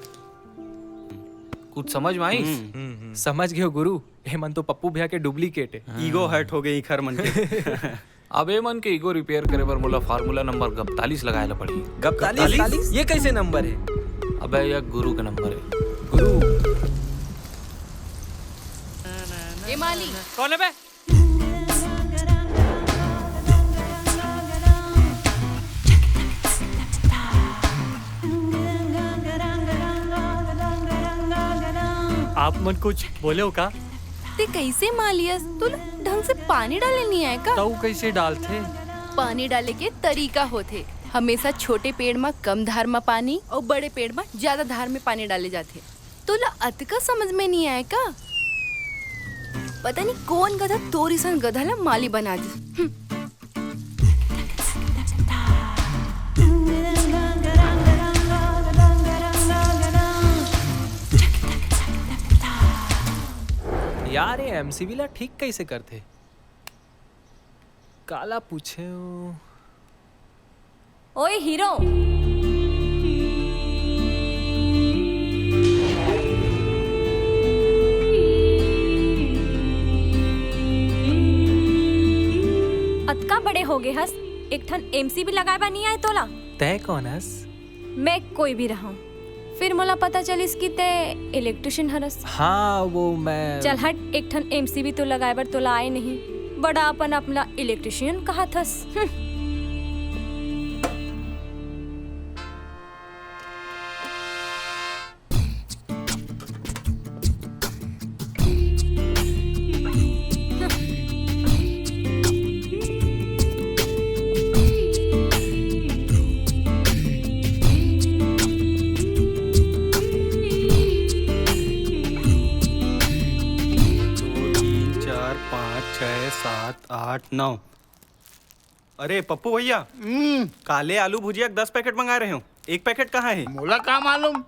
कुछ समझ में आइस? हम्म, हम्म, हम्म। समझ गयो गुरु, ए मन तो पप्पू भैया के डुप्लीकेट है। हाँ। ईगो हर्ट हो गई इखर मन के। अब ए मन के ईगो रिपेयर करे बर मोला फार्मूला नंबर गपतालीस लगाए ला पड़ही। गपतालीस? गपतालीस? ये कैसे नंबर है? अबे, ये गुरु के नंबर है। गुरु। ए माली। कौन है बे? आप मन कुछ बोले हो का? ते कैसे मालियस? तू ढंग से पानी डाले नहीं आए का? तऊ कैसे डालथे? पानी डाले के तरीका होथे। हमेशा छोटे पेड़ म कम धार म पानी अउ बड़े पेड़ म ज्यादा धार में पानी डाले जाथे। तोला अतका समझ में नहीं आए का? पता नहीं कौन गधा तोर इसन गधा ला माली बना दिस। हम्म। यार, ये एमसीबी ला ठीक कैसे करथे? काला पूछे? ओए हीरो, अतका बड़े हो गए हस, एक ठन एमसीबी लगाए बर नहीं आए तोला? तय कौन हस? मैं कोई भी रहूं। फिर मोला पता चलिस कि ते इलेक्ट्रिशियन हरस। हाँ, वो मैं चल हट, एक ठन एमसीबी तो लगाए बर तोला आए नहीं, बड़ा अपन अपना इलेक्ट्रिशियन कहत हस। हम्म। दो, तीन, चार, पाँच, छः, सात, आठ, नौ। अरे पप्पू भैया, हम्म। काले आलू भुजिया के दस पैकेट मंगाए रहे हो, एक पैकेट कहाँ है? मोला का मालूम?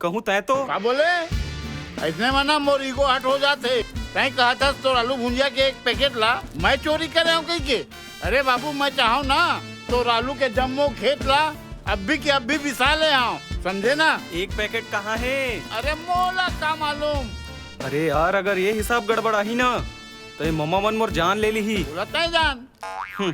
कहूँ तय तो। का बोले? ऐसने में ना मोर ईगो हट हो जात हे। तय कहत हस तोर आलू भुजिया के एक पैकेट ला मैं चोरी करे हूँ कही के? अरे बाबू, मैं चाहूँ ना तोर आलू के जम्मो खेत ला अभी के अभी बिसा ले आऊँ, समझे ना? एक पैकेट कहाँ है? अरे मोला का मालूम? अरे यार, अगर ये हिसाब गड़बड़ाही ना, तो ये ममा मन मोर जान ले लीही। बोला तय जान। हम्म।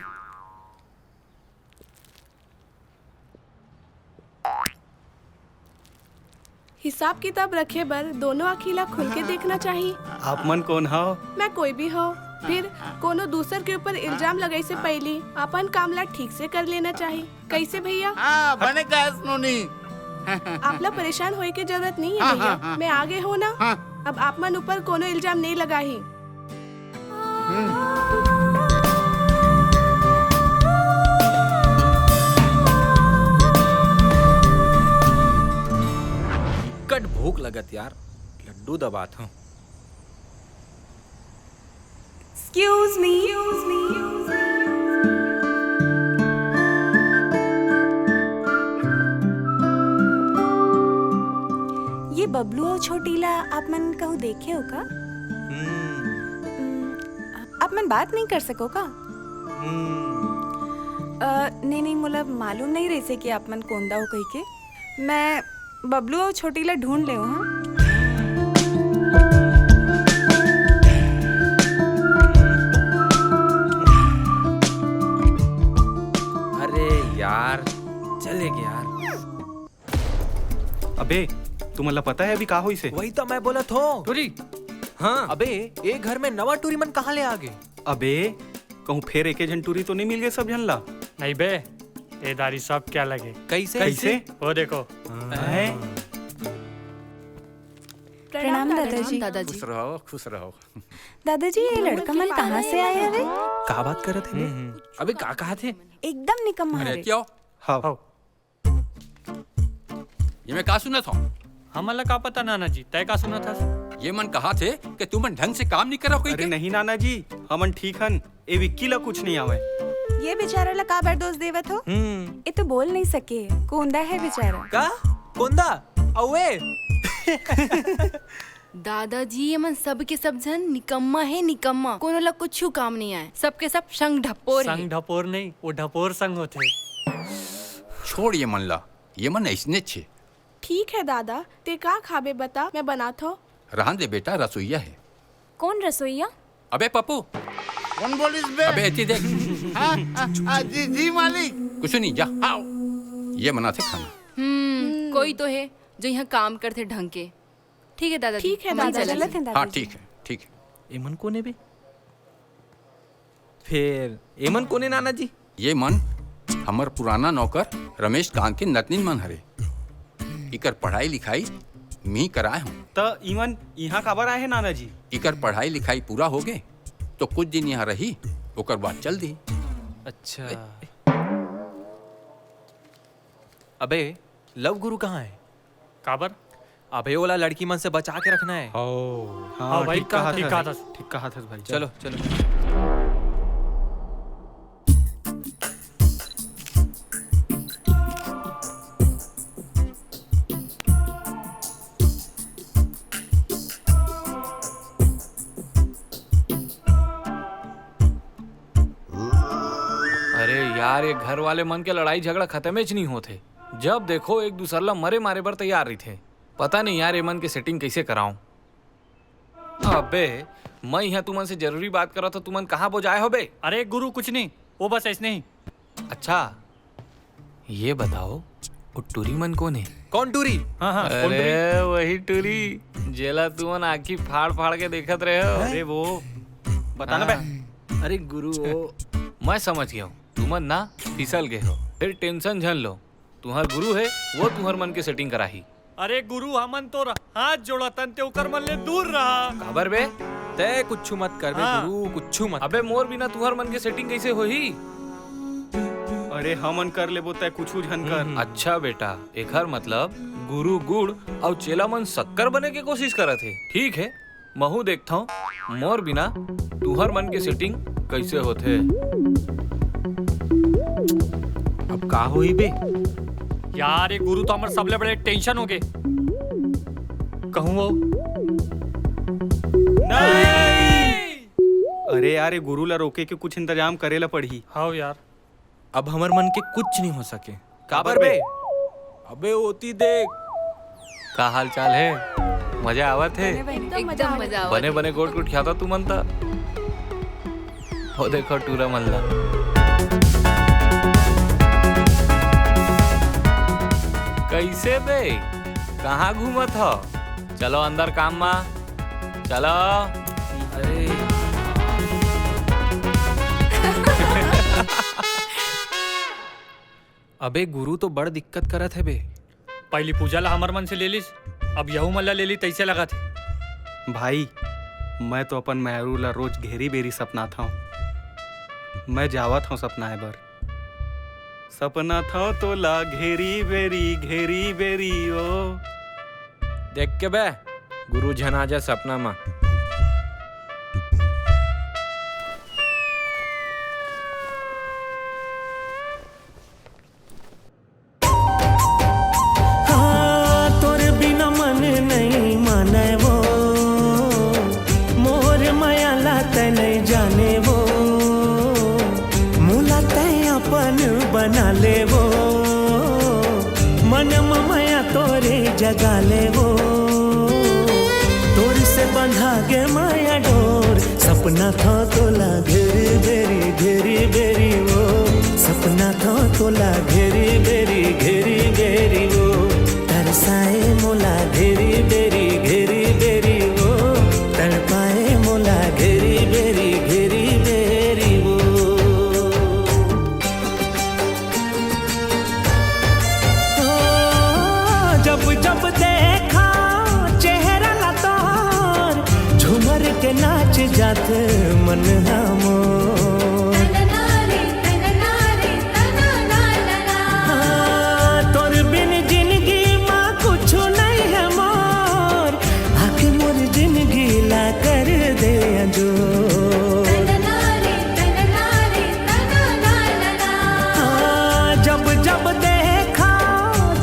हिसाब किताब रखे बर दोनों आँखी ला खुल के देखना चाही। आप मन कौन हव? मैं कोई भी हव। फिर कोनो दूसर के ऊपर इल्जाम लगाई से पहली अपन काम ला ठीक से कर लेना चाही। कैसे भैया? हाँ, बने कहस नोनी। आप ला परेशान होए के जरूरत नहीं है हाँ, भैया। हाँ, हाँ। मैं आगे हूँ ना। हाँ। अब आप मन ऊपर कोनो इल्जाम नहीं लगाही। बिकट भूख लगत यार, लड्डू दबात हूँ। Excuse me। ये बबलू अउ छोटी ला आप मन कहूँ देखे हो का? हम्म। हम्म, आप मन बात नहीं कर सको का? हम्म। अ, नहीं, नहीं, मोला मालूम नहीं रहिसे कि आप मन कोंदा हो कही के। मैं बबलू अउ छोटी ला ढूंढ ले हूँ, हाँ? अरे यार, चले गए यार। अबे, तुमन ला पता है अभी का होइस हे? वही तो मैं बोलत हूँ। टूरी। हाँ। अबे, ए घर में नवा टूरी मन कहाँ ले आ गए? अबे, कहूँ फेर एके झन टूरी तो नहीं मिल गए सब झन ला? नहीं बे, ए दारी सब क्या लगे। कैसे? कैसे? वो देखो। हैं? प्रणाम दादाजी। दादाजी। खुश रहो, खुश रहो। दादाजी, ये लड़का मन कहाँ से आए हवे? का बात करत हे बे? हम्म, हम्म। अबे, का कहा थे? एकदम निकम्मा अरे, हरे। क्यों? हाँ। हाँ। ये मैं का सुनत हूँ? हमन ला का पता नाना जी, तय का सुनत हस? ये मन कहा थे कि तुमन ढंग से काम नहीं करो कही अरे के? नहीं नाना जी, हमन ठीक हन। ए विक्की ला कुछ नहीं आवे। ये बेचारा ला काबर दोष देवत हो? हम्म। ए तो बोल नहीं सके, कोंदा है बेचारा। का? कोंदा? अउए? दादाजी, ये मन सब के सब झन निकम्मा है, निकम्मा। कोनो ला कुछु काम नहीं आए। सबके सब संग ढपोर है। संग ढपोर नहीं, वो ढपोर संग होथे। छोड़ ये मन ला, ये मन ऐसने छे। ठीक है दादा, ते का खाबे बता, मैं बनात हव। रहन दे बेटा, रसोईया है। कौन रसोईया? अबे पप्पू। कौन बोलिस बे? अबे एती देख। हाँ, हाँ, हाँ, जी, जी मालिक। कुछ नहीं, जा। आओ। ये बनाथे खाना। हम्म, कोई तो है जो यहाँ काम करथे ढंग के। ठीक है दादाजी, ठीक है दादाजी। चलत हन दादाजी। हाँ, ठीक है, ठीक है। एमन कोने बे? फेर एमन कोने नाना जी? ये मन हमर पुराना नौकर रमेश कांत के नतनीन मन हरे। इकर पढ़ाई लिखाई मी कराए हूँ। त इमन इहाँ काबर आए हे नाना जी? इकर पढ़ाई लिखाई पूरा होगे तो कुछ दिन यहाँ रही, ओकर बाद चल दी। अच्छा। अबे, लव गुरु कहाँ है? काबर? अबे, ओला लड़की मन से बचा के रखना है। हाँ, हाँ, भाई, ठीक कहा ठीक था, कहा था। ठीक कहा था भाई। चलो, चलो। यार, ये घर वाले मन के लड़ाई झगड़ा खतमेच नहीं होथे। जब देखो एक दूसर ला मरे मारे बर तैयार रहिथे। पता नहीं यार, ये मन के सेटिंग कैसे कराऊं। अबे, मैं यहाँ तुमन से जरूरी बात करत हो, तुमन कहाँ बोजाए हो बे? अरे गुरु, कुछ नहीं, वो बस ऐसने ही। अच्छा, ये बताओ, वो टूरी मन कौन है? कौन टूरी? हाँ, हाँ, कौन टूरी? अरे, वही टूरी, जेला तुमन आँखी फाड़ फाड़ के देखत रहे हो। अरे वो, बता ना बे। हाँ। अरे गुरु, वो मैं समझ गया हूँ, तुमन ना फिसल गए हो। फिर टेंशन झन लो, तुम्हार गुरु है, वो तुम्हार मन के सेटिंग कराही। अरे गुरु, हमन तोर हाथ जोड़तन, ते ओकर मन ले दूर रहा। काबर बे? तै कुछु मत कर बे हाँ। गुरु, कुछु मत अबे कर। मोर बिना तुहर मन के सेटिंग कैसे होही? अरे हमन कर लेबो, तै कुछु झन कर। हम्म। अच्छा बेटा, एखर मतलब गुरु गुड़ अउ चेला मन शक्कर बने के कोशिश करत हे। ठीक है, महू देखथंव मोर बिना तुहर मन के सेटिंग कैसे होथे। अब का होही बे? यार, ये गुरु तो हमर सबले बड़े टेंशन हो गए। कहूँ वो नहीं। अरे यार, ये गुरु ला रोके के कुछ इंतजाम करे ला पड़ही। हाँ यार। अब हमर मन के कुछ नहीं हो सके। काबर बे? अबे ओती देख। का हाल चाल है? मजा आवत है? एकदम मजा आवत बने है। बने गोट गोट खियाता तुमन ता। हो देखो टूरा मन ला। कैसे बे? कहाँ घूमत हो? चलो अंदर काम मा। चलो। अरे। अबे गुरु तो बड़ दिक्कत करत हे बे। पहली पूजा ला हमर मन से ले लिस, अब यहू मन ला ले ली, तैसे लगत हे। भाई, मैं तो अपन मैरू ला रोज घेरी बेरी सपनाथंव। मैं जावत हंव सपनाए बर। सपनाथंव तोला घेरी बेरी, घेरी बेरी ओ। देख के बे, गुरु झन आ जा सपना मा। हाँ, तोर बिना मन नइ मानय वो, मोर मया ला तै नइ जाने वो, मोला तै अपन बना ले वो, मन म मया तोरे जगा ले वो, तोर से बंधा गे मया डोर, सपनाथंव तोला घेरी बेरी, घेरी बेरी वो, सपनाथंव तोला घेरी बेरी, घेरी बेरी वो, तरसाए मोला घेरी बेरी, घेरी बेरी वो, तड़पाए मोला घेरी बेरी, घेरी बेरी वो। ओ, जब जब देखा चेहरा ला तोर, झूमर के नाच जात मन हा मोर। हाँ, तोर बिन जिनगी मा कुछु नइ हे मोर, आके मोर जिनगी ला कर दे अंजोर। हाँ, जब जब देखा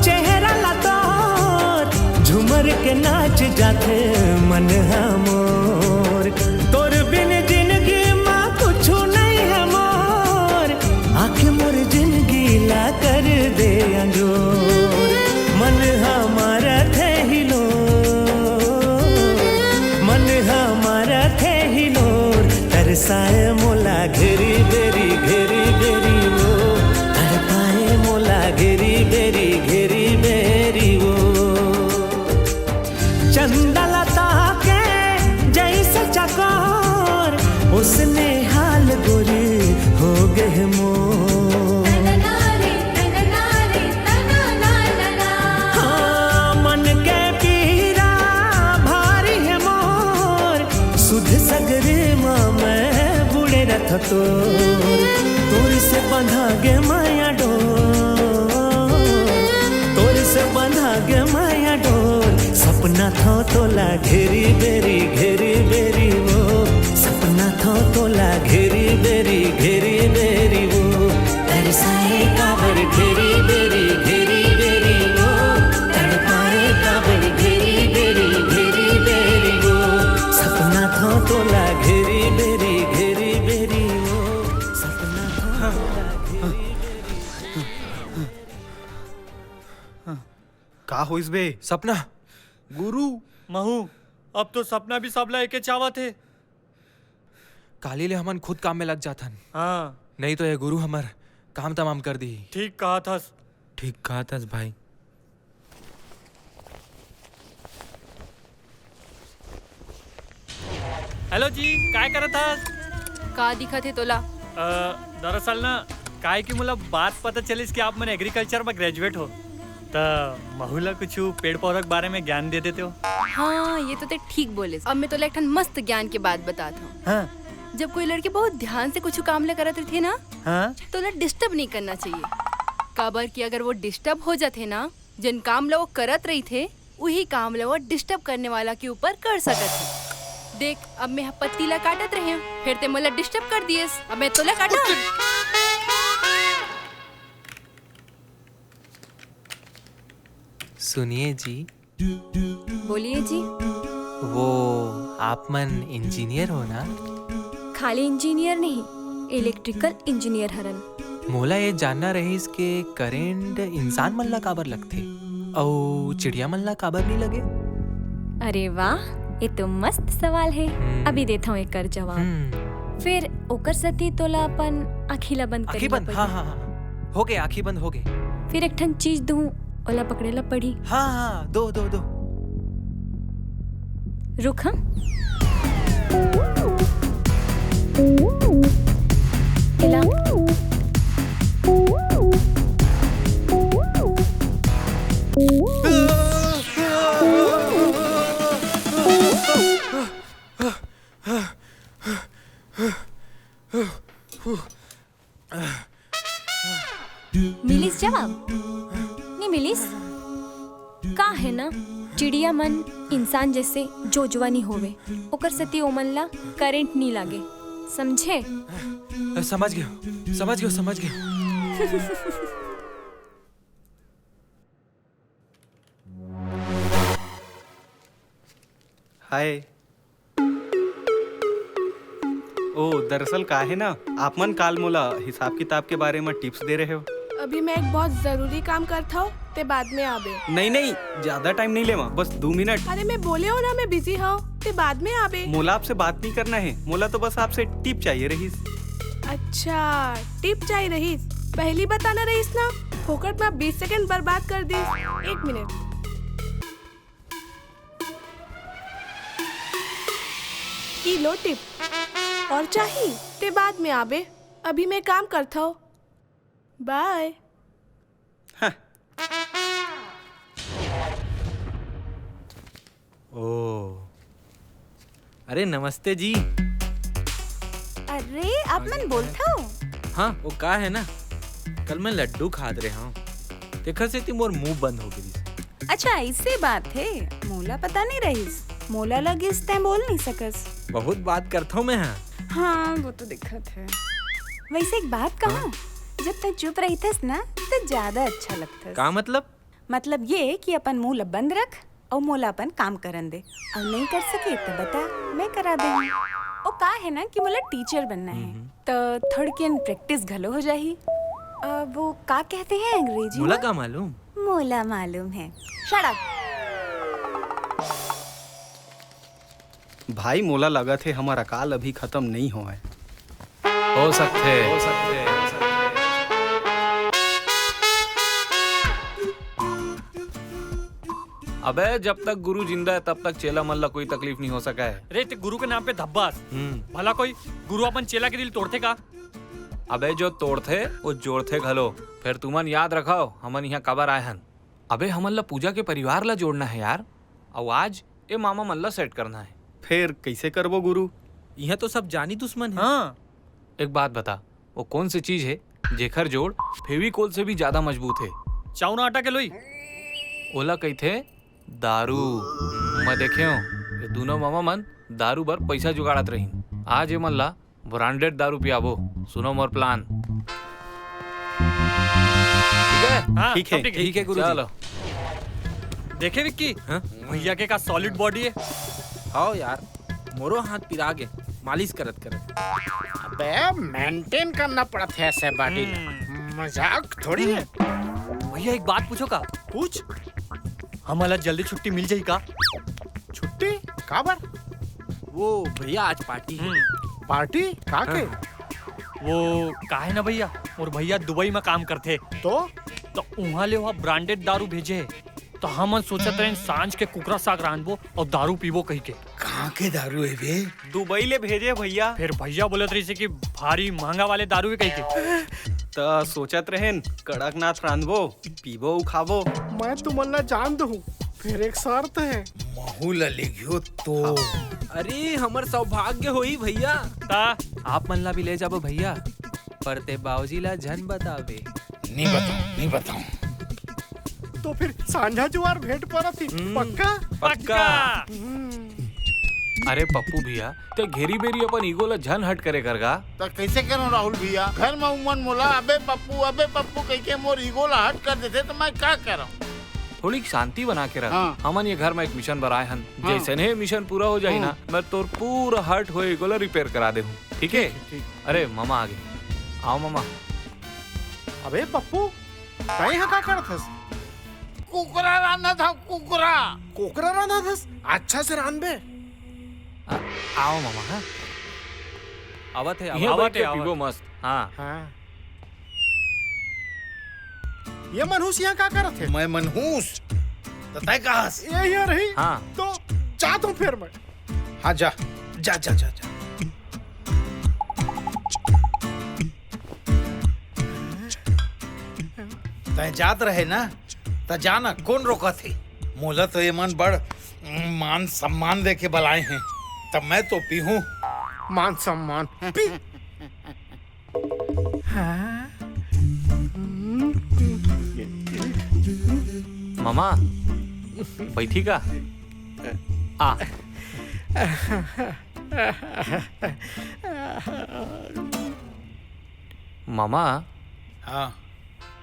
चेहरा ला तोर, झूमर के नाच जाथे मन हा मोर। तोर बिन जिनगी मा कुछु नइ हे मोर, आके मोर जिनगी ला कर दे अंजोर। मन हा मारथे हिलोर, मन हा मारथे हिलोर, तरसाए मोला घेरी बेरी, घेरी बेरी वो, तड़पाए मोला घेरी बेरी, घेरी बेरी वो। चंदा लता के जैसे चकोर, उसने हाल गोरी हो गए मोर। हाँ, मन के पीरा भारी हे मोर, सुध सगरे मा मैं बुड़े रथ तोर। तोर से बंधा गे मया डोर, तोर से बंधा गे मया डोर, सपनाथंव तोला घेरी बेरी, घेरी बेरी वो, सपनाथंव तोला घेरी बेरी, घेरी बेरी वो, तरसाए काबर घेरी बेरी, घेरी बेरी वो, तड़पाए काबर घेरी बेरी, घेरी बेरी वो, सपनाथंव तोला घेरी बेरी, घेरी बेरी वो, सपनाथंव तोला घेरी होइस बे सपना? गुरु, महू, अब तो सपना भी सबला एके चावत हे। काली ले हमन खुद काम में लग जाथन। हाँ। नहीं तो ये गुरु हमर काम तमाम कर दी। ठीक कहा थस। ठीक कहा थस भाई। हेलो जी, काय करत हस? का दिखत हे तोला? अ, दरअसल ना, काय कि मोला बात पता चलिस कि आप मन एग्रीकल्चर में ग्रेजुएट हो, त महू ला कुछ पेड़ पौधा के बारे में ज्ञान दे देते हो। हाँ, ये तो ते ठीक बोले। अब मैं तोला एक ठन मस्त ज्ञान के बात बतात हूँ। हाँ। जब कोई लड़की बहुत ध्यान से कुछ काम ले करत रहिथे ना, हाँ। तो ओला डिस्टर्ब नहीं करना चाहिए। काबर कि अगर वो डिस्टर्ब हो जाथे ना, जेन काम ला वो करत रहिथे, उही काम ला वो डिस्टर्ब करने वाला के ऊपर कर सकत हे। देख, अब मैं ह पत्ती ला काटत रहे हूँ, फिर ते मोला डिस्टर्ब कर दियस। अब मैं तोला काटा। सुनिए जी। बोलिए जी। वो, आप मन इंजीनियर हो ना? खाली इंजीनियर नहीं, इलेक्ट्रिकल इंजीनियर हरन। मोला ये जानना रहिस के करंट इंसान मन ला काबर लगथे अउ चिड़िया मन ला काबर नहीं लगे? अरे वाह, ये तो मस्त सवाल है। हम्म। अभी देता हूँ एकर जवाब। हम्म। फिर ओकर सेती तोला अपन आँखी ला बंद आँखी करेला बंद? हाँ, पड़ही। हाँ, हाँ। हो गए, आँखी बंद हो गए। फिर एक ठन चीज दूँ, ओला पकड़े ला पड़ही। हाँ, हाँ, दो, दो, दो। रुक, हाँ। एला। मिलिस जवाब? नहीं मिलिस? का है ना, चिड़िया मन इंसान जैसे जोजवा नहीं होवे, ओकर सेती ओमन ला करंट नहीं लागे, समझे? समझ गयो, समझ गयो, समझ गयो। हाय। ओ, दरअसल का है ना, आप मन काल मोला हिसाब किताब के बारे में टिप्स दे रहे हो। अभी मैं एक बहुत जरूरी काम करत हव, ते बाद में आबे। नहीं, नहीं, ज्यादा टाइम नहीं लेवा, बस दो मिनट। अरे, मैं बोले हो ना, मैं बिजी हव, ते बाद में आबे। मोला आपसे बात नहीं करना है, मोला तो बस आपसे टिप चाहिए रहीस। अच्छा, टिप चाहिए रहीस, पहली बताना रहीस ना, फोकट में आप बीस सेकंड बर्बाद कर दीस। एक मिनट। ई लो टिप। और चाही ते बाद में आबे, अभी मैं काम करत हव। बाय। हाँ। ओ। अरे नमस्ते जी। अरे आप मन बोलथव? हाँ, वो का है ना, कल मैं लड्डू खात रहे हूँ, तेखर सेती मोर मुंह बंद हो गई। अच्छा, ऐसे बात है, मोला पता नहीं रहीस, मोला लगिस तैं बोल नहीं सकस। बहुत बात करता हूँ मैं, हाँ। हाँ, वो तो दिखत है। वैसे एक बात कहूँ, हाँ? जब तैं चुप रहिथस ना, तो ज्यादा अच्छा लगथस। का मतलब? मतलब ये कि अपन मुंह ल बंद रख अउ मोला अपन काम करन दे, अउ नहीं कर सके तो बता, मैं करा दे। ओ का है ना कि मोला टीचर बनना है, हम्म। तो थोड़किन प्रैक्टिस घलो हो जाही। अब वो का कहते हैं अंग्रेजी मोला में? का मालूम? मोला मालूम है। Shut up। भाई, मोला लगत हे, हमर अकाल अभी खत्म नइ होवय। हो सकथे। अबे, जब तक गुरु जिंदा है, तब तक चेला मन ला कोई तकलीफ नहीं हो सका है। रे, ते गुरु के नाम पे धब्बास। हम्म। भला कोई गुरु अपन चेला के दिल तोड़थे का? अबे, जो तोड़थे, वो जोड़थे घलो। फिर तुमन याद रखव, हमन इहाँ काबर आए हन। अबे, हमन ला पूजा के परिवार ला जोड़ना है यार। अउ आज ए मामा मन ला सेट करना है। फेर कइसे करबो गुरु? इहाँ तो सब जानी दुश्मन है। हाँ। एक बात बता, वो कौन सी चीज है जेखर जोड़ फेविकोल से भी ज्यादा मजबूत है? चाउर आटा के लोई। ओला कहिथे दारू। मैं देखे हूँ, ये दोनों मामा मन दारू बर पैसा जुगाड़त रहिन। आज ये मन ला ब्रांडेड दारू पियाबो। सुनो मोर प्लान। ठीक है? हाँ, ठीक है, सब ठीक है। ठीक है गुरुजी। चलो। देखे विक्की, हाँ? भैया के का सॉलिड बॉडी है। हाव यार, मोरो हाथ पिरा गे मालिश करत करत। अबे मेंटेन करना पड़त है ऐसे बॉडी ला। हम्म। मजाक थोड़ी है। भैया एक बात पूछो का? पूछ। हमन ला जल्दी छुट्टी मिल जाही का? छुट्टी? काबर? वो भैया, आज पार्टी हे। हम्म। पार्टी? का के? हाँ। वो का हे ना भैया, मोर भैया दुबई म काम करथे। तो? तो उहाँ ले ओहा ब्रांडेड दारू भेजे हे। तो हमन सोचत रहेन सांझ के कुकरा साग रांधबो अउ दारू पीबो कहिके। कहाँ के दारू हे बे? दुबई ले भेजे हे भैया। फिर भैया बोलत रहिसे कि भारी महंगा वाले दारू हे कहिके। त सोचत रहेन कड़कनाथ रांधबो, पीबो अउ खाबो। मैं तुमन ला जान दूँ, फिर एक शर्त हे। महू ला लेगियो तो। अरे, हमर सौभाग्य होही भैया। त आप मन ला भी ले जाबो भैया, पर ते बाबूजी ला झन बताबे। नहीं बताऊं, नहीं बताऊं। तो फिर सांझा जुआर भेंट परत ही, हम्म, पक्का? पक्का। पक्का। हम्म। अरे पप्पू भैया, ते घेरी बेरी अपन ईगो ला झन हट करे कर गा। त कैसे करूं राहुल भैया? घर में उमन मोला अबे पप्पू, अबे पप्पू कहिके मोर ईगो ला हट कर देथे, त मैं का करूं? थोड़ी शांति बना के रख। हाँ। हमन ये घर में एक मिशन बर आए हन। हाँ। जैसे ने मिशन पूरा हो जाही हाँ। ना, मैं तोर पूरा हट होए ईगो ला रिपेयर करा देहूं। ठीक हे? ठीक, ठीक। अरे, ममा आ गे। आओ, ममा। अबे, पप्पू, तैं ह का करत हस? कुकरा रांधत हंव, कुकरा। कुकरा रांधत हस? अच्छा से रांधबे। आ, आओ, ममा, हाँ। आवत हे, इहाँ आवत बैठ के हे, पीबो आवत। मस्त। हाँ। हाँ। ये मनहूस इहाँ का करत हे? मैं मनहूस? त तैं का हस? ये इहाँ रही? हाँ। तो जात हंव फेर मैं। हाँ, जा। जा, जा, जा, जा। तैं जात रहे ना, त जा ना, कोन रोकत हे? मोला तो ये मन बड़, उम, मान सम्मान देके बलाए हे, त मैं तो पीहूँ। मान सम्मान? पी। हाँ। ममा, बैठी का? आ। ममा, हाँ।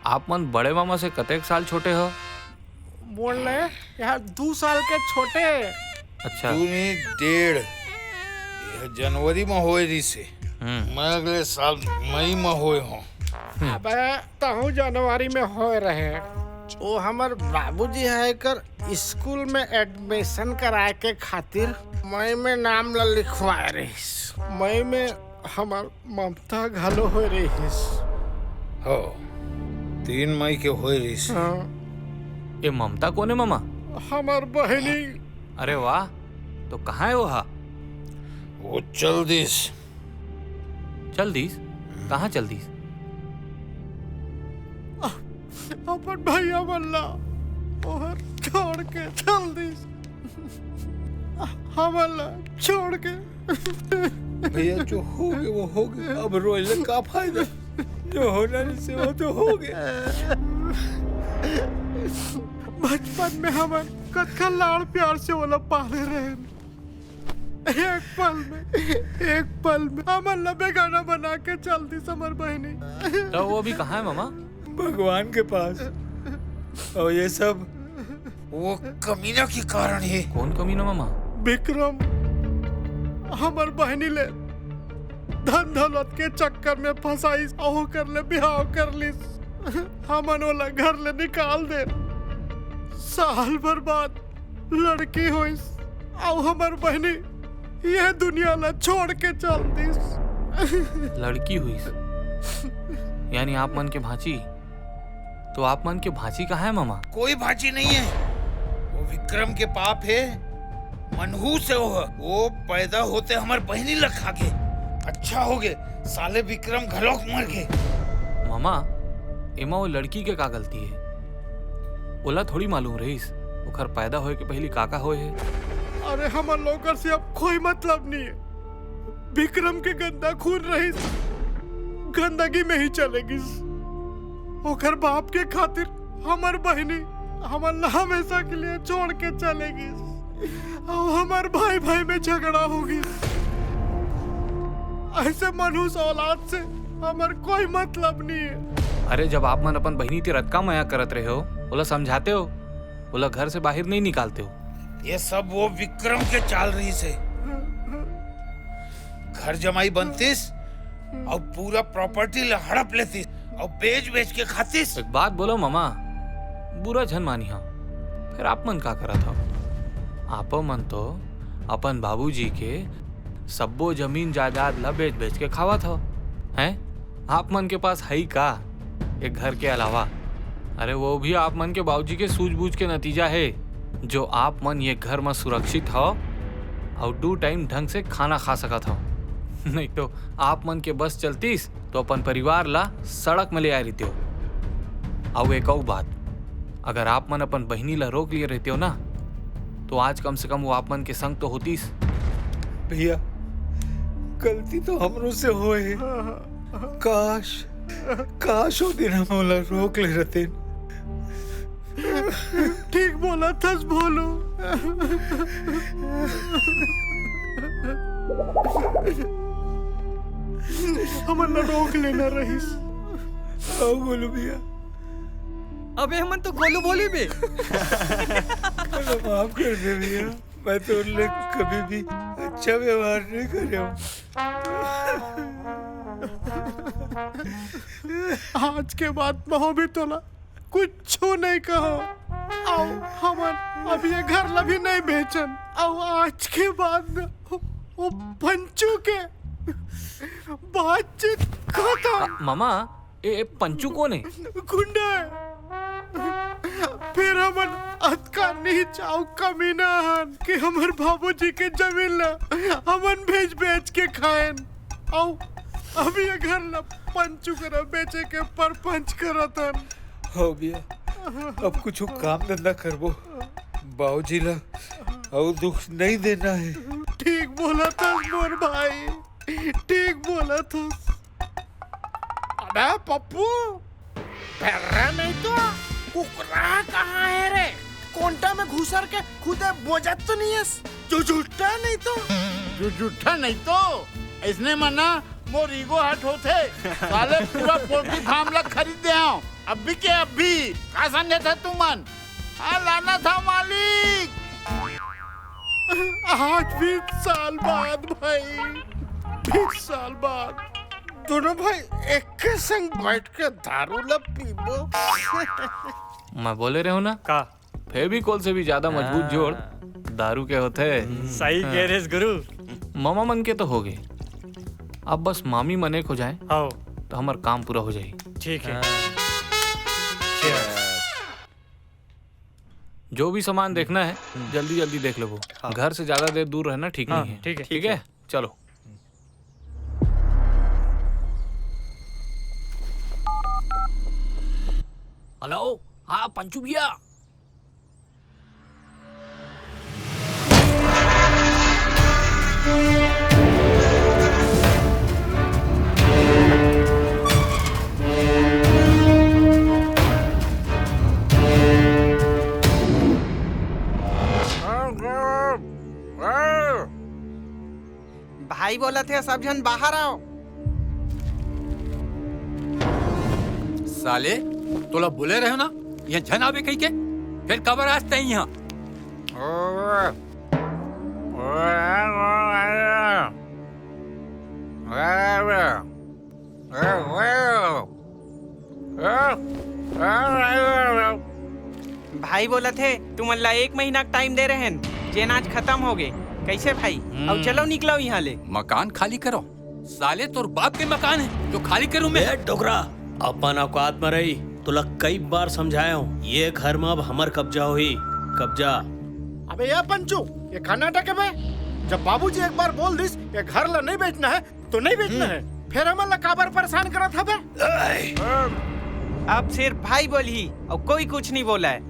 आप मन बड़े ममा से कतेक साल छोटे हो? बोल रहे यार, दू साल के छोटे। अच्छा। दू नहीं, डेढ़। ये जनवरी में होए रिहिस हे। हम्म। मैं अगले साल मई में होए हंव। अबे, तहूँ जनवरी में होए रहे। वो हमर बाबूजी ह एकर स्कूल में एडमिशन कराए के खातिर मई में नाम ला लिखवाए रहिस। मई में हमर ममता घलो होए रहिस। हो, तीन मई के होए रहिस। हाँ। ये ममता कोन हे, ममा? हमर बहिनी। अरे वाह, तो कहाँ हे वो हा? वो चल दिस। चल दिस? कहाँ चल दिस? अपन भैया मन ला ओहर छोड़ के चल दिस। हमन ला छोड़ के। भैया, जो हो गे, वो हो गे। अब रोए ले का फायदा? जो होना रहिस हे, वो तो हो गे। बचपन में हमन कतका लाड़ प्यार से ओला पाले रहेन। एक पल में, एक पल में हमन ला बेगाना बना के चल दिस हमर बहिनी। तो वो अभी कहाँ हे, ममा? भगवान के पास। अउ ये सब वो कमीना के कारण हे। कोन कमीना, ममा? विक्रम हमर बहिनी ले धन दौलत के चक्कर में फंसाइस अउ ओकर ले बिहाव कर लिस। हमन ओला घर ले निकाल दे। साल भर बाद लड़की होइस, अउ हमर बहिनी ये दुनिया ला छोड़ के चल दिस। लड़की होइस? यानी आप मन के भांची? तो आप मन के भांची कहाँ हे, ममा? कोई भांची नहीं हे। वो विक्रम के पाप हे, मनहूस हे वो। वो पैदा होते हमर बहिनी ला खा गे। अच्छा हो गे, साले विक्रम घलोक मर गे। ममा, एमा वो लड़की के का गलती हे? ओला थोड़ी मालूम रहिस, ओखर पैदा होए के पहिली का-का होए हे। अरे, हमन ला ओकर से अब कोई मतलब नहीं हे। विक्रम के गंदा खून रहिस, गंदगी में ही चले गिस। ओकर बाप के खातिर हमर बहिनी हमन ला हमेशा के लिए छोड़ के चले गिस। अउ हमर भाई-भाई में झगड़ा हो गिस। ऐसे मनहूस औलाद से हमर कोई मतलब नहीं हे। अरे, जब आप मन अपन बहिनी तिर अतका मया करत रहे हो, ओला समझाते हो, ओला घर से बाहिर नहीं निकालते हो। ये सब वो विक्रम के चाल रहिस हे। घर जमाई बनतिस अउ पूरा प्रॉपर्टी ला हड़प लेतिस अउ बेच-बेच के खातिस। एक बात बोलो ममा, बुरा झन मानिहा। फिर आप मन का करत हव? आप मन तो अपन बाबूजी के सब्बो जमीन जायदाद ला बेच-बेच के खावत हव, हैं? आप मन के पास हई का एक घर के अलावा? अरे, वो भी आप मन के बाबूजी के सूझबूझ के नतीजा हे, जो आप मन ये घर म सुरक्षित हव अउ दू टाइम ढंग से खाना खा सकत हव। नहीं तो आप मन के बस चलतीस तो अपन परिवार ला सड़क में ले आए रहितेव। अउ एक अउ बात, अगर आप मन अपन बहिनी ला रोक लिए रहितेव ना, तो आज कम से कम वो आप मन के संग तो होतीस। भैया, गलती तो हमरो से होए हे। काश, काश वो दिन हम ओला रोक ले रहतेन। ठीक बोलत हस भोलू। हमन ला रोक लेना रहिस। अउ गोलू भैया। अबे हमन तो गोलू भोलू बे। मोला माफ कर दे भैया, मैं तोर ले कभी भी अच्छा व्यवहार नहीं करे हूँ। आज के बाद महूँ भी तोला कुछू नहीं कहो। अउ हमन अब ये घर ला भी नहीं बेचन। अउ आज के बाद वो पंचू के बातचीत खतम। मामा, ए, ए पंचू कोन हे? गुंडा हे। फेर हमन अतका नीच अउ कमीना हन कि हमर बाबूजी के जमीन ला हमन बेच-बेच के खाएन। अउ अब ये घर ला पंचू करा बेचे के परपंच करत हन। हो भैया, अब कुछू काम धंधा करबो। बाबूजी ला अउ दुख नहीं देना हे। ठीक बोलत हस मोर भाई, ठीक बोलत हस। अबे पप्पू, फेर नहीं तो कुकरा कहाँ हे रे? कोंटा में घुसर के खुदे बोजत तो नहीं हस? जुझुट्ठा नहीं तो। जुझुट्ठा नहीं तो। अइसने म ना मोर ego hurt होथे। साले पूरा poultry farm ला खरीद दे हव। अभी के अभी। का समझे थे तुमन? हाँ, लाना था मालिक। आज बीस साल बाद भाई, बीस साल बाद दोनों भाई एक के संग बैठ के दारू ला पीबो। मैं बोले रहे हूँ ना का? फेविकोल से भी ज्यादा मजबूत जोड़ दारू के होथे। सही कह रहे गुरु। मामा मन के तो हो गए, अब बस मामी मन एक हो जाए, हाँ। तो हमार काम पूरा हो जाए। ठीक है। जो भी सामान देखना है, जल्दी जल्दी देख लेबो। हाँ। घर से ज्यादा देर दूर रहना ठीक हाँ, नहीं है। ठीक है। ठीक है, चलो। हेलो, हाँ पंचू भैया। भाई बोलत हे, सब झन बाहर आओ। साले, तोला बोले रहे ना, यहाँ झन आवे कहिके, फेर काबर आस तैं यहाँ? भाई बोलत हे, तुमन ला एक महीना के time दे रहेन, जेन आज खतम हो गे। कैसे भाई? हम्म। अउ चलो निकलो यहाँ ले। मकान खाली करो। साले तोर बाप के मकान है, जो खाली करूँ मैं? ए डोकरा, अपन औकात में रही, तोला कई बार समझाए हूँ, ये घर में अब हमर कब्जा होही, कब्जा। अबे ये पंचू, ये का नाटक है बे? जब बाबूजी एक बार बोल दिस, ये घर ला नहीं बेचना है, तो नहीं बेचना है। फिर हमन ला काबर परेशान करत हबे? अब सिर्फ भाई बोलही अउ कोई कुछ नहीं बोला है।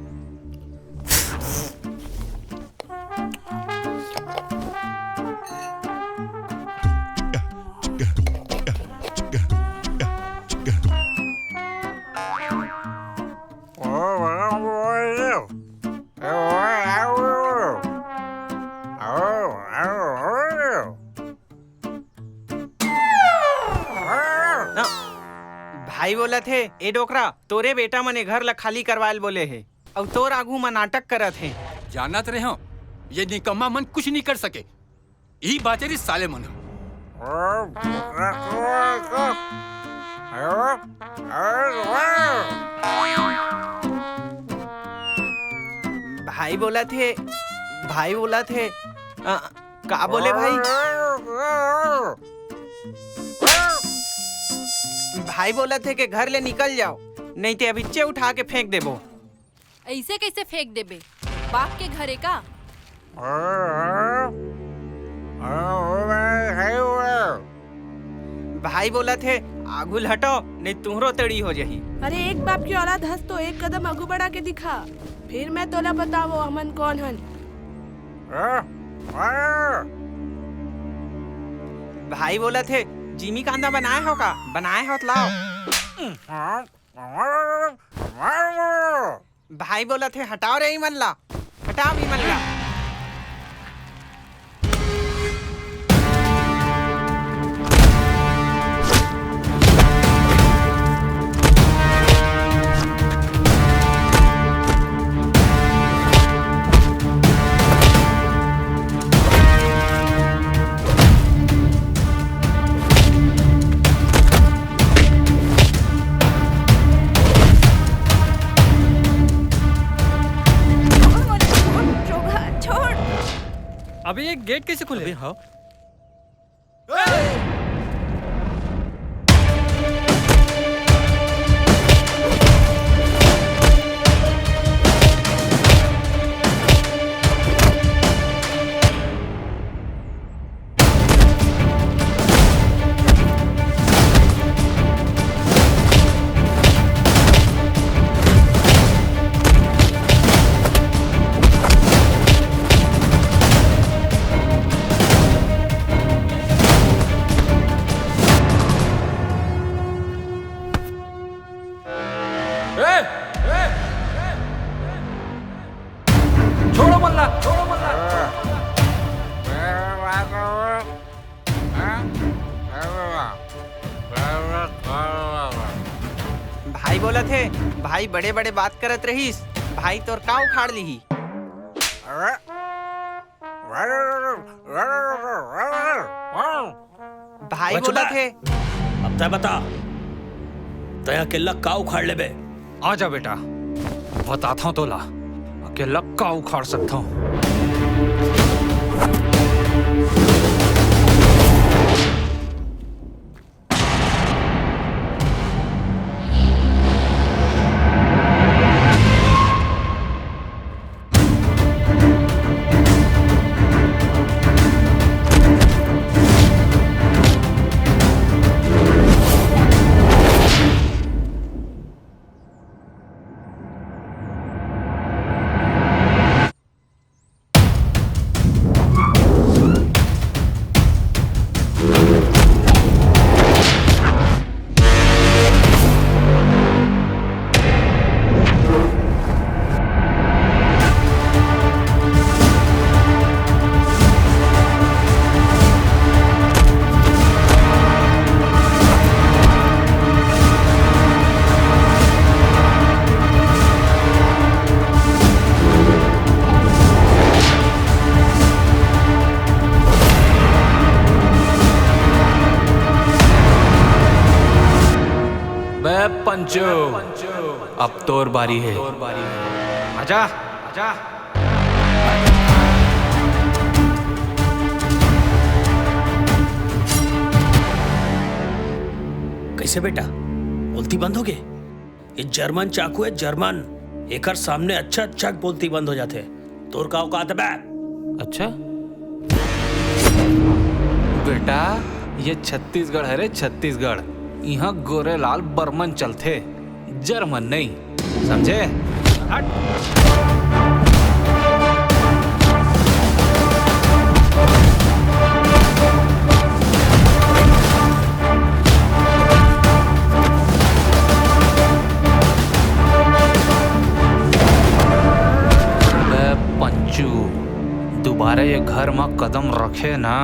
ना, भाई बोलत हे, ए डोकरा, तोरे बेटा मन ए घर ला खाली करवायल बोले हे, अउ तोर आगू म नाटक करत हे। जानत रहे हो, ये निकम्मा मन कुछ नहीं कर सके। ई बाचरी साले मन। भाई बोलत हे, भाई बोलत हे। अ, का बोले भाई? बोलत हे कि घर ले निकल जाओ, नहीं ते अभिच्चे उठा के फेंक देबो। ऐसे कैसे फेंक देबे? बाप के घर है का? भाई बोलत हे, आगू ल हटो, नहीं तुहरो तड़ी हो जाही। अरे, एक बाप की औलाद हस तो एक कदम आगू बढ़ा के दिखा, फिर मैं तोला बतावो हमन कौन हन। भाई बोलत हे, जिमी कांदा बनाए हो का? बनाए हो त लाओ। भाई बोलत हे, हटाओ रे इमन ला, हटाओ इमन ला। छोड़, छोड़, छोड़। अबे ये गेट कैसे खुले? अबे हाँ। छोड़ो मल्ला, छोड़ो मल्ला। भाई बोलत हे, भाई बड़े बड़े बात करत रहीस, भाई तोर का उखाड़ लिही? भाई बचबे। बोलत हे। अब तय बता, तय अकेला का उखाड़ लेबे? आजा बेटा, बताथंव तोला, अकेला का उखाड़ सकथंव। बे पंचू, अब तोर बारी हे। आजा, आजा। कैसे बेटा, बोलती बंद हो गए? ये जर्मन चाकू है, जर्मन। एकर सामने अच्छा अच्छा बोलती बंद हो जाथे। तोर का औकात है बे? अच्छा बेटा, ये छत्तीसगढ़ है रे, छत्तीसगढ़। इहाँ गोरेलाल बर्मन चलथे, जर्मन नहीं, समझे? हट। बे पंचू, दोबारा ये घर म कदम रखे ना,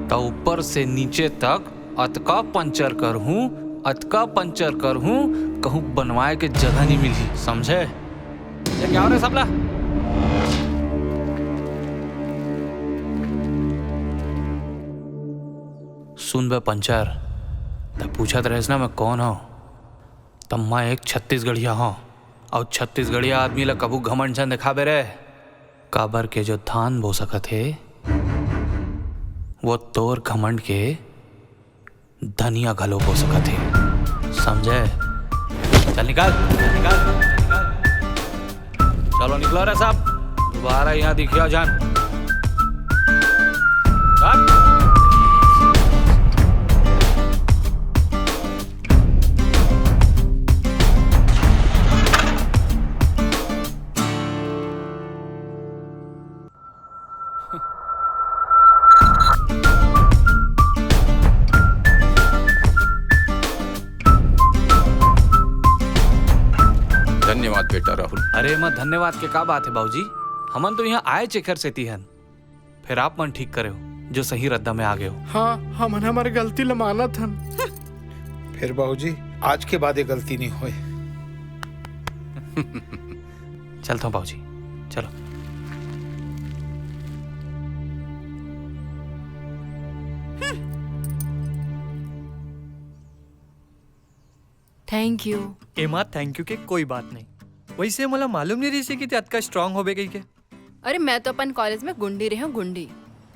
त ऊपर से नीचे तक अतका पंचर करहूं, अतका पंचर करहूं, कहूं बनवाए के जगह नहीं मिलही, समझे? ये क्या हो रहा है सबला? सुन बे पंचर, त पूछत रहेस ना मैं कौन हूं, त मैं एक छत्तीसगढ़िया हूं, अउ छत्तीसगढ़िया आदमी ला कभू घमंड झन दिखाबे रे। काबर के जो धान बो सकत हे, वो तोर घमंड के धनिया घलो बो सकत हे, समझे? चल निकल, चल निकल, चल निकल। चलो निकलो रे सब, दोबारा यहाँ दिखिया जान। हट। धन्यवाद बेटा राहुल। अरे, एमा धन्यवाद के का बात हे बाबूजी? हमन तो यहाँ आए चेकर सेती हन, फिर आप मन ठीक करे हो जो सही रद्दा में आ गए हो। हाँ, हमन हमर गलती ल मानत हन। फिर बाबूजी, आज के बाद ये गलती नहीं होए। चलता हूँ बाबूजी, चलो। Thank you। एमा thank you के कोई बात नहीं। वैसे मोला मालूम नहीं रहिस कि ते अतका strong होबे कहिके। अरे, मैं तो अपन कॉलेज में गुंडी रहे हूँ, गुंडी।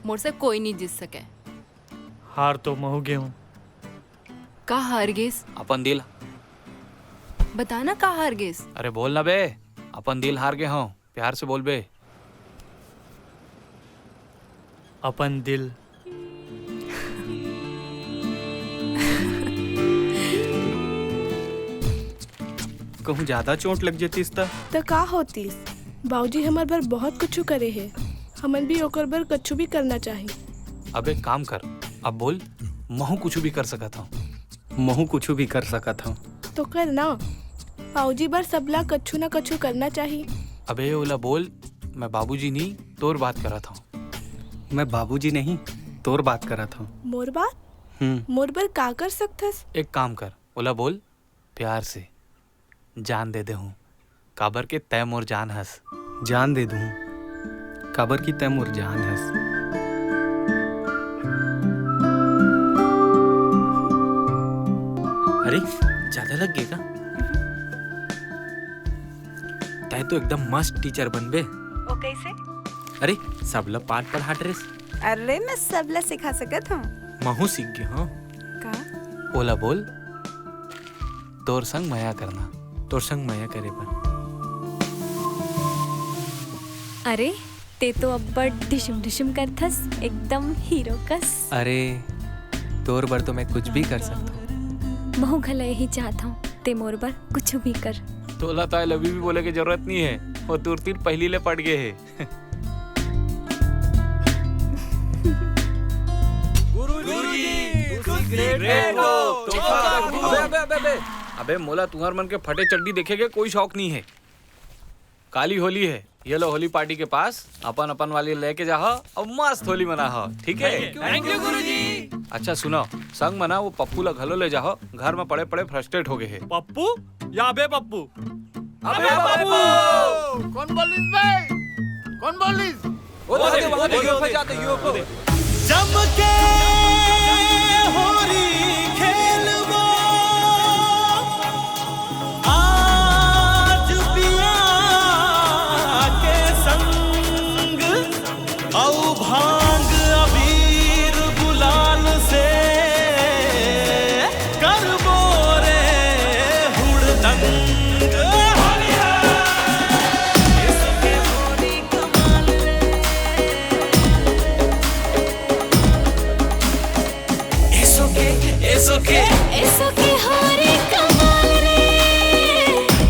मोर से कोई नहीं जीत सके। हार तो महू गे हूँ। का हार गेस? अपन दिल। बताना का हार गेस? अरे बोल ना बे, अपन दिल हार गे हूँ। प्यार से बोल बे। अपन दिल। कहूँ ज्यादा चोट लग जतिस त? त का होतिस? बाबूजी हमर बर बहुत कुछु करे हे, हमन भी ओकर बर कछु भी करना चाही। अब एक काम कर, अब बोल, महू कुछु भी कर सकत हूँ। महू कुछु भी कर सकत हूँ। तो कर ना, बाबूजी बर सबला कछु ना कछु करना चाही। अबे ओला बोल, मैं बाबूजी नहीं, तोर बात करत हूँ। मैं बाबूजी नहीं, तोर बात करत हूँ। मोर बात? हम्म। मोर बर का कर सकथस? एक काम कर, ओला बोल, प्यार से, जान दे दे हूँ, काबर के तै मोर जान हस। जान दे दूँ, काबर की तै मोर जान हस। अरे, ज्यादा लग गे का? तै तो एकदम मस्त टीचर बनबे। ओ कैसे? अरे, सबला पाठ पढ़ात रेस। अरे, मैं सबला सिखा सकत हूँ। महू सीख गे हूँ। का? ओला बोल, तोर संग मया करना। तोर संग मया करे बर। अरे, ते तो अब्बड़ ढिशुम ढिशुम करथस, एकदम हीरो कस। अरे, तोर बर तो मैं कुछ भी कर सकथों। महू घला यही चाहत हूँ, ते मोर बर कुछ भी कर। तोला तो I love you भी बोले के जरूरत नहीं है, वो तुरती पहिली ले पट गे हे। गुरुजी, तुसी great हो। अबे, अबे, अबे, अबे। अबे, मोला तुंहर मन के फटे चड्डी देखे के कोई शौक नहीं है। काली होली है, ये लो होली पार्टी के पास अपन अपन वाली लेके जाहो और मस्त होली मनाहो, ठीक है? Thank you, गुरुजी। अच्छा सुनो, संग मना वो पप्पू ला घलो ले जाहो, घर में पड़े पड़े frustrate हो गए है। पप्पू? या बे पप्पू? अबे बाबू! कौन बोलिस बे? कौन बोलिस? वो देखो, वो देखो, वो देखो। जम के होरी खेलबो आज पिया के संग। अउ भांग अबीर गुलाल से करबो रे हुड़दंग। एसो के, एसो के, एसो के होरी कमाल रे।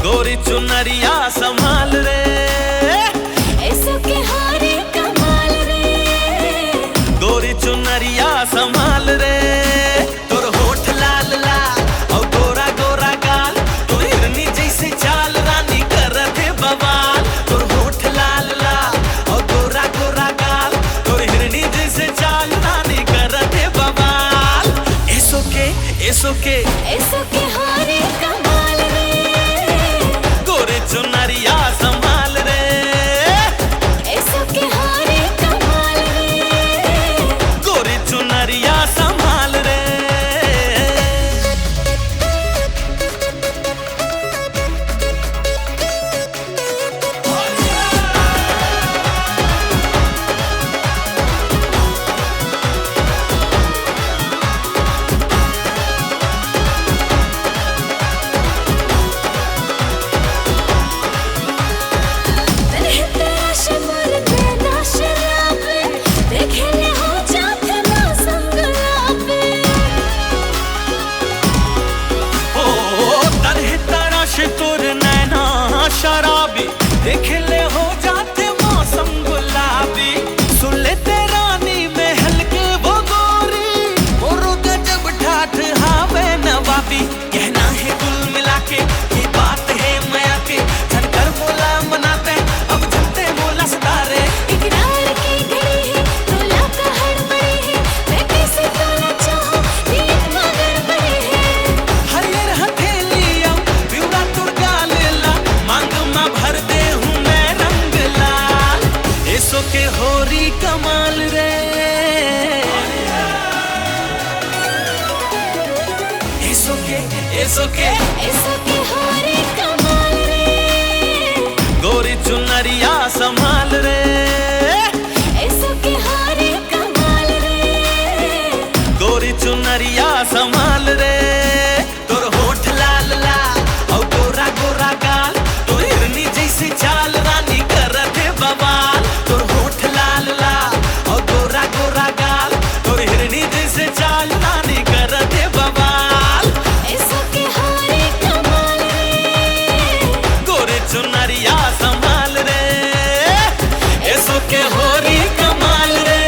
गोरी चुनरिया संभाल रे। एसो के होरी कमाल रे। गोरी चुनरिया संभाल रे। तोर होठ लाल लाल अउ गोरा गोरा गाल, तोर हिरनी जैसे चाल रानी करत हे बवाल। तोर होठ लाल लाल अउ गोरा गोरा गाल, तोर हिरनी जैसे चाल रानी करत हे बवाल। एसो के, एसो के, एसो के होरी कमाल रे। गोरी चुनरिया संभाल रे। एसो के होरी कमाल रे। गोरी चुनरिया संभाल रे। एसो के, एसो के हो रे कमाल रे। गोरी चुनरिया संभाल रे। एसो के हो रे कमाल रे। गोरी चुनरिया संभाल रे। तोर होठ लाल लाल अउ गोरा गोरा गाल, तोर हिरनी जैसे चाल रानी करत हे बवाल। तोर होठ लाल लाल अउ गोरा गोरा गाल, तोर हिरनी जैसे चाल रानी करत हे बवाल। एसो के हो रे कमाल रे। गोरी चुनरिया संभाल रे। एसो के हो रे कमाल रे।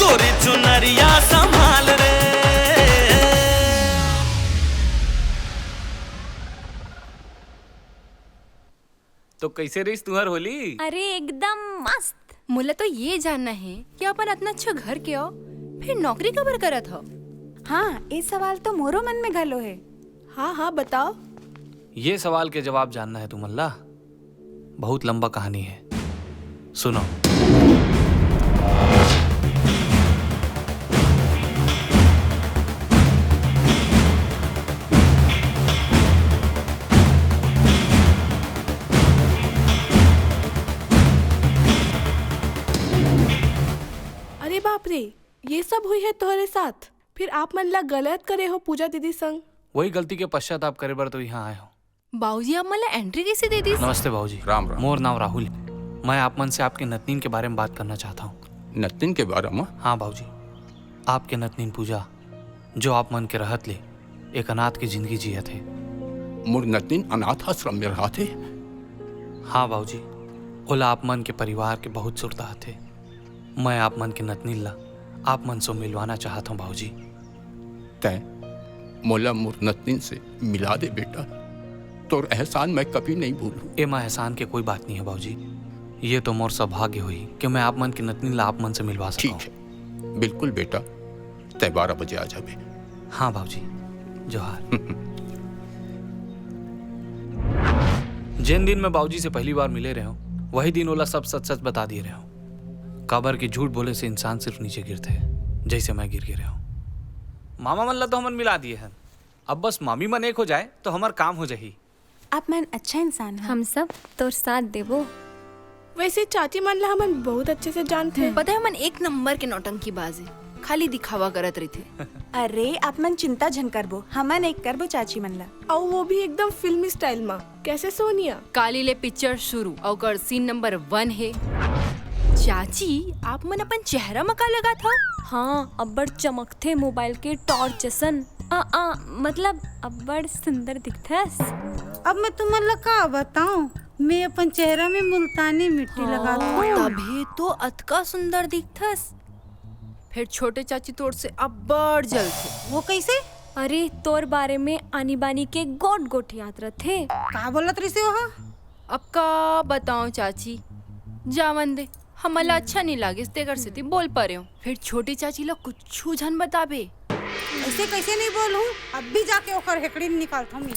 गोरी चुनरिया संभाल रे। तो कैसे रहिस तुहर होली? अरे एकदम मस्त। मोला तो ये जानना हे कि अपन अतना अच्छा घर के हो, फिर नौकरी काबर करत हो? हाँ, ए सवाल तो मोरो मन में घलो हे। हाँ हाँ, बताओ। ये सवाल के जवाब जानना हे तुमन ला? बहुत लंबा कहानी हे, सुनो। अरे बाप रे, ये सब हुई हे तोहरे साथ? फिर आप मन ला गलत करे हो पूजा दीदी संग। वही गलती के पश्चाताप करे बर तो यहाँ आए हो। बाबूजी, आप मन ला entry कैसे दे दीस? नमस्ते बाबूजी। राम राम। मोर नाम राहुल हे। मैं आप मन से आपके नतनीन के बारे में बात करना चाहता हूँ। नतनीन के बारे में? हाँ बाबूजी, आपके नतनीन पूजा, जो आप मन के रहत ले एक अनाथ की जिंदगी जियत हे। मोर नतनीन अनाथ आश्रम में रहत हे? हाँ बाबूजी, ओला आप मन के परिवार के बहुत सुरता आथे। मैं आप मन के नतनीन ला आप मन से मिलवाना चाहत हूँ बाबूजी। तैं मोला मोर नतनीन से मिला दे बेटा, तोर एहसान मैं कभी नहीं भूलूं। एमा एहसान के कोई बात नहीं है बाबूजी, ये तो मोर सौभाग्य होही कि मैं आप मन के नतनीन ला आप मन से मिलवा सकूं। ठीक है, बिल्कुल बेटा, तैं बारह बजे आ जाबे। हाँ बाबूजी, जोहार। जेन दिन मैं बाबूजी से पहली बार मिले रहेंव, वही दिन ओला सब सच सच बता दिए रहेंव। काबर कि झूठ बोले से इंसान सिर्फ नीचे गिरथे, जैसे मैं गिर गे रहेंव। मामा मन ला तो हमन मिला दिए हन, अब बस मामी मन एक हो जाए तो हमर काम हो जाही। आप मन अच्छा इंसान हो। हम सब तोर साथ देबो। वैसे चाची मन ला हमन बहुत अच्छे से जानथे। पता है, हमन एक नंबर के नौटंकीबाज है, खाली दिखावा करत रहिथे। अरे, आप मन चिंता झन करबो, हमन एक करबो चाची मन ला। अउ वो भी एकदम फिल्मी style मा। कैसे सोनिया? काली ले picture शुरू, ओकर scene number one हे। चाची, आप मन अपन चेहरा म का लगात हव? हाँ, अब्बड़ चमकथे mobile के torch असन। आ, आ, मतलब, अब्बड़ सुंदर दिखथस। अब मैं तुमन ला का बताऊं, मैं अपन चेहरा में मुल्तानी मिट्टी हाँ, लगात हूँ। तभी तो अतका सुंदर दिखथस। फिर छोटे चाची तोर से अब्बड़ जलथे। वो कैसे? अरे, तोर बारे में आनी बानी के गोट गोट याद रथे। का बोलत रहिसे ओहा? अब का बताऊं चाची, जावन दे, हमन ला अच्छा नहीं लागिस, तेकर सेती बोल परेंव। फिर छोटी चाची ला कुछु झन बताबे। ऐसे कैसे नहीं बोलूं? अब भी जाके ओकर हेकड़ी निकालथंव मैं।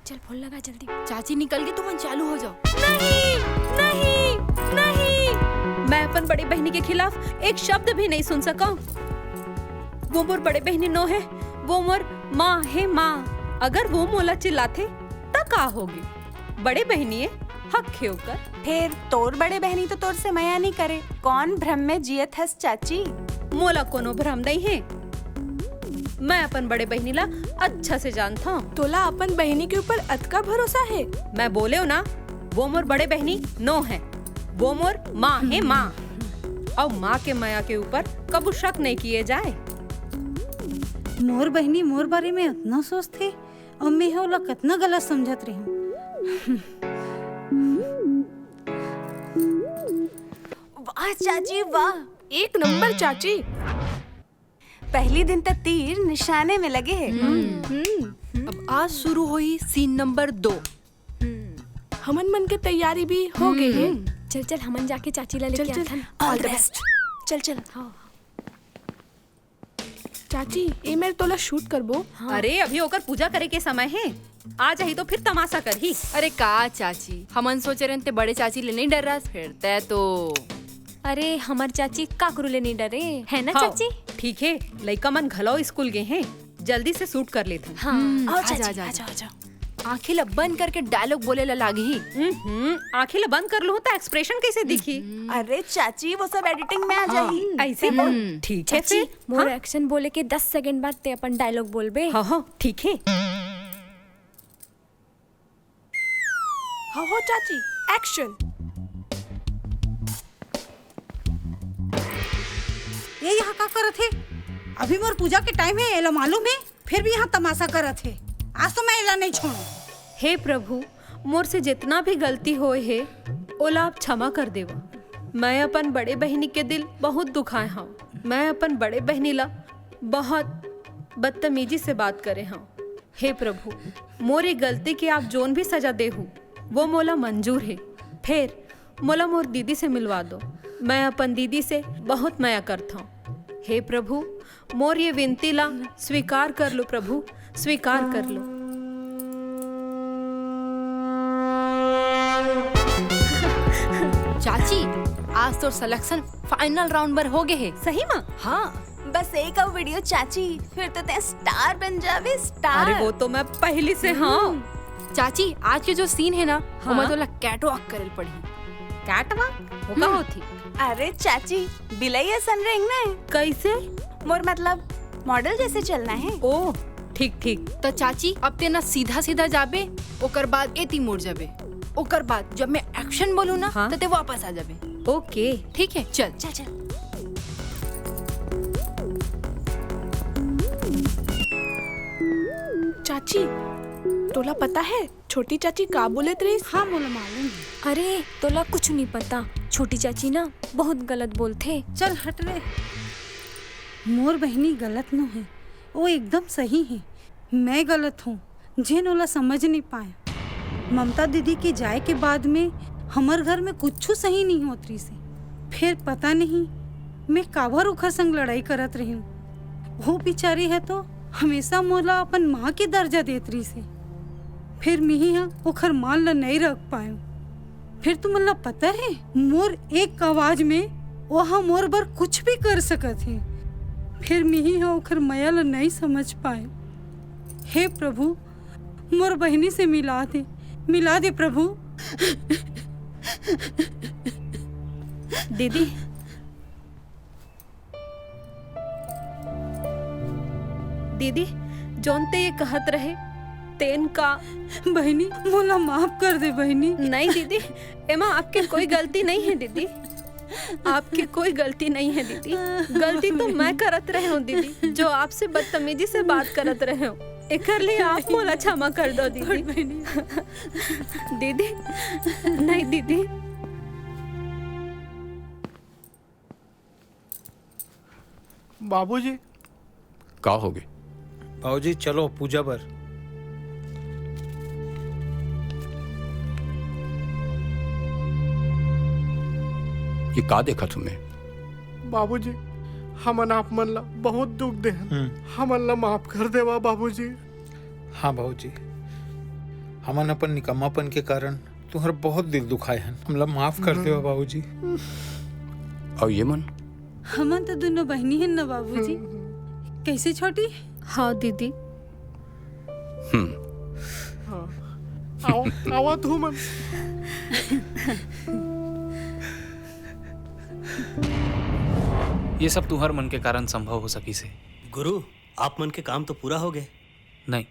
चल, फोन लगा जल्दी। चाची निकल के तुमन चालू हो जाओ। नहीं, नहीं, नहीं। मैं अपन बड़े बहिनी के खिलाफ एक शब्द भी नहीं सुन सकंव। वो मोर बड़े बहिनी नो हे, वो मोर माँ हे, माँ। अगर वो मोला चिल्लाथे, त का होगे? बड़े बहिनी ए, हक हे ओकर। फेर तोर बड़े बहिनी तो तोर से मया नहीं करे। कौन भ्रम में जियत हस चाची? मोला कोनो भ्रम नहीं हे। मैं अपन बड़े बहिनी ला अच्छा से जानथंव। तोला अपन बहिनी के ऊपर अतका भरोसा हे? मैं बोलेंव ना, वो मोर बड़े बहिनी नो हे, वो मोर माँ हे, माँ। अउ माँ के मया के ऊपर कभू शक नहीं किए जाए। मोर बहिनी मोर बारे में अतना सोचथे, अउ मैं ओला कतना गलत समझत रहेंव। वाह चाची, वाह। एक नंबर चाची। पहली दिन त तीर निशाने में लगे हे। हम्म। अब आज शुरू होही scene number दो। हमन मन के तैयारी भी हो गे हे। हम्म। चल, चल, हमन जाके चाची ला लेके चल, चल। आथन। All the best। चल, चल। हाँ। चाची, ए मेर तोला shoot करबो। हाँ। अरे, अभी ओकर पूजा करे के समय हे, आ जाही तो फिर तमाशा करही। अरे का चाची, हमन सोचे रहेन ते बड़े चाची ले नहीं डर्रास, फेर तैं तो। अरे, हमर चाची काकरू ले नहीं डरे, है ना हाँ, चाची? ठीक हे, लइका मन घलो स्कूल गे हें, जल्दी से शूट कर लेथन। हाँ। आओ आ जा, चाची, आ जा, आ आ जा। जाओ, आ जाओ। आंखें ला बंद करके डायलॉग बोले ला लागही। हम्म, आंखें ला बंद कर लूं त एक्सप्रेशन कैसे दिखी? अरे चाची, वो सब एडिटिंग में आ जाही। ऐसे बोल। हम्म। ठीक है चाची, फिर। मोर हाँ। एक्शन बोले के दस सेकंड बाद ते अपन डायलॉग बोलबे। हाँ, हाँ, ठीक है। हाँ हो चाची, एक्शन। ये यहाँ का करत हे? अभी मोर पूजा के टाइम है, एला मालूम है, फिर भी यहाँ तमाशा करत हे। आज तो मैं एला नहीं छोड़ूं। हे प्रभु, मोर से जितना भी गलती होए हे, ओला आप क्षमा कर देवा। मैं अपन बड़े बहिनी के दिल बहुत दुखाए हूँ। मैं अपन बड़े बहिनी ला बहुत बदतमीजी से बात करे हूँ। हे प्रभु, मोर ये गलती के आप जोन भी सजा देहू, वो मोला मंजूर हे। फेर मोला मोर दीदी से मिलवा दो। मैं अपन दीदी से बहुत मया करथौं। हे प्रभु, मोर ये विनती ला स्वीकार कर लो प्रभु, स्वीकार कर लो। चाची, आज तोर सिलेक्शन फाइनल राउंड बर हो गए हे। सही में? हाँ। बस एक अउ वीडियो चाची, फिर तो तैं स्टार बन जावे, स्टार। अरे वो तो मैं पहली से हाँ। हम्म। चाची, आज के जो सीन है ना, हाँ। ओमा तोला कैटवॉक करे ल पड़ही। कैटवॉक? वो का हम्म। होथे? अरे चाची, बिलई असन रेंगना है। कैसे? मोर मतलब मॉडल जैसे चलना है। ओ, ठीक, ठीक। त चाची, अब ते ना सीधा सीधा जाबे, ओकर बाद एती मुड़ जाबे। ओकर बाद जब मैं एक्शन बोलूँ ना, हाँ। त ते वापस आ जाबे। ओके। ठीक है, चल। चल, चल। चाची, तोला पता है छोटी चाची का बोलत रहिस? हाँ, मोला मालूम है। अरे, तोला कुछ नहीं पता। छोटी चाची ना बहुत गलत बोलथे। चल हट रे। मोर बहिनी गलत नो है, वो एकदम सही है। मैं गलत हूँ, जेन ओला समझ नहीं पाए। ममता दीदी के जाए के बाद में हमर घर में कुछ सही नहीं होत रहिस हे। फिर पता नहीं मैं काबर ओखर संग लड़ाई करत रही हूँ। वो बेचारी है तो हमेशा मोला अपन माँ के दर्जा देत रहिस हे। फिर मिही हा ओखर मान ला नहीं रख पायो। फिर तुमन ला पता है, मोर एक आवाज में ओहा मोर बर कुछ भी कर सकत हे। फिर मिही हा ओखर मया ला नहीं समझ पायो। हे प्रभु, मोर बहिनी से मिला दे, मिला दे प्रभु। दीदी, दीदी, जोन ते ये कहत रहे, तेन का? बहिनी, मोला माफ कर दे बहिनी। नहीं दीदी, एमा आपके कोई गलती नहीं है दीदी, आपके कोई गलती नहीं है दीदी। गलती तो मैं करत रहे हूँ दीदी, जो आपसे बदतमीजी से बात करत रहे हूँ। एकर लिए आप मोला क्षमा कर दो दीदी। बहिनी। दीदी, नहीं दीदी। बाबूजी। का होगे? बाबूजी, चलो पूजा बर। ये का देखत हूँ मैं? बाबूजी, हमन आप मन ला बहुत दुख देहन। हम्म। हमन ला माफ कर देवा बाबूजी। हाँ बाबूजी, हमन अपन निकम्मापन के कारण तुम्हर बहुत दिल दुखाए हन। हमला माफ कर देवा बाबूजी। अउ ये मन? हमन तो दोनों बहिनी हन ना बाबूजी। कैसे छोटी? हाँ दीदी। हम्म। हाँ। आओ, आवा तुमन। ये सब तुम्हर मन के कारण संभव हो सकिस हे। गुरु, आप मन के काम तो पूरा हो गए। नहीं,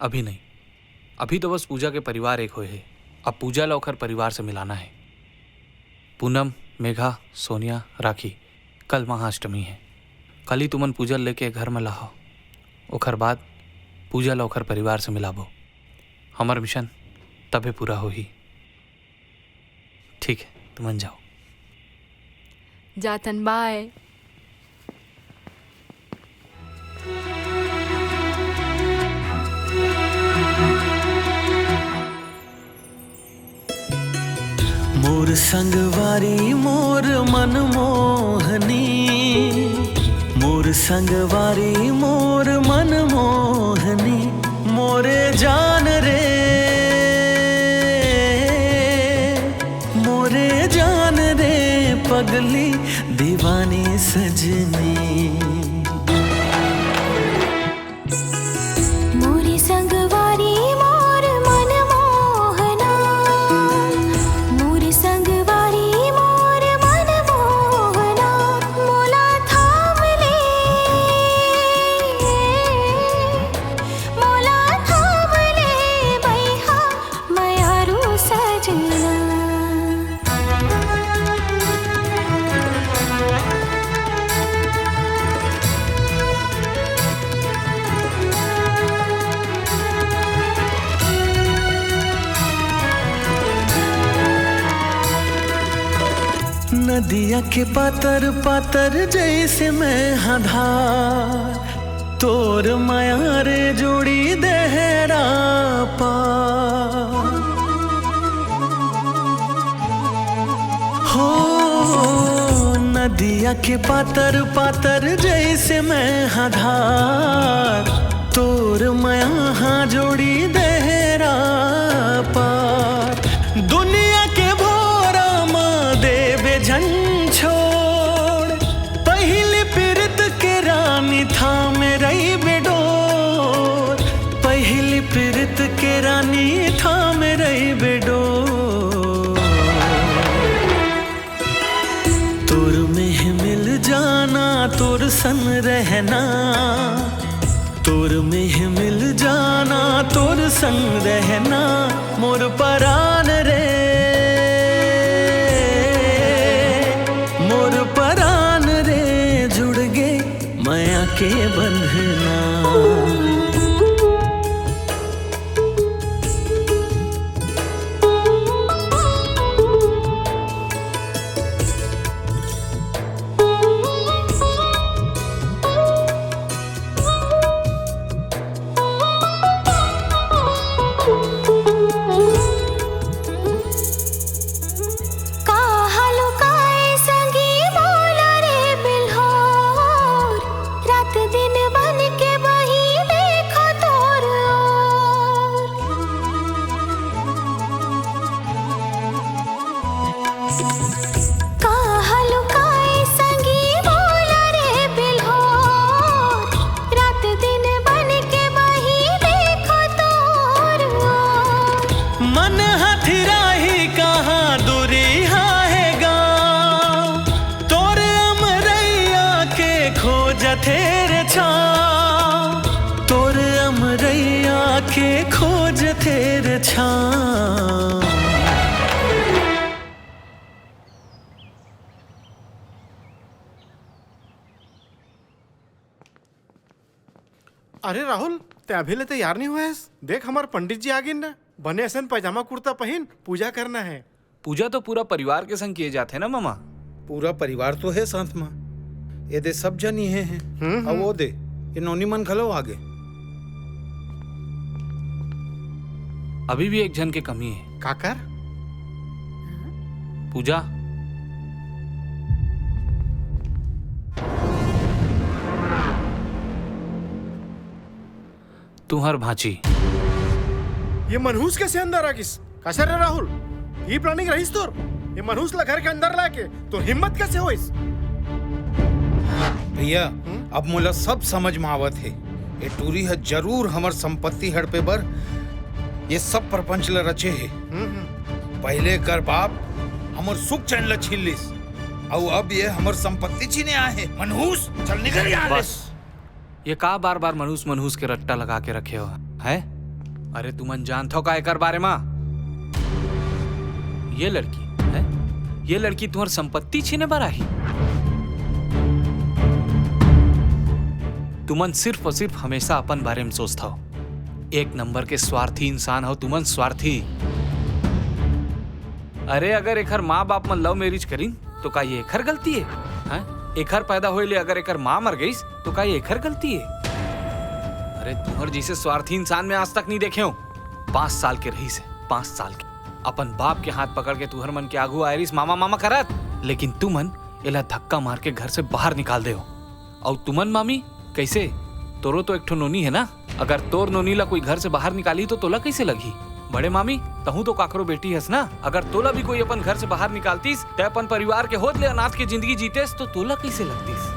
अभी नहीं। अभी तो बस पूजा के परिवार एक होए हे। अब पूजा ला ओखर परिवार से मिलाना है। पूनम, मेघा, सोनिया, राखी, कल महाअष्टमी है। कल ही तुमन पूजा लेके घर में लाहो। ओखर बाद पूजा ला ओखर परिवार से मिलाबो। हमर मिशन तबे पूरा होही। ठीक है, तुमन जाओ। जाथन, बाय। मोर संगवारी मोर मनमोहनी, मोर संगवारी मोर मनमोहनी, मोरे जान रे, मोरे जान रे पगली दीवानी सजनी। मोर संगवारी मोर मनमोहना, मोर संगवारी मोर मनमोहना, मोला थाम ले, मोला थाम ले बइहा मयारू सजना। नदिया के पातर पातर जइसे मैं हा धार, तोर मया रे जोड़ी देहे रा पार। हो नदिया के पातर पातर जइसे मैं हा धार, तोर मया हा जोड़ी देहे रा पार। दुनिया के भोरा म देबे झन छोड़, पहिली पिरित के रानी थामे रहिबे डोर, पहिली पिरित के रानी थामे रहिबे डोर। तोर मेंह मिल जाना, तोर संग रहना, तोर मेंह मिल जाना, तोर संग रहना, मोर परान रे, मोर परान रे, जुड़ गे मया के बंधना। काहा लुकाए संगी मोला रे बिल्होर, रात दिन बन के बही देखो तोर ओर। काहा लुकाए संगी मोला रे बिल्होर, रात दिन बन के बही देखो तोर ओर। मन हथिराही कहाँ दूरी हा हे गाँव, तोर अमरैया के खोजथे रे छाँव, तोर अमरैया के खोजथे रे छाँव। अरे राहुल, तैं अभी ले तैयार नहीं होएस? देख, हमर पंडित जी आ गिन ना। बने असन पैजामा कुर्ता पहिन, पूजा करना है। पूजा तो पूरा परिवार के संग किए जाथे ना, मामा। पूरा परिवार तो हे साथ म। ए दे, सब जन इहे हे। हम्म, अउ हम्म। ओ दे, ए नोनी मन घलो आगे। अभी भी एक झन के कमी हे। काकर? पूजा। तुंहर भांची। ये मनहूस कैसे अंदर आ गिस? कइसे रे राहुल, ई planning रहिस तोर? ये मनहूस ला घर के अंदर लाके तोर हिम्मत कैसे होइस? भैया, हम्म? अब मोला सब समझ में आवत हे। ये टूरी ह जरूर हमर संपत्ति हड़पे बर ये सब प्रपंच ला रचे हे। हम्म, हम्म। पहले कर बाप हमर सुख चैन ला छीन लिस, अउ अब ये हमर संपत्ति छीने आए हे। मनहूस, चल निकल यहाँ ले। बस। ये का बार-बार मनहूस मनहूस के रट्टा लगा के रखे हो, हैं? अरे तुमन जानथव का एकर बारे मा? ये लड़की, हैं? ये लड़की तुम्हर संपत्ति छीने बर आही? तुमन सिर्फ और सिर्फ हमेशा अपन बारे में सोचथव। एक नंबर के स्वार्थी इंसान हो तुमन, स्वार्थी। अरे अगर एखर माँ बाप मन love marriage करिन तो का ये एखर गलती हे? हैं? एखर पैदा होए ले अगर एकर माँ मर गईस, तो का ये एखर गलती हे? अरे, तुहर जैसे स्वार्थी इंसान मैं आज तक नहीं देखे हूँ। पाँच साल के रहीस हे, पाँच साल के। अपन बाप के हाथ पकड़ के तुहर मन के आगू आए रहीस, मामा, मामा करत। लेकिन तुमन एला धक्का मार के घर से बाहर निकाल दे हो। अउ तुमन, मामी, कैसे? तोरो तो एक ठो नोनी हे ना? अगर तोर नोनी ला कोई घर से बाहर निकाली तो तोला कैसे लगही? बड़े मामी, तहूं तो काकरो बेटी हस ना। अगर तोला भी कोई अपन घर से बाहर निकालतीस, ते अपन परिवार के होत ले अनाथ के जिंदगी जीतेस, तो तोला कैसे लगतीस?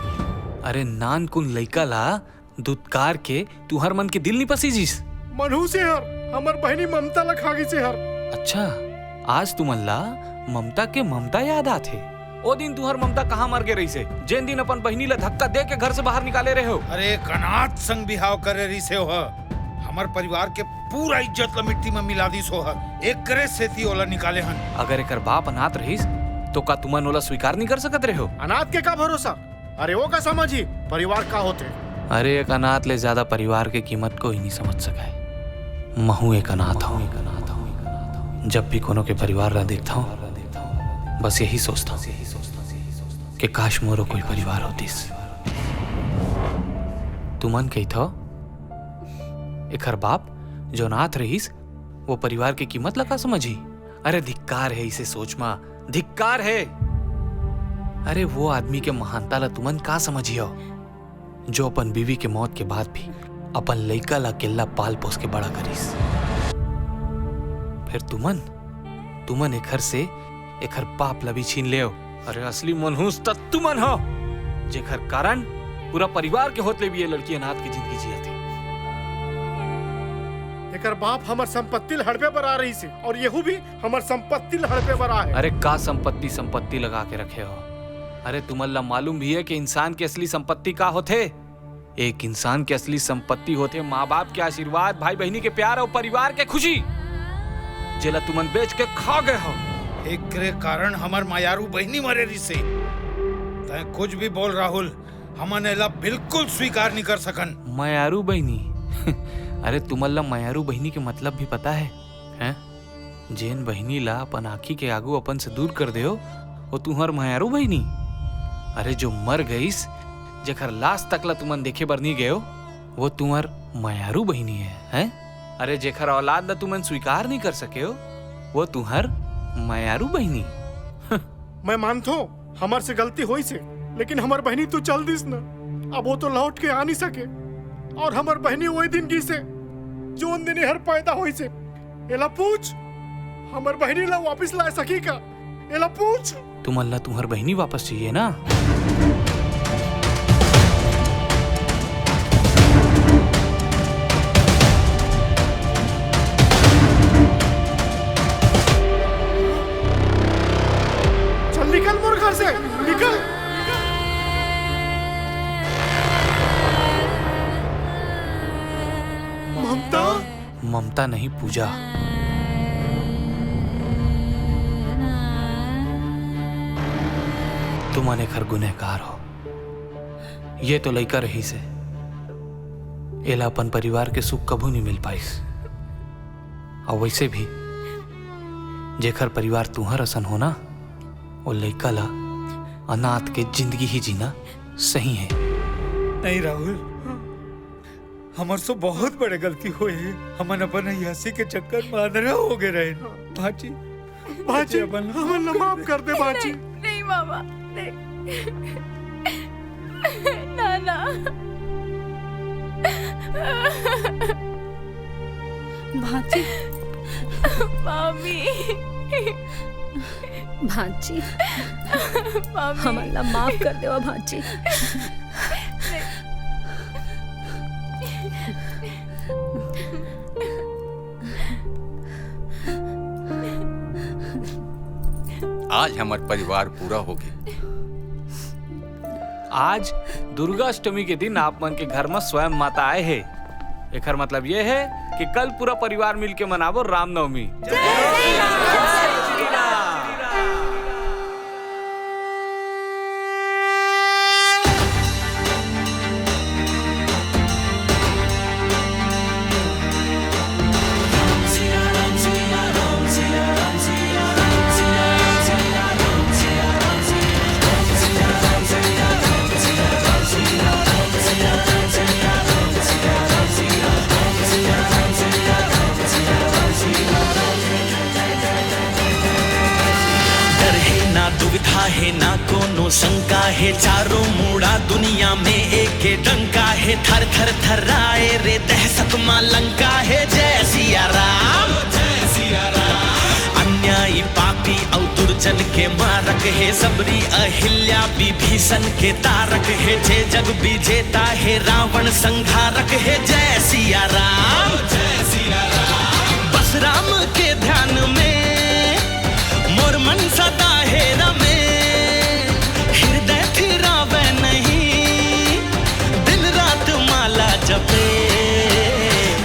अरे नानकुन लइका ला दुत्कार के तुंहर मन के दिल नइ पसीजिस। मनहूस ए हर, हमर बहिनी ममता ला खा गिस ए हर। अच्छा, आज तुमन ला ममता के ममता याद आथे। ओ दिन तुंहर ममता कहाँ मर गे रहिसे, जेन दिन अपन बहिनी ला धक्का दे के घर से बाहर निकाले रहे हो? अरे, एक अनाथ संग बिहाव करे रहिसे ओह। हमर परिवार के पूरा इज्जत ला मिट्टी में मिला दिस ओह। एकरे सेती ओला निकाले हन। अगर एकर बाप अनाथ रहिस, तो का तुमन ओला स्वीकार नइ कर सकत रहे हो? अनाथ के का भरोसा? अरे, वो का समझही परिवार का होथे? अरे, एक अनाथ ले ज्यादा परिवार के कीमत कोई नइ समझ सकय। महूं एक अनाथ हूं। जब भी कोनो के परिवार ला देखता हूं, बस यही सोचता हूं कि काश मोरो कोई परिवार होतिस। तुमन कहिथव, एखर बाप जो अनाथ रहिस, वो परिवार के कीमत ला का समझही? अरे धिक्कार हे इसे सोच मा, धिक्कार हे। अरे वो आदमी के महानता ला तुमन का समझियो, जो अपन बीवी के मौत के बाद भी अपन लइका ला अकेल्ला पाल पोस के बड़ा करिस। फिर तुमन, तुमन एखर से एखर पाप ला भी छीन लेव। अरे असली मनहूस त तुमन हो, जेखर कारण पूरा परिवार के होत ले भी ये लड़की अनाथ की जिंदगी जियत हे। एकर बाप हमर संपत्ति ल हड़पे बर आ रहिस हे, और यहू भी हमर संपत्ति ल हड़पे बर आ हे। अरे का संपत्ति, संपत्ति लगा के रखे हो? अरे तुमन ला मालूम भी हे कि इंसान के असली संपत्ति का होथे? एक इंसान के असली संपत्ति होथे माँ बाप के आशीर्वाद, भाई बहिनी के प्यार और परिवार के खुशी, जेला तुमन बेच के खा गए हो। एकरे कारण हमर मयारू बहिनी मरे रिसे। तैं कुछ भी बोल राहुल, हमन एला बिल्कुल स्वीकार नहीं कर सकन। मयारू बहिनी? अरे तुमन ला मयारू बहिनी के मतलब भी पता है? हैं? जेन बहिनी ला अपन आँखी के आगू अपन से दूर कर देव, वो तुंहर मयारू बहिनी? अरे जो मर गईस, जेकर लाश तक ला तुमन देखे बर नी गयो, वो तुंहर मयारू बहिनी है, हैं? अरे जेकर औलाद ला तुमन स्वीकार नी कर सकेव, वो तुंहर मयारू बहिनी। मैं मानथों, हमर से गलती होइस हे, लेकिन हमर बहिनी तो चल दिस न, अब वो तो लौट के आ नहीं सके। और हमर बहिनी वही दिन गिस हे, जोन दिन एहर पैदा होइस हे। एला पूछ, हमर बहिनी ला वापिस ला सकही का? एला पूछ। तुमन ला तुंहर बहिनी वापस चाहिए ना? चल निकल मोर घर से, निकल। ममता। ममता नहीं, पूजा। तुमन एखर गुनहगार हो। ये तो लइका रहिस हे, एला अपन परिवार के सुख कभू नहीं मिल पाइस। और वैसे भी जेखर परिवार तुंहर असन हो ना, वो लइका ला अनाथ के जिंदगी ही जीना सही है। नहीं राहुल, हमर से बहुत बड़े गलती होए हे। हमन अपन अय्यासी के चक्कर में अंधरा हो गए रहे। भांची, भांची, हमन ला माफ कर दे, भांची। नहीं, नहीं मामा, नहीं। ना, ना। भांची। मामी। भांची। मामी। हमन ला माफ कर देवा, भांची। आज हमर परिवार पूरा होगे। आज दुर्गा अष्टमी के दिन आप मन के घर म स्वयं माता आए हे। एखर मतलब ये हे कि कल पूरा परिवार मिलके मनाबो रामनवमी। डर हे ना, दुविधा हे ना, कोनो शंका हे, चारों मुड़ा दुनिया में एक डंका हे। थर थर थर्राए रे दहशत माँ लंका हे। जय सिया राम, जय सिया राम। अन्यायी पाक अउ दुर्जन के मारक हे, सबरी अहिल्या विभीषण के तारक हे, जे जग विजेता हे रावण संहारक हे। जय सिया राम, जय सिया राम। बस राम के ध्यान में मोर मन सदा हे रमे, हृदय थिरावे नहीं, दिन रात माला जपे।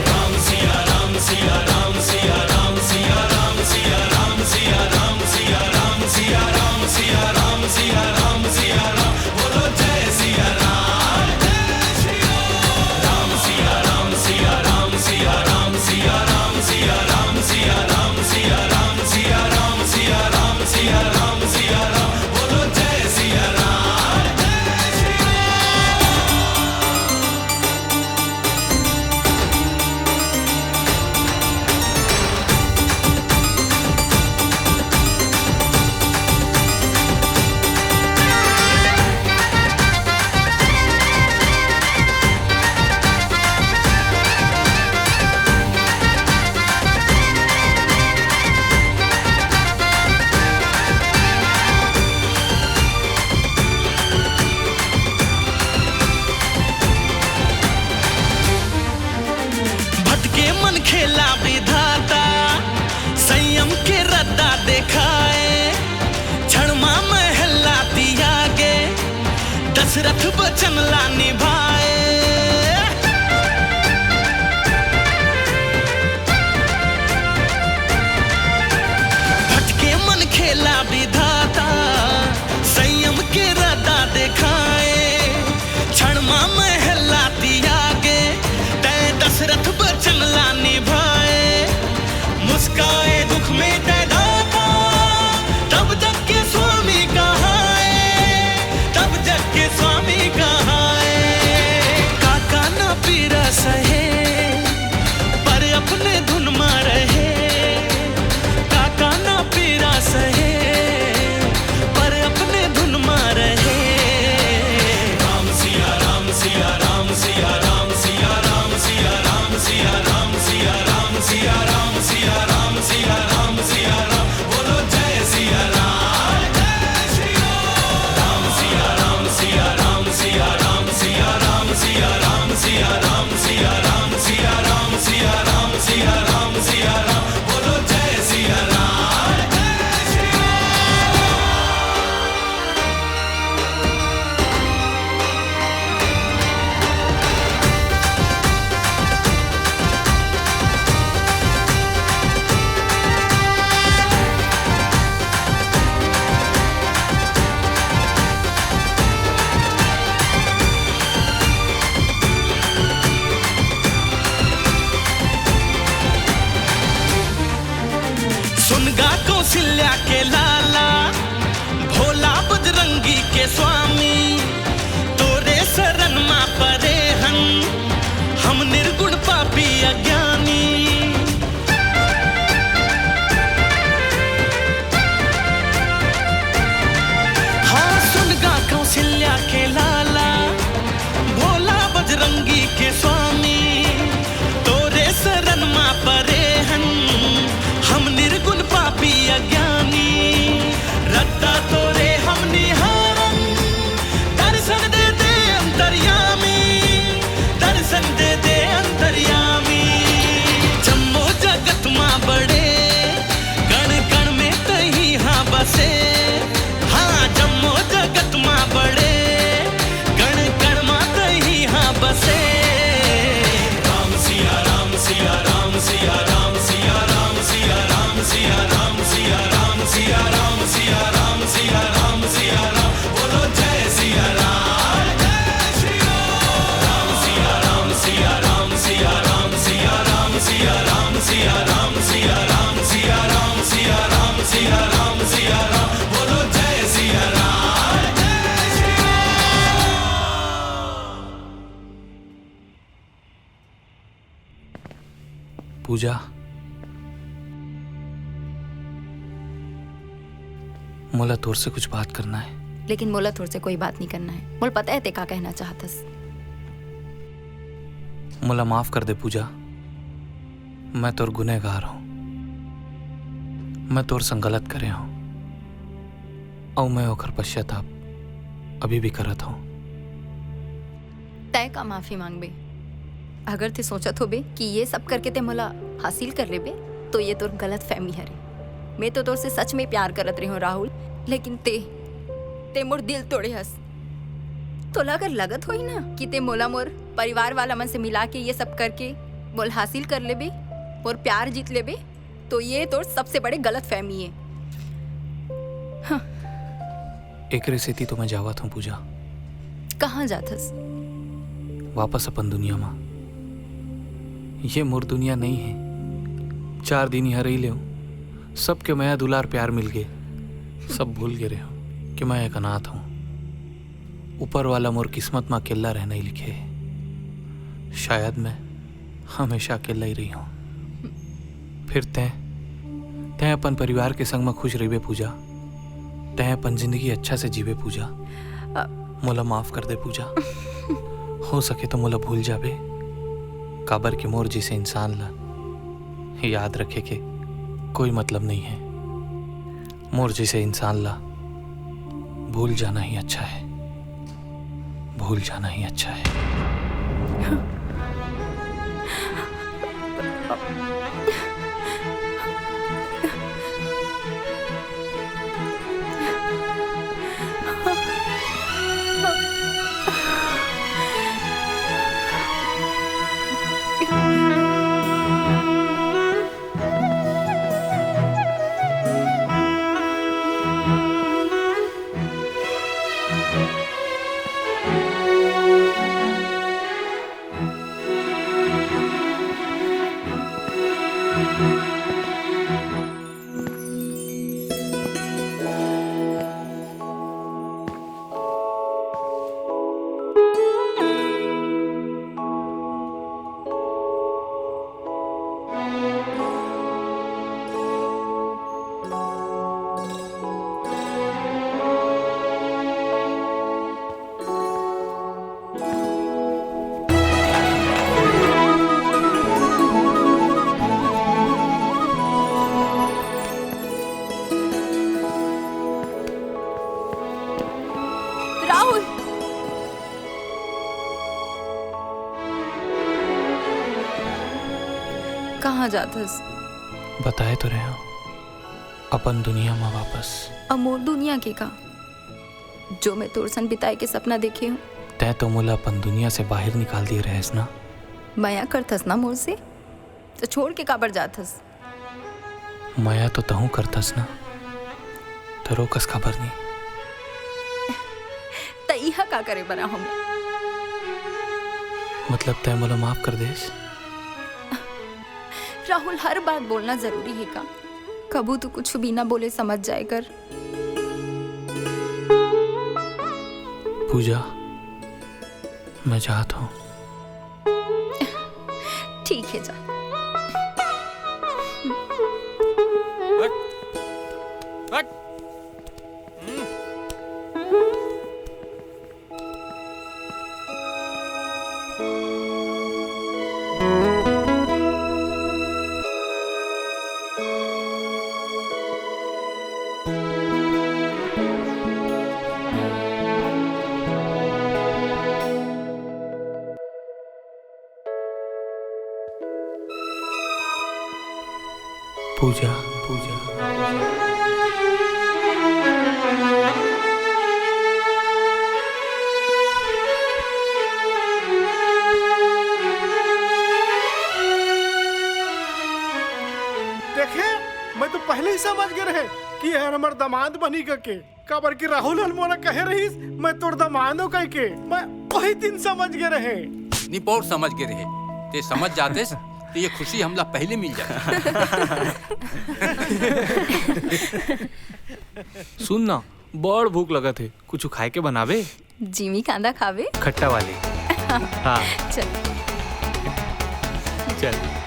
राम सिया राम, सिया राम, सिया राम, सिया राम, सिया राम, सिया राम, सिया राम, सिया राम, सिया राम, सिया राम, सिया राम, बोलो जय सिया राम, जय श्री राम। राम सिया राम, सिया राम, सिया राम, सिया राम, सिया राम, सिया राम, सिया राम, सिया राम, सिया राम, सिया राम, बोलो जय सिया राम, जय श्री राम। भटके मन खेला विधाता, संयम के रद्दा देखाए। क्षण मा महल ला तियागे, दशरथ वचन ला निभाए। भटके मन खेला विधाता, संयम के रद्दा देखाए। क्षण मा महल ला तियागे, तैं दशरथ वचन ला निभाए। मुस्काए दुख मेटे दाता, तब जग के स्वामी कहाए, तब जग के स्वामी कहाए। काका ना पीरा सहे, पर अपने धुन मा रहे। काका ना पीरा सहे, पर अपने धुन मा रहे। राम सिया राम, सिया राम, सिया राम, सिया राम, सिया राम, सिया राम, सिया राम, सिया राम, सिया राम, सिया राम, बोलो जय सिया राम, जय श्री राम। राम सिया राम, सिया राम, सिया राम, सिया राम, सिया राम, सिया राम, सिया राम, सिया राम, सिया राम, सिया राम, बोलो जय सिया राम, जय श्री राम। सुन गा कौशल्या के लाला, भोला बजरंगी के स्वामी, तोरे शरण मा परे हन हम निर्गुण पापी अज्ञानी। हाँ, सुन गा कौशल्या के लाला, भोला बजरंगी के स्वामी, तोरे शरण मा परे हन हम निर्गुण पापी अज्ञानी। रद्दा तोरे हम निहारन, दर्शन दे दे अंतर्यामी, दर्शन दे दे अंतर्यामी। जम्मो जगत मा बड़े, कण कण में तहीं हा बसे। हाँ, जम्मो जगत मा बड़े, कण कण मा तहीं हा बसे। राम सिया राम, सिया राम, सिया राम, सिया राम, बोलो जय सिया राम, जय श्री राम। राम सिया राम, सिया राम, सिया राम, सिया राम, सिया राम, सिया राम, सिया राम, सिया राम, सिया राम, सिया राम, सिया राम, बोलो जय सिया राम, जय श्री राम। पूजा, मोला तोर से कुछ बात करना है। लेकिन मोला तोर से कोई बात नहीं करना है। मोला पता है ते का कहना चाहत हस। मोला माफ कर दे पूजा, मैं तोर गुनहगार हूँ, मैं तोर संग गलत करे हूँ। अउ मैं ओखर पश्चाताप अभी भी करत हूँ। तैं का माफी मांगबे? अगर तैं सोचत होबे कि ये सब करके तैं मोला हासिल कर लेबे, तो ये तोर गलत फहमी हरे। मैं तो तोर से सच में प्यार करत रहे हूँ राहुल, लेकिन तैं, तैं मोर दिल तोड़े हस। तोला अगर लगत होही ना कि तैं मोला मोर परिवार वाला मन से मिला के ये सब करके मोला हासिल कर लेबे, मोर प्यार जीत लेबे, तो ये तोर सबसे बड़े गलत फहमी है। हाँ। एकरे सेती तो मैं जावत हूँ पूजा। कहाँ जाथस? वापस अपन दुनिया मा। ये मोर दुनिया नहीं है। चार दिन यहाँ रही ले हूँ, सबके मया दुलार प्यार मिल गए। सब भूल गए रहे हूँ कि मैं एक अनाथ हूँ। ऊपर वाला मोर किस्मत मा अकेला रहना ही लिखे है। शायद मैं हमेशा अकेला ही रही हूँ। फिर तैं, तैं अपन परिवार के संग म खुश रहिबे पूजा। तैं अपन जिंदगी अच्छा से जीबे पूजा। अ- मोला माफ कर दे पूजा। हो सके तो मोला भूल जाबे, काबर के मोर जैसे इंसान ला याद रखे के कोई मतलब नहीं है। मोर जैसे इंसान ला भूल जाना ही अच्छा है, भूल जाना ही अच्छा है। राहुल, कहाँ जाथस? बताए तो रहे हूँ, अपन दुनिया मा वापस। अब मोर दुनिया के का? जो मैं तोर संग बिताए के सपना देखे हूँ। तैं तो मोला अपन दुनिया से बाहर निकाल दिए रहेस ना। मया करथस ना मोर से, तो छोड़ के काबर जाथस? मया तो तहूँ करथस ना, तो रोकस काबर नहीं? त इहा का करे बर आहूँ मैं? मतलब तैं मोला माफ कर देस? राहुल, हर बात बोलना जरूरी है का? कभू तो कुछ बिना बोले समझ जाए कर। पूजा, मैं जात हूँ। ठीक है, जा। हट। हट। पूजा, पूजा। देखे, मैं तो पहले ही समझ गए रहे कि यार हमर दामाद बनी करके। काबर कि राहुल हल मोला कहे रहिस, "मैं तोर दामाद हूँ," कहिके। मैं वही दिन समझ गे रहे। निपोर समझ गे रहे। ते समझ जातेस, तो ये खुशी हमला पहले मिल जाती। सुन ना, बड़ भूख लगत हे, कुछ खाए के बनावे? जिमी कांदा खावे? खट्टा वाले। हाँ। चल। चल।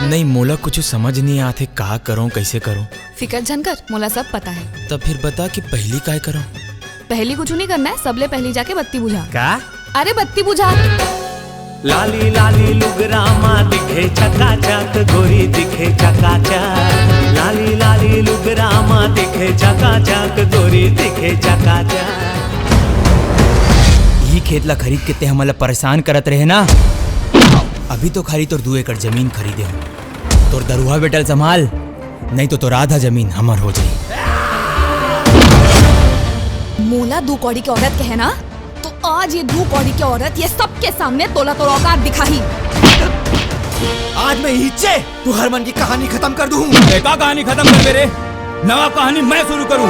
नहीं, मोला कुछ समझ नहीं आथे, का करूं, कैसे करूं? फिकर झन कर, मोला सब पता है। तब फिर बता कि पहली काय करूं? पहली कुछ नहीं करना है, सबले पहली जाके बत्ती बुझा। का? अरे बत्ती बुझा। लाली लाली लुगरा मा दिखे चकाचक, गोरी दिखे चकाचक। लाली लाली लुगरा मा दिखे चकाचक, गोरी दिखे चकाचक। यही खेत ला खरीद के ते हमन ला परेशान करत रहे ना। अभी तो खाली तोर दू एकड़ जमीन खरीदे हूँ। तोर दरुहा बेटा ल संभाल, नहीं तो तोर आधा जमीन हमर हो जाई। मोला दू कौड़ी के औरत कहे ना, तो आज ये दू कौड़ी के औरत ये सबके सामने तोला तोर औकात दिखाही। आज मैं इहिच्चे तू हर मन की कहानी खत्म कर दूं। ए, का कहानी खत्म कर मेरे? नवा कहानी मैं शुरू करूं।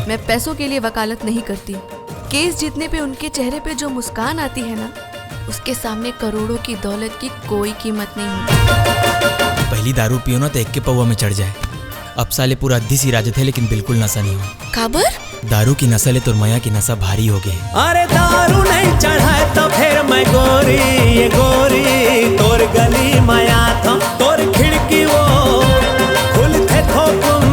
मैं पैसों के लिए वकालत नहीं करती। केस जीतने पे उनके चेहरे पे जो मुस्कान आती है ना, उसके सामने करोड़ों की दौलत की कोई कीमत नहीं होती। पहली दारू पियो ना तो एक के पौवा में चढ़ जाए। अब साले पूरा अद्धी सिरा जथे, लेकिन बिल्कुल नशा नहीं हो। काबर? दारू की नशा ले तोर मया की नशा भारी हो गए। अरे दारू नहीं चढ़ाए तो फिर मैं गोरी, ये गोरी, तोर गली मया था, तोर खिड़की वो खुलथे थोकुन,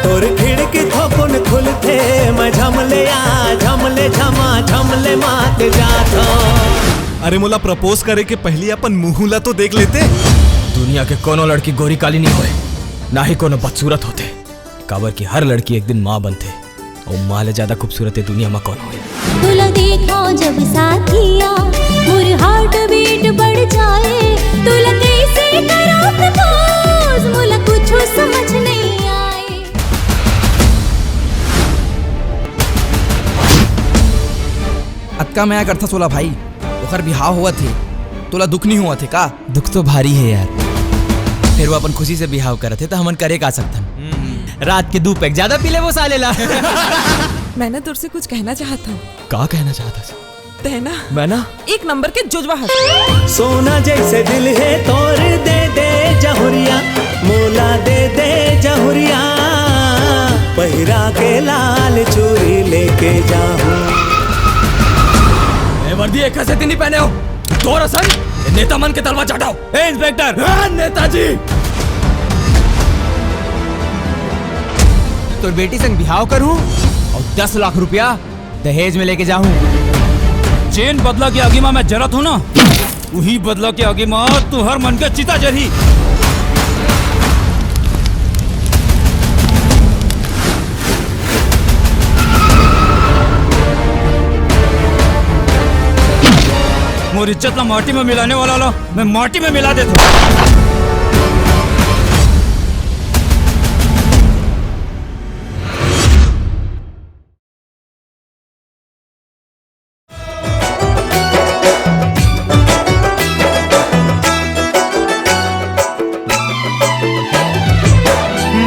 तोर खिड़की थोकुन खुलथे, मैं झमले आ, झमले झमा, झमले मात जात। अरे मोला प्रपोज करे के पहली अपन मुंह ला तो देख लेते। दुनिया के कोनो लड़की गोरी काली नहीं होए, ना ही कोनो बदसूरत होते, काबर कि हर लड़की एक दिन माँ बनथे, अउ माँ ले ज्यादा खूबसूरत ये दुनिया में कौन होए? तोला देखा जब साथिया, मोर heart beat बढ़ जाए। तोला कैसे करा propose, मोला कुछ समझ नहीं आए। अतका मया करथस ओला भाई, ओकर बिहाव होवत हे, तोला दुख नहीं होवत हे का? दुख तो भारी है यार। फिर वो अपन खुशी से बिहाव करत हे, तो हमन करे का सकथन? रात के दू पैक ज्यादा पी ले वो साले ला। मैं ना तोर से कुछ कहना चाहत हूँ। का कहना चाहत हस? तै ना मैं ना एक नंबर के जुजवा हस। सोना जैसे दिल है तोर, दे दे जहुरिया, मोला दे दे जहुरिया, पहिरा के लाल चूरी लेके जाहूं। ए वर्दी एक से नहीं पहने हो, तोर असन नेता मन के तलवा चाटाओ। ए इंस्पेक्टर, ए नेताजी। तोर बेटी संग बिहाव करूं और दस लाख रुपया दहेज में लेके जाहूं। जेन बदला के आगी मा मैं जरत हूं ना, उही बदला के आगी मा तुहर मन के चिता जरही। मोर इज्जत ला माटी में मिलाने वाला ला मैं माटी में मिला देता हूँ।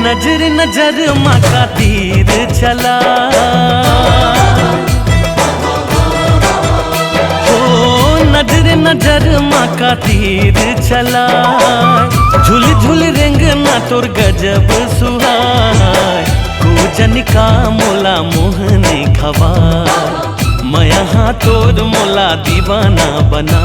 नजर नजर मा का तीर चला, हो नजर नजर मा का तीर चला, झुल झुल रेंगना तोर गजब सुहाय, को जनिका मोला मोहने खवा, मैं यहाँ तोर मोला दीवाना बना।